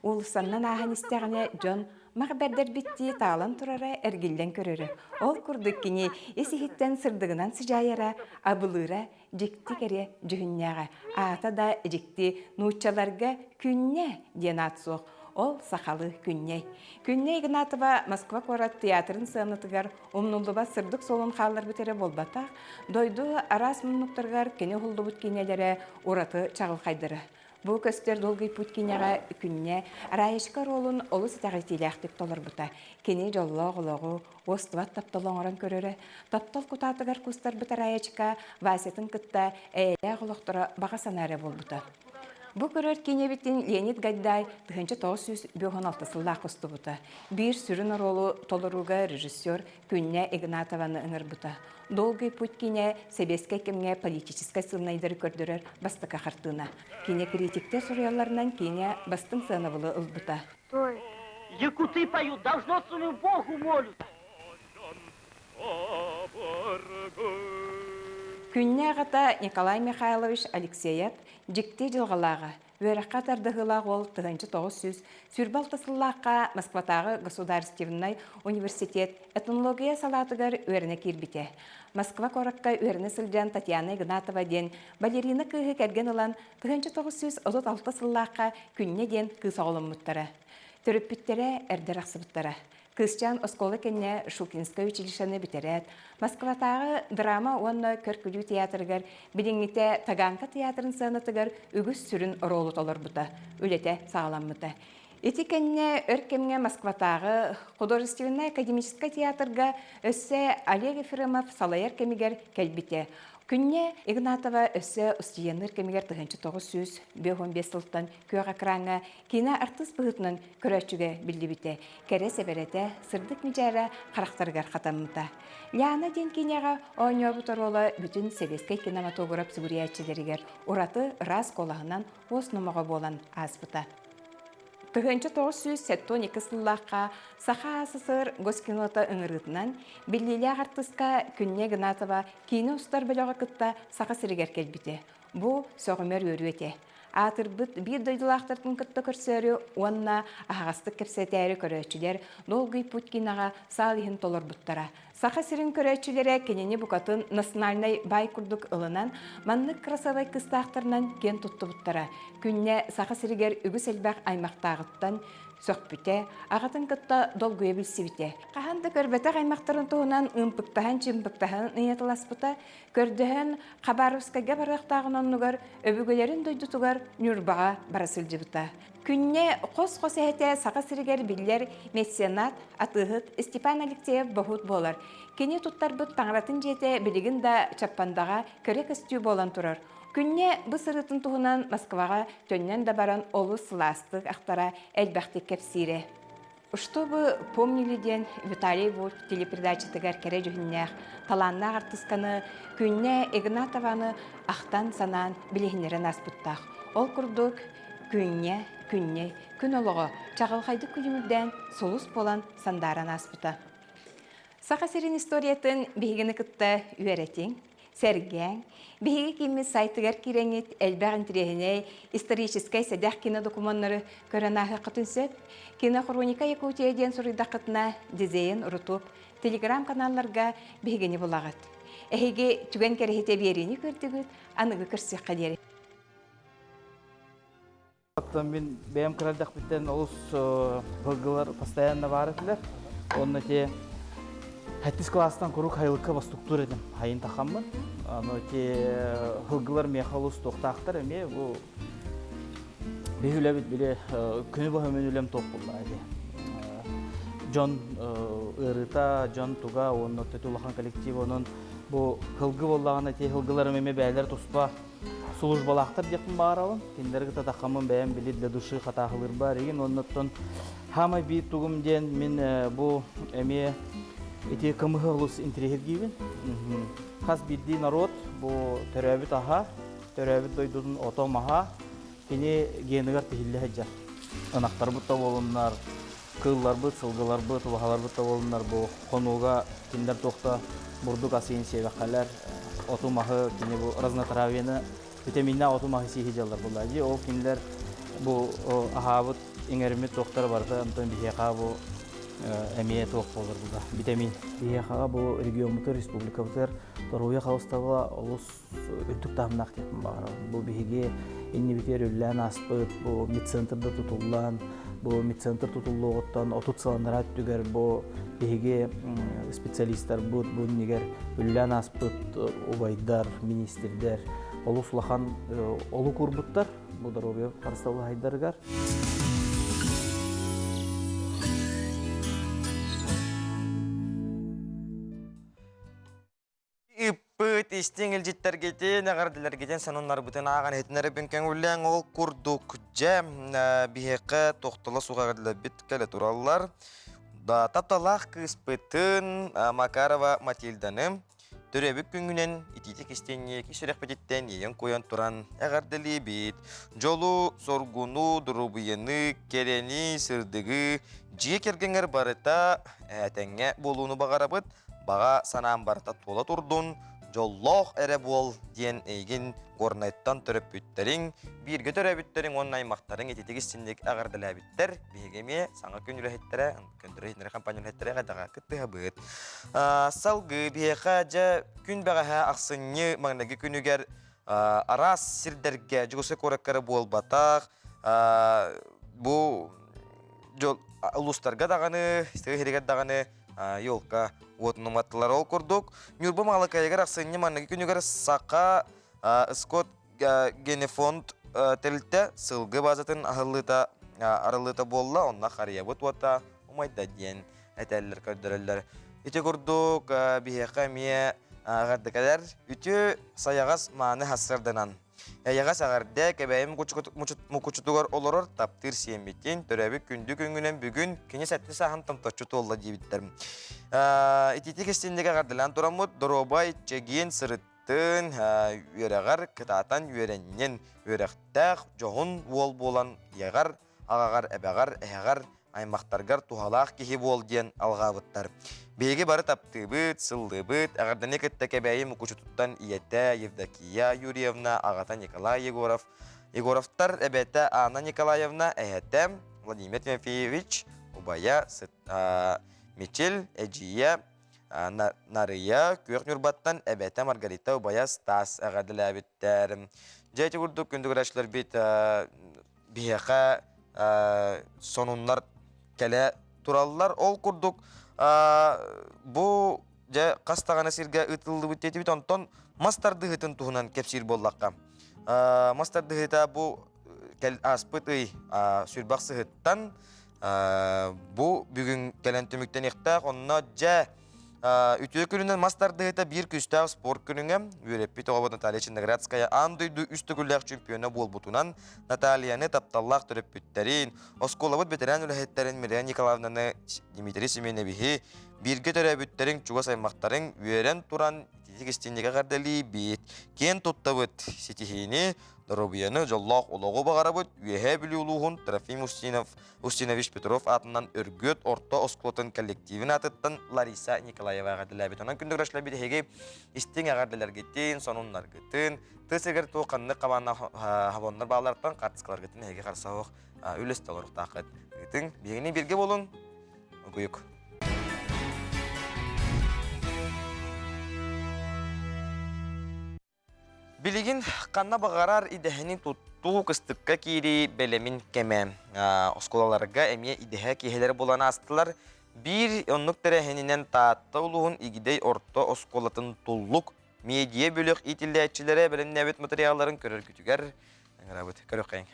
Уулуссаннан ааһан истэҕинэ дьон мах бэрдэрбиттии таалан турара эргиллэн көрөрө. Ол курдук кини ис-иһиттэн сырдыгынан сыдьаайара, абылыыра дьикти кэрэ дьүһүннээҕэ. Аата да дьикти нууччаларга Күннэ диэн аат суох. Ол сахалыы Күннэй. Күннэй Игнатова Москва куорат театрын сыанатыгар умнуллубат сырдык суолун хаалларбыт эрэ буолбатах, дойду араас муннуктарыгар кини уһуллубут киинэлэрэ ураты чаҕылхайдара. Бу көстөр Долгий путь киинэҕэ Күннэ Раечка оруолун олус итэҕэтиилээхтик толорбута. Кини дьоллоох олоҕу, уостубат тапталы оҥорон көрөрө. Таптал кутаатыгар кустарбыт Раечка Васятын кытта эйэлээх олохторо баҕа санаа эрэ буолбута. Бу көрөр киинэбитин Леонид Гайдай 1956 сыллаах устубута. Биир сүрүн оруолу толорууга режиссер Күннэ Игнатованы ыҥырбыта. Долгий путь киинэ сэбиэскэй кэмҥэ политическай сылнайдары көрдөрөр бастакы хартыына. Киинэ критиктэр суруйалларынан киинэ бастыҥ сыанабылы ылбыта. Якуты поют, должно своему Богу молют. Күннэ аҕата Николай Михайлович Алексеев дьикти дьылҕалааҕа, Үөрэххэ тардыһыылаах уол 1926 сыллаахха Москватааҕы государственнай университет этнология салаатыгар үөрэнэ киирбитэ. Москва куоракка үөрэнэ сылдьан Татьяна Игнатова диэн балерина кыыһы кэргэн ылан 1936 сыллаахха Күннэ диэн кыыс оҕоломмуттара. Төрөппүттэрэ эрдэ арахсыбыттара. Кыысчаан оскуола кэннэ Шукинскай училищены бүтэрээт, Москватааҕы драма уонна көр-күлүү театрыгар, билиҥҥитэ Таганка театрын сыанатыгар үгүс сүрүн оруолу толорбута, үлэтэ саҕаламмыта. Ити кэннэ өр кэмҥэ Москватааҕы художественнай академическай театрга өссө Олег Ефремов салайар кэмигэр кэлбитэ. Күннэ Игнатова өссө устудьуоннуур кэмигэр 1955 сылтан күөх экраҥҥа киинэ артыыс быһыытынан көрөөччүгэ биллибитэ. Кэрэ сэбэрэтэ, сырдык мичээрэ харахтарыгар хатаммыта. Ляна диэн киинэҕэ оонньообут оруола бүтүн сэбиэскэй кинематограф сүгүрүйээччилэригэр ураты ыраас куолаһынан уос номоҕо буолан ааспыта. 1972 сыллаахха Саха АССР Госкинота ыҥырыытынан биллиилээх артыыска Күннэ Игнатова киинэ устар бөлөҕү кытта Саха сиригэр кэлбитэ. Бу сөҕүмэр үөрүү этэ. Аатырбыт биир дойдулаахтартан кытта көрсөөрү уонна аһаҕастык кэпсэтээри көрөөччүлэр Долгий путь киноҕа саал иһин толорбуттара. Саха сирин көрөөччүлэрэ кинини букатын национальнай баай курдук ылынан, маннык красавай кыстаахтарынан киэн туттубуттара. Күннэ Саха сиригэр үгүс элбэх аймахтааҕыттан сөхпүтэ, аҕатын кытта долгуйа билсибитэ. Хаһан да көрбөтөх аймахтарын туһунан ымпыктаһан-чымпыктаһан ыйыталаспыта, Көрдөһөн, Хабаровскайга барыахтааҕын оннугар өбүгэлэрин дойдутугар Ньурбаҕа бара сылдьыбыта. Күннэ хос-хос эһэтэ Саха сиригэр биллэр меценат, атыыһыт Степан Алексеев Боһут буолар. Кини туттарбыт таҥаратын дьиэтэ билигин да Чаппандаҕа кэрэ көстүү буолан турар. Күннэ бу сырыытын туһунан Москваҕа төннөн да баран олус сылаастык ахтара, элбэхтик кэпсиирэ. Чтобы помнили диэн Виталий Вольф телепередачатыгар кэрэ дьүһүннээх, талааннаах артысканы Күннэ Игнатованы ахтан-санаан билиһиннэрэн ааспыттаах. Ол курдук Күннэ, Күннэй, күн олоҕо чаҕылхайдык күлүмүрдээн сулус буолан сандааран ааспыта. Саха сирин историятын биһигини кытта үөрэтиҥ, Сэргээҥ, биһиги кииммит сайтыгар киирэҥҥит элбэх интириэһинэй историческай сэдэх кинодокумуоннары көрөн ааһыаххытын сөп. Кинохроника Якутия диэн суруйдаххытына дизайн Рутуб телеграм-каналларга биһигини булаҕыт. Эһиги түгэн кэрэһитэ биэриини көрдүгүт, аныгы көрсүөххэ диэри. Оттон мин бэйэм кыра эрдэхпиттэн олус сылгылар постоянно баар этилэр. Онно те хэттис класстан куруук хайылыкка бастуктуур этим. Хайын тахаммын. Аны те сылгылар миэхэ олус туохтаахтар эмиэ бу биһи үлэбит били күнү быһа мин үлэм туох буолла ити. Дьон ыарыыта, дьон туга уонна улахан коллектив онон бу сылгы буоллаҕына те сылгыларым эмиэ бэйэлэр туспа. службалаахтар диэхпин баҕарабын. Кинилэри кытта таххаммын бэйэм били для души хатааһылыырбар игин оннуттан хаамай биир тугум диэн мин бу эмиэ ити кымыһы олус интириэһиргиибин. Хас биирдии норуот бу төрөөбүт аһа, төрөөбүт дойдутун ото-маһа кини геныгар тиһиллэ сылдьар. Ынахтарбыт да буолуннар, кыылларбыт, сылгыларбыт, убаһаларбыт да буолуннар бу хонууга кинилэр туохта бурдук асыйын сиэбэххэлэр, оту-маһы, кини бу разнотравьены, витаминнаах оту-маһы сииһи дьаллар буолла дии. Ол кинилэр бу аһаабыт, иҥэриммит туохтара барыта онтон биһиэхэ бу эмиэ туох буолар була витамин. Биһиэхэҕэ бу региоммутугар, республикабытыгар доруобуйа харыстабыла олус үрдүк таһымнаах диэхпин баҕарабын. Бу биһиги иннибитигэр үлэлээн ааспыт, бу медцентрда тутуллан, бу медцентр тутуллуоҕуттан 30 сыл анараа өттүгэр бу биһиги специалистарбыт бу иннигэр үлэлээн ааспыт убайдар, министрдэр олус улахан олук уурбуттар бу доруобуйа харыстабылаһайдарыгар. Ыппыт истиҥ илдьиттэргитин, эҕэрдэлэргитин сонуннарбытын ааҕан иһитиннэрбин көҥүллээҥ. Ол курдук, дьэ, биһиэхэ тохтоло суох эҕэрдэлэрбит кэлэ тураллар. Тапталлаах кыыспытын Макарова Матильданы төрөөбүт күҥҥүнэн итиитик истиҥник сүрэхпититтэн иэйэн-куойан туран эҕэрдэлиибит. Дьолу, соргуну, доруобуйаны, кэрэни, сырдыгы, дьиэ кэргэҥҥэр барыта этэҥҥэ буолууну баҕарабыт. Баҕа санаам барыта туола турдун, дьоллоох эрэ буол диэн эйигин Горнайтан төрөппүттэриҥ, бииргэ төрөөбүттэриҥ уонна аймахтарыҥ ититик истинник эҕэрдэлээбиттэр. Биһиги эмиэ саҥа күн үлэһиттэрэ, көндөрө иһитиннэрэр компания үлэһиттэрэ эҕэрдэҕэ кыттыһабыт. Салгыы биһиэхэ дьэ күн бэҕэһээ ахсынньы маҥнайгы күнүгэр араас сирдэргэ Дьокуускай куоракка эрэ буолбатах, бу улуустарга даҕаны, тыа сиригэр даҕаны елка уотун уматтылар. Ол курдук, Ньурба Маалыкайыгар ахсынньы манныгы күнүгэр Саха Скот Генефонд тэрилтэ сылгы базатын аһыллыыта арыллыыта буолла. Онно харыйабыт уота умайда диэн этэллэр, көрдөрөллөр. Ити курдук биһиэхэ эмиэ эҕэрдэ үтүө сайаҕас мааны хассарданан Эйэҕэс эҕэрдэ Кэбээйи мукучутугар олорор таптыыр сиэммитин, төрөөбүт күндү күҥҥүнэн бүгүн кини сэттэ сааһын томточчу туолла диэбиттэр. Итиитик истинник эҕэрдэлээн тураммыт, доруобай, чэгиэн сырыттын, үөрэҕэр кытаатан үөрэннин, үөрэхтээх, дьоһун уол буолан ийэҕэр, аҕаҕар, эбэҕэр, эһэҕэр, аймахтаргар туһалаах киһи буол диэн алҕаабыттар. Биһиги бары таптыыбыт, сыллыыбыт, эҕэрдэни кытта Кэбээйи Мукучутуттан ийэтэ Евдокия Юрьевна, аҕата Николай Егоров, Егоровтар эбэтэ Анна Николаевна, эһэтэ Владимир Тимофеевич, убайа Мичил, эдьиийэ Нарыйа, Күөх Ньурбаттан эбэтэ Маргарита, убайа Стас эҕэрдэлээбиттэр. Дьэ ити курдук күндү көрөөччүлэрбит биһиэхэ сонуннар кэлэ тураллар. Ол курдук бу дьэ хас даҕаны сиргэ ыытыллыбыт диэтибит. Онтон мас тардыһыытын туһунан кэпсиир буоллахха. Мас тардыһыыта бу ааспыт ый сүрбэх сыһыттан бу бүгүн кэлэн түмүктэниэхтээх. Онно дьэ Үтүө күнүнэн мас тардыһыыта биир күүстээх спорт күнүҥэ үөрэппит оҕобут Наталья Черноградская аан дойду үс төгүллээх чемпиона буолбутунан Натальяны тапталлаах төрөппүттэрин, оскуолабыт бэтэрээн үлэһиттэрин Мирена Николаевнаны, Дмитрий Семеновиһи, бииргэ төрөөбүттэриҥ, чугас аймахтарыҥ үөрэн туран ититик истиҥник эҕэрдэлиибит, киэн туттабыт, ситиһиини, доруобуйаны, дьоллоох олоҕу баҕарабыт Үөһээ Бүлүү улууһун Трофим Устинов Устинович Петров аатынан Өргүөт орто оскуолатын коллективин аатыттан Лариса Николаева эҕэрдэлээбит. Онон күндү көрөөччүлэрбит эһиги истиҥ эҕэрдэлэргитин, сонуннаргытын, тыс сиригэр туох ханнык хабааннаах хабоннор баалларыттан хаартыскаларгытын эһиги харса суох үлэстэ олоруохтааххыт. Ыытыҥ, биһигини бииргэ буолуҥ, угуйук. Билигин ханна баҕарар идэһэни туттуу кыстыкка киирии бэлэмин кэмэ. Оскуолаларга эмиэ идэһэ киэһэлэр буолан аастылар. Биир оннук тэрээһининэн Таатта улууһун Игидэй орто оскуолатын Туллук медиа бөлөх иитиллээччилэрэ бэлэмнээбит материалларын көрөргүтүгэр ыҥырабыт. Көрүөххэйиҥ.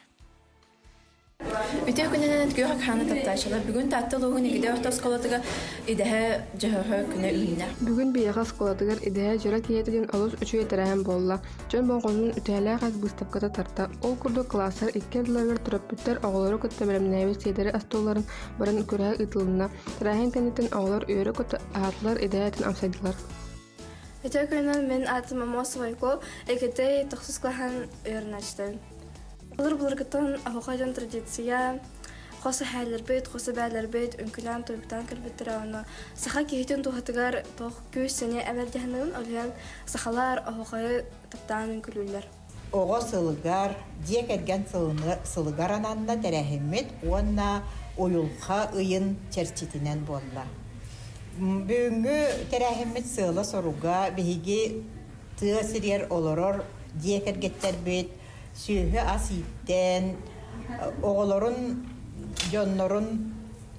Үтүө күнүнэн күөх акхааны таптааччылар бүгүн Таатта улууһун Игидэ орто оскуолатыгар идэһэ дьөһөһө күнэ үүннэ. Бүгүн биһиэхэ оскуолатыгар идэһэ дьоро киһитин олус үчүгэй тэрээһин буолла. Дьон болҕомтотун үтүөлээх ас быыстапката тарта. Ол курдук кылаастар икки ардыларыгар төрөппүттэр оҕолору кытта бэлэмнээбит сиэдэри остуолларын баран күрэһэ ыытылынна. Тэрээһин кэнниттэн оҕолор үөрэ-көтө аһаатылар, идэһэ этин амсайдылар. Үтүө күнүнэн мин аатым Амос Войко, Эгидэй тохсус кылааһын үөрэнээччитин. Былыр-былыргыттан оһуохай дьон традиция, хос эһээлэрбит, хос эбээлэрбит үҥкүүлээн тойуктаан кэлбиттэрэ уонна саха киһитин туһатыгар туох күүс-сэниэ эбэр дьаһанабын, ол иһин сахалар оһуохайы таптаан үҥкүүлүүллэр. Оҕо сылыгар, дьиэ кэргэн сылыгар ананна тэрээһиммит уонна уйулҕа ыйын чэрчитинэн буолла. Бүгүҥҥү тэрээһиммит сыала-соруга биһиги тыа сиригэр олорор дьиэ кэргэттэрбит сүөһү-ас ииттэн, оҕолорун, дьоннорун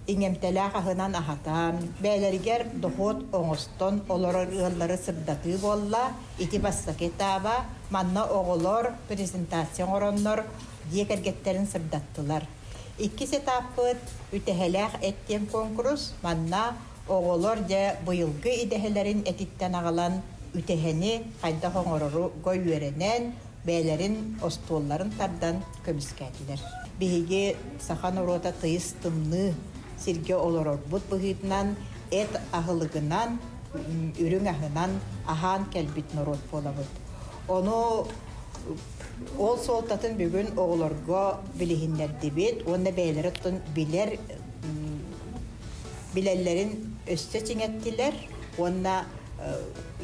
иҥэмтэлээх аһынан аһатан, бэйэлэригэр дохуот оҥостон олорор ыаллары сырдатыы буолла. Ити бастакы этааба. Манна оҕолор презентация оҥороннор дьиэ кэргэттэрин сырдаттылар. Иккис этаппыт үтэһэлээх эт диэн куонкурус. Манна оҕолор дьэ быйылгы идэһэлэрин этиттэн аҕалан үтэһэни хайдах оҥорорго үөрэнэн, бэйэлэрин остуолларын тардан көмүскээтилэр. Биһиги саха норуота тыйыс тымныы сиргэ олорорбут быһыытынан эт аһылыгынан, үрүҥ аһынан аһаан кэлбит норуот буолабыт. Ону ол суолтатын бүгүн оҕолорго билиһиннэрдибит уонна бэйэлэрэ оттон билэр билэллэрин өссө чиҥэттилэр уонна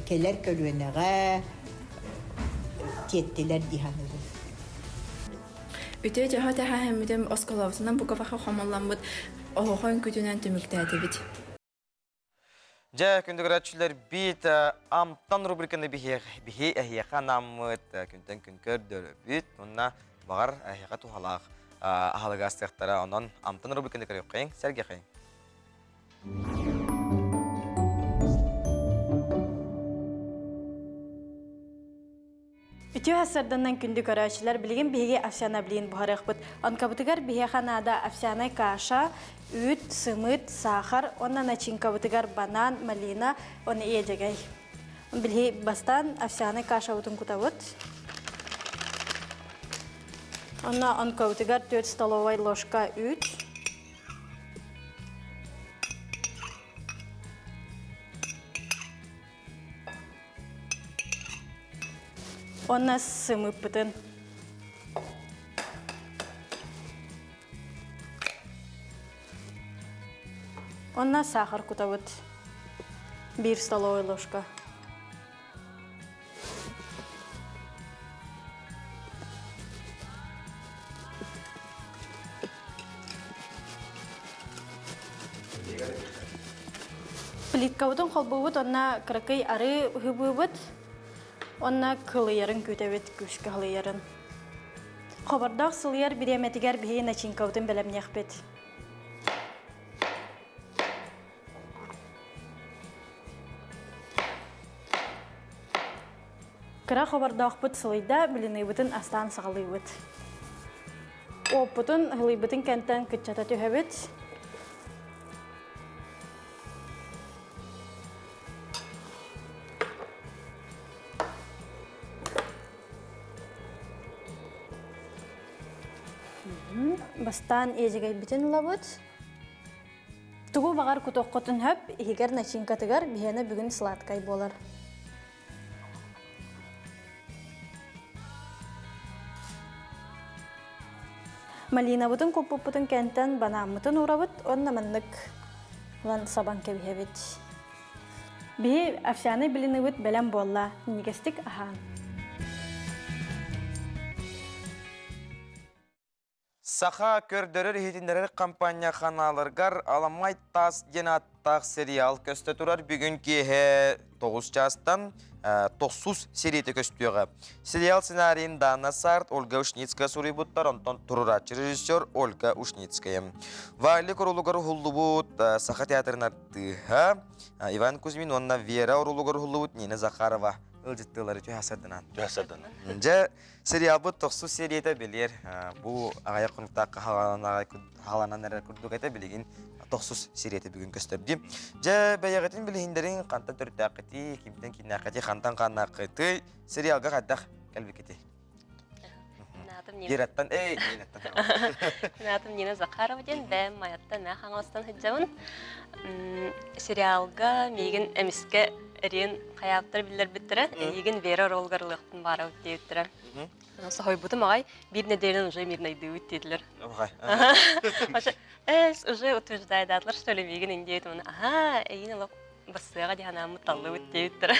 кэлэр көлүөнэҕэ тиэттилэр дии саныыбын. Үтүө дьоһо тэһээһиммитин осколобутунан буковаха хомулламмыт оһохо үҥкүүтүнэн түмүктээтибит. Дьэ, күндү көрөөччүлэр биит Амтан рубриканы биһи эһиэхэ анаммыт күнтэн күн көрдөрөбүт. Уонна баҕар эһиэхэ туһалаах аһылыгы астыахтара. Онон Амтан рубриканы көрүөххэйиҥ, сэргэхэйиҥ. Үтүө сарданнан күндү көрөөччүлэр, билигин биһиги овсяна блин буһарыахпыт. Онкабытыгар биһиэхэ наада овсяной каша, үүт, сымыыт, саахар, уонна начинкабытыгар банан, малина, уонна иэдьэгэй. Билиһи бастаан овсяной кашабытын кутабыт. Онно онкабытыгар 4 столовай ложка үүт. Уонна сымыыппытын. Уонна сахар кутабыт. Биир столовая ложка. Плиткабытын холбуубут уонна кыракый арыы ыһыбыыбыт уонна кылыйарын күүтэбит, күүскэ кылыйарын. Хобордоох сылыйар бириэмэтигэр биһиги начинкабытын бэлэмниэхпит. Кыра хобордоохпут сылыйда, блиныыбытын астаан саҕалыыбыт. Уоппутун, ыһылыйбытын кэнтэн кыччата түһэбит. Бастаан иэдьэгэйбитин ылабыт. Тугу баҕар кутуоххутун сөп, иһигэр начинкатыгар биһиэнэ бүгүн сладкай буолар. Малинабытын куппуппутун кэнтэн банааммытын уурабыт уонна маннык ылан сабан кэбиһэбит. Биһи овсяный блиныбыт бэлэм буолла, минньигэстик аһаан. Саха көрдөрөр-иһитиннэрэр компания ханааларыгар Аламай таас диэн ааттаах сериал көстө турар. Бүгүн киэһэ 9 чаастан тохсус серията көстүөҕэ. Сериал сценарийын Дана Сарт, Ольга Ушницкая суруйбуттар, онтон турурааччы режиссер Ольга Ушницкая. Валик орулугар уһуллубут Саха театрын артыыһа Иван Кузьмин уонна Вера орулугар уһуллубут Нина Захарова. Ылдьыттыылары түһэ сырдынан. Түһэ сырдынан. Дьэ, сериалбыт тохсус серията билиэр. Бу аҕыйах хонуктаахха хааланан эрэр курдук этэ билигин тохсус серията бүгүн көстөрдүм. Дьэ, бэйэҕитин билиһиннэриҥ хантан төрүттээххитий, кимтэн кииннээххитий, хантан хааннааххытый, сериалга хайдах кэлбиккитий? Ираттан, эй, Нинаттан. Атым Нина Захарова диэн, бэйэм Майаттан, Мээх Хаҥаластан сылдьабын. Сериалга миигин эмискэ эриэн хайаабыттар биллэрбиттэрэ. Эйигин Вера ролгар ылыахпын баарабыт диэбиттэрэ. Соһуйбутум аҕай, биир нэдиэлэн уже мирнайдыыбыт диэтилэр. Эс, уже утверждайдаатылар, что ли, миигин индиэтим. Аха, эйигин олох бассыаҕа дии санааммыт таллыбыт диэбиттэрэ.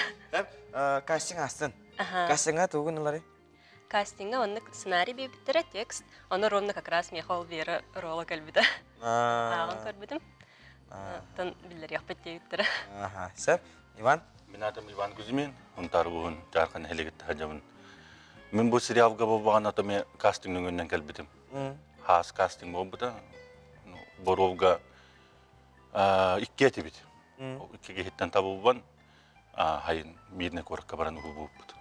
Кастинг астын. Кастиҥҥа тугун ылары? Кастиҥҥа оннук сценарий биэрбиттэрэ, текст. Ону ровно как раз миэхэ ол Вера рола кэлбитэ. Ааҕан көрбүтүм. Оттон биллэриэхпит диэбиттэрэ. Аха, сөп. Иван? Мин аатым Иван Кузьмин, Унтаар улууһун Дьаархан нэһилиэгиттэн сылдьабын. Мин бу сериалга буолбаҕына ато мен кастинг нөҥүөннэн кэлбитим. Хаас кастинг буолбута. Боровга икки этибит. Икки киһиттэн табылбан хайын мирный куоракка баран уһулбуппут.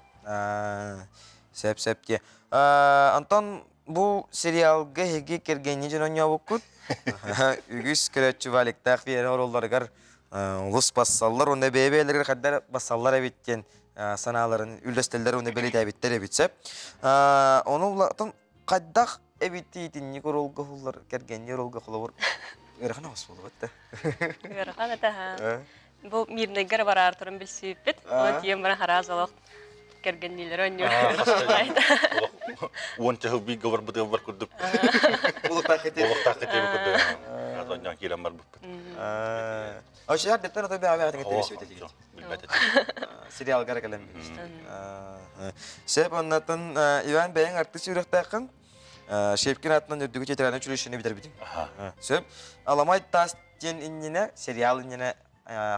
Сөп сөп диye. Антон бу сериалга эһиги кэргэнни дьон оонньообуккут. Үгүс көрөөччү Валиктаах Вера оруолларыгар олус бассаллар уонна бэйэ-бэйэлэригэр хайдах бассаллар эбит диэн санааларын үллэстэллэр уонна бэлиэтээбиттэр эбит сөп. Ону улаатан хайдах эбит итинник оруолга уһуллар кэргэнни оруолга холобур ыарахан оҕус буолбут да. Ыарахан этэ ха. Бу мирнайгар бараар туран билсибиппит. Оны тиийэн баран хараас олох кэргэнниилэри оонньуур. Уон чаһы бииргэ барбыт бар курдук. Улуктаах кити. Улуктаах кити курдук. Оонньоон киирэн барбыппыт. Оччолор деттен отой бэҕэ бэҕэтин кытта Билбэт этим. Сериалгар кэлэн билистим. Сөп оннотон Иван бэйэҥ артыыс үөрэхтээххин. Шепкин атынан үрдүкү театральнай училищены бүтэрбитиҥ. Сөп. Аламай таас диэн иннинэ, сериал иннинэ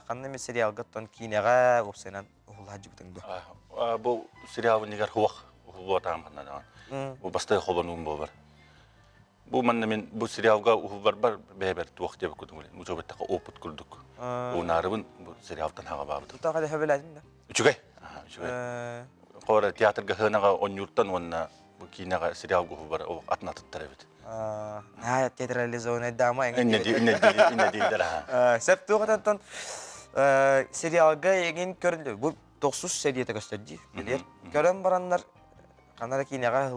ханна эмит сериалга оттон киинэҕэ уопсайынан уһуллаһа дуо? Бу сериал иннигэр хуах уһуллуотаам ханна даҕан. Бу бастай холонуум буолар. Бу манна мин бу сериалга уһулларбар бэйэбэр туох диэбит курдук учуобаттаха опыт курдук. Уунаарыбын бу сериалтан хаҕабаабытым. Тутаха дэһэбилээтин да? Үчүгэй. Үчүгэй. Хора театрга хынаҕа онньууртан уонна бу киинэҕэ сериалга уһуллар олох атын атыттар эбит. Аа, театрализованный дама инне дииллэр аха. Сөп туох сериалга эгин көрүллү. Бу тохсус серията көстөр дии. Билер. Көрөн бараннар ханара киинэҕэ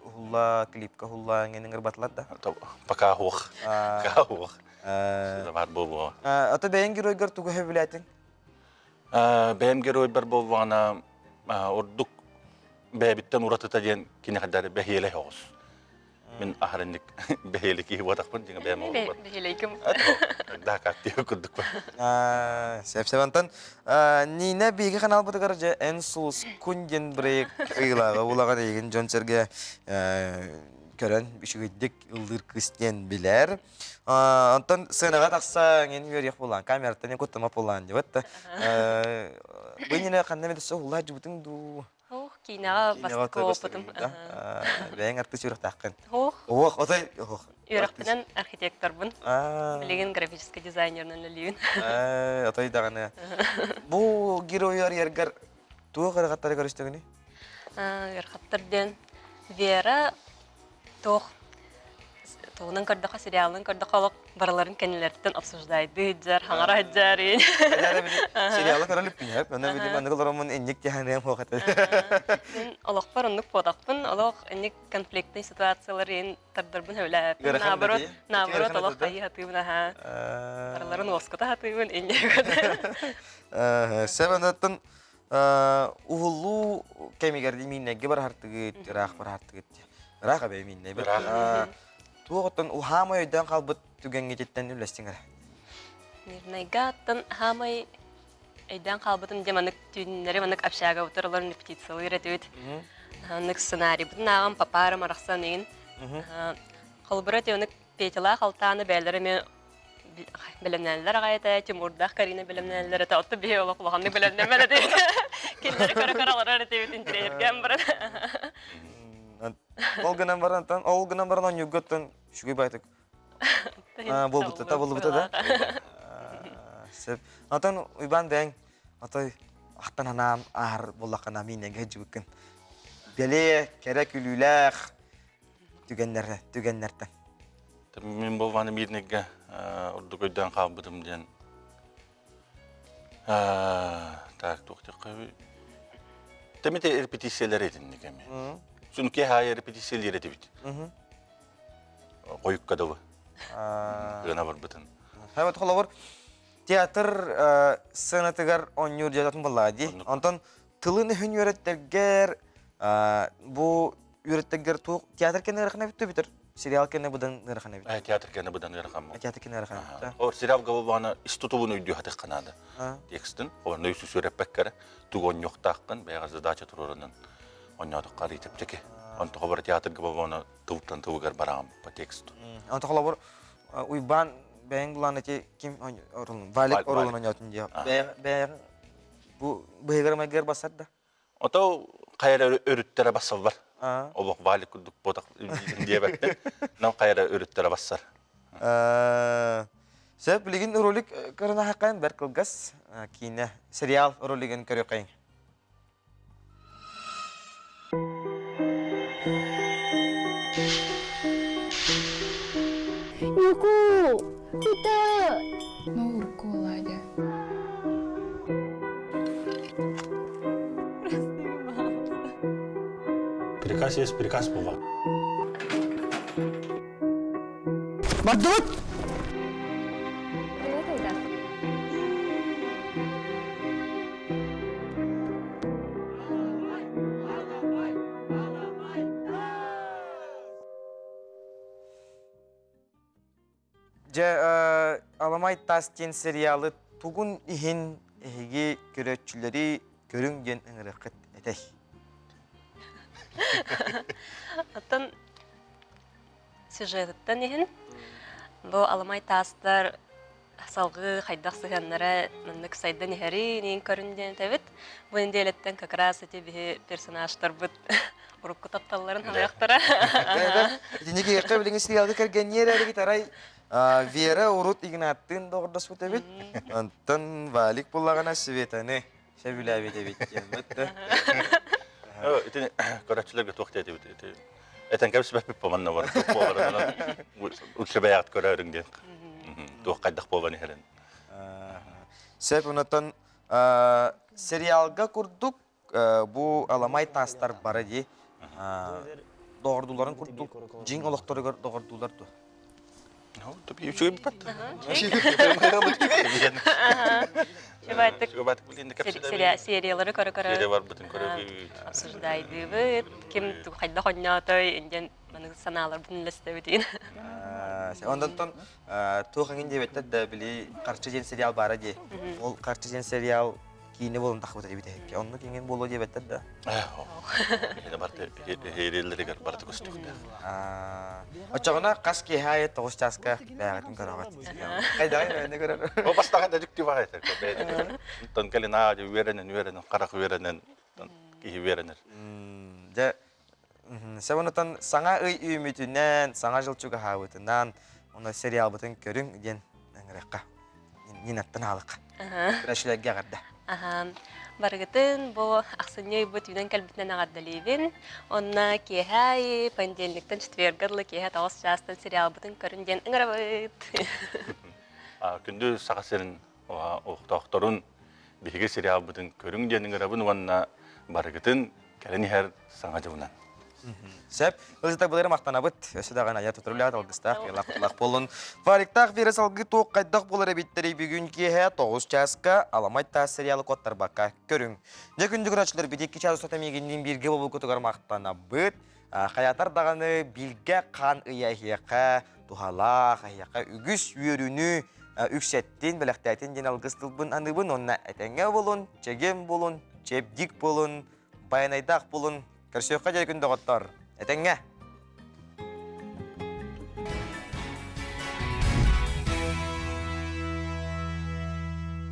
уһулла, клипка уһулла эҥин ыҥырбатылар да. Пока хуох. Пока хуох. Бар буолуо. Ата бэйэҥ геройгар тугу сөбүлээтиҥ? Бэйэм геройбар буоллаҕына ордук бэйэбиттэн уратыта диэн киниэхэ бэһиэлэй оҕус. Мин аһарынник бэһиэлэй киһи буотахпын дьиҥэ бэйэм оҕолорбор. Бэһиэлэйгим. Да кактига курдук. Сөп сөп антон Нина биһиги каналбытыгар дьэ эн сулус кун диэн проект ыйылааҕа улаҕан эйигин дьон сэргэ көрөн үчүгэйдик ыллыыр кыыс диэн билэр. Онтон сценаҕа тахса эн үөрүйэх буолаан камераттан куттама буолаан дебет да. Бу иннинэ ханна эмит өссө уһуллаа дьубутуҥ дуу? Ох, киинэҕэ бастакы опытым. Бэйэҥ артыыс үөрэхтээххин. Ох. Ох, отой ох. Үөрэхпинэн архитекторбун. Билигин графическай дизайнерынан үлэлиибин. Отой даҕаны. Бу герой арыйаргар туох ыарахаттары көрүстүгүнүй? Ыарахаттар диэн Вера туох тугунан көрдөхө сериалын көрдөхө олох барыларын кэннилэриттэн обсуждайды сылдьар, хаҥара сылдьар Сериалы көрө иликпин Онно билим аныгы олороммун инник тиһаныам суох этэ. Мин олохпор оннук буотахпын, олох инник конфликтный ситуациялар иин тардарбын сөбүлээппин. Наоборот, наоборот олох хайыы хатыыбын аха. Барыларын уоскута хатыыбын инник. Сөп онтон уһуллуу кэмигэр мииннэргэ бараһартыгыт, ыраах бараһартыгыт. Ыраах эбэ мииннэй. Туох оттон хаамай өйдөөн хаалбыт түгэҥҥититтэн үллэстиҥ эрэ. Мирнайга аттан хаамай өйдөөн хаалбытым дьэ маннык түүннэри маннык общага утарыларын репетициялыыр этибит. Маннык сценарийбытын ааҕан папаарым арахсан иин. Холобура тионык Петялаах Алтааны бээлэрэ эмиэ бэлэмнэнэллэр аҕай этэ, Тимурдаах Карина бэлэмнэнэллэр этэ, оттон биһи олох улаханнык бэлэмнэммэт этибит. Кинилэри көрө-көрө олорор этибит интириэһиргээн баран. Ол гынан баран, ол гынан баран онньугга оттон үчүгэй байтык буолбута, табыллыбыта да. Сөп. Онтон Уйбаан бэйэҥ отой. ахтан анаан ааһар буоллаххына миинэгэ сылдьыбыккын. Бэлиэ, кэрэ күлүүлээх түгэннэр түгэннэртэн. Мин болваны мирнигге ордук өйдөөн хаалбытым диэн так туох диэххэ Темите репетициялар этинник эми. Сүнке хаайа репетициялар этибит. Қойукка дылы. Гына барбытын. Хайбат холобур театр сценатыгар оонньуур дьиэтин буоллаҕа дии. Онтон тылын өһүн үөрэттэргэр бу үөрэттэргэр туох театр кэннэ ыарахан эбит бүтэр сериал кэннэ быдан ыарахан эбит. Театр кэннэ быдан ыарахан. Театр кэннэ ыарахан эбит. Ор сериал болбаана ис тутулун өйдүү хатыхха наада. Текстин олорно үсүс үөрэппэккэрэ тугу онньуохтааххын бэйэҕэ задача туруоранан онньоотоххо арый чэпчэки. Онтоҕо бара театрга болбаана тылтан тылыгар бараҕын по тексту. Онтоҕо холобур Уйбаан бэйэҥ булаан эти ким Валик орулун ойнотун диye. Бэйэҥ бу быһыгар майгыгар бассар да? Ото хайра өрүттэрэ бассаллар. Олох Валик курдук ботах диэбэттэн. Нам хайра өрүттэрэ бассар. Сөп билигин ролик көрөн ахаккайын бэр кылгас киинэ сериал ролигын көрүөххэйин. Ньукуу, кутаа! Ноурку Ладя. Приказ есть приказ була. Бардыбыт! Привет, Айдар. Дьэ, Аламай таас диэн сериалы тугун иһин эһиги көрөөччүлэри көрүҥ диэн ыҥырыаххыт этэй? Оттон сюжетыттан иһин бу Аламай таастар салгыы хайдах сыһыаннара маннык сайдан иһэрин иин көрүн диэн этэбит. Бу нэдиэлэттэн как раз эти биһи персонажтарбыт урукку тапталларын ханыахтара. Итини киһиэхэ билиҥҥи сериалга кэргэнниэр эригит арай Вера урут Игнаттыын доҕордоспут эбит. Онтон Валик буллаҕына Светаны сөбүлээбит эбит диэн бытты. Итини көрөөччүлэргэ туох диэтибит ити этэн кэбиспэппит манна бар үксэ бэйэҕит көрөөрүҥ диэн туох хайдах буолан иһэрин. Сөп онотон сериалга курдук бу аламай таастар бары дии доҕордууларын курдук дьиҥ олохторугар доҕордуулар дуо? Сериялары көрө-көрө обсуждайдыыбыт, ким хайдах онньоотой, диэн маны санааларбын үллэстэбитин. Онтон туох эҥин диэбэттэр да били Харчы диэн сериал баара дии. Ол Харчы диэн сериал киинэ буолан тахсыбыта эбит эһикки. Оннук иҥин буолуо диэбэттэр да. Киһини барыта иһириэллэригэр барыта көстүөхтээх. Оччоҕуна хас киэһэ аайы тоҕус чааска бэйэҕитин көрөҕүт. Хайдаҕый бэйэни көрөр. О бастаҕын да дьикти баҕайы бэйэни көрөр. Онтон кэлин аа үөрэнэн үөрэнэн харах үөрэнэн киһи үөрэнэр. Дьэ Сэ саҥа ый үүммүтүнэн, саҥа дьыл чугаһаабытынан, онно сериалбытын көрүҥ диэн ыҥырыахха. Нинаттан аалык. Көрөөччүлэргэ эҕэрдэ. Аха. Барыгытын бу ахсынньы ыйбыт үүнэн кэлбитинэн эҕэрдэлиибин. Онно киэһэ аайы понедельниктан четверга дылы киэһэ тоҕус чаастан сериалбытын көрүн диэн ыҥырабыт. Күндү Саха сирин олохтоохторун биһиги сериалбытын көрүҥ диэн ыҥырабын уонна барыгытын кэлэн иһэр саҥа дьылынан. Сөп. Ылдьыта былыры махтанабыт. Өссө даҕаны айар тутар үлэҕит алгыстаах, ыалаах буоллун. Валиктаах Вера салгыы туох хайдах буолар эбиттэрий бүгүн киэһэ 9 чааска Аламай таас сериалы куоттарбакка көрүҥ. Дьэ күндү көрөөччүлэр бит икки чаас устата миигинниин бииргэ буолбуккутугар махтанабыт. Хайатар даҕаны билгэ хаан ыйа эһиэхэ туһалаах, эһиэхэ үгүс үөрүүнү үксэттин, бэлэхтээтин диэн алгыс тылбын аныыбын уонна этэҥҥэ буолун, чэгиэн буолун, чэбдик буолун, байанайдаах буолун. Көрсүөххэ дьэ күн доҕоттор. Этэҥҥэ!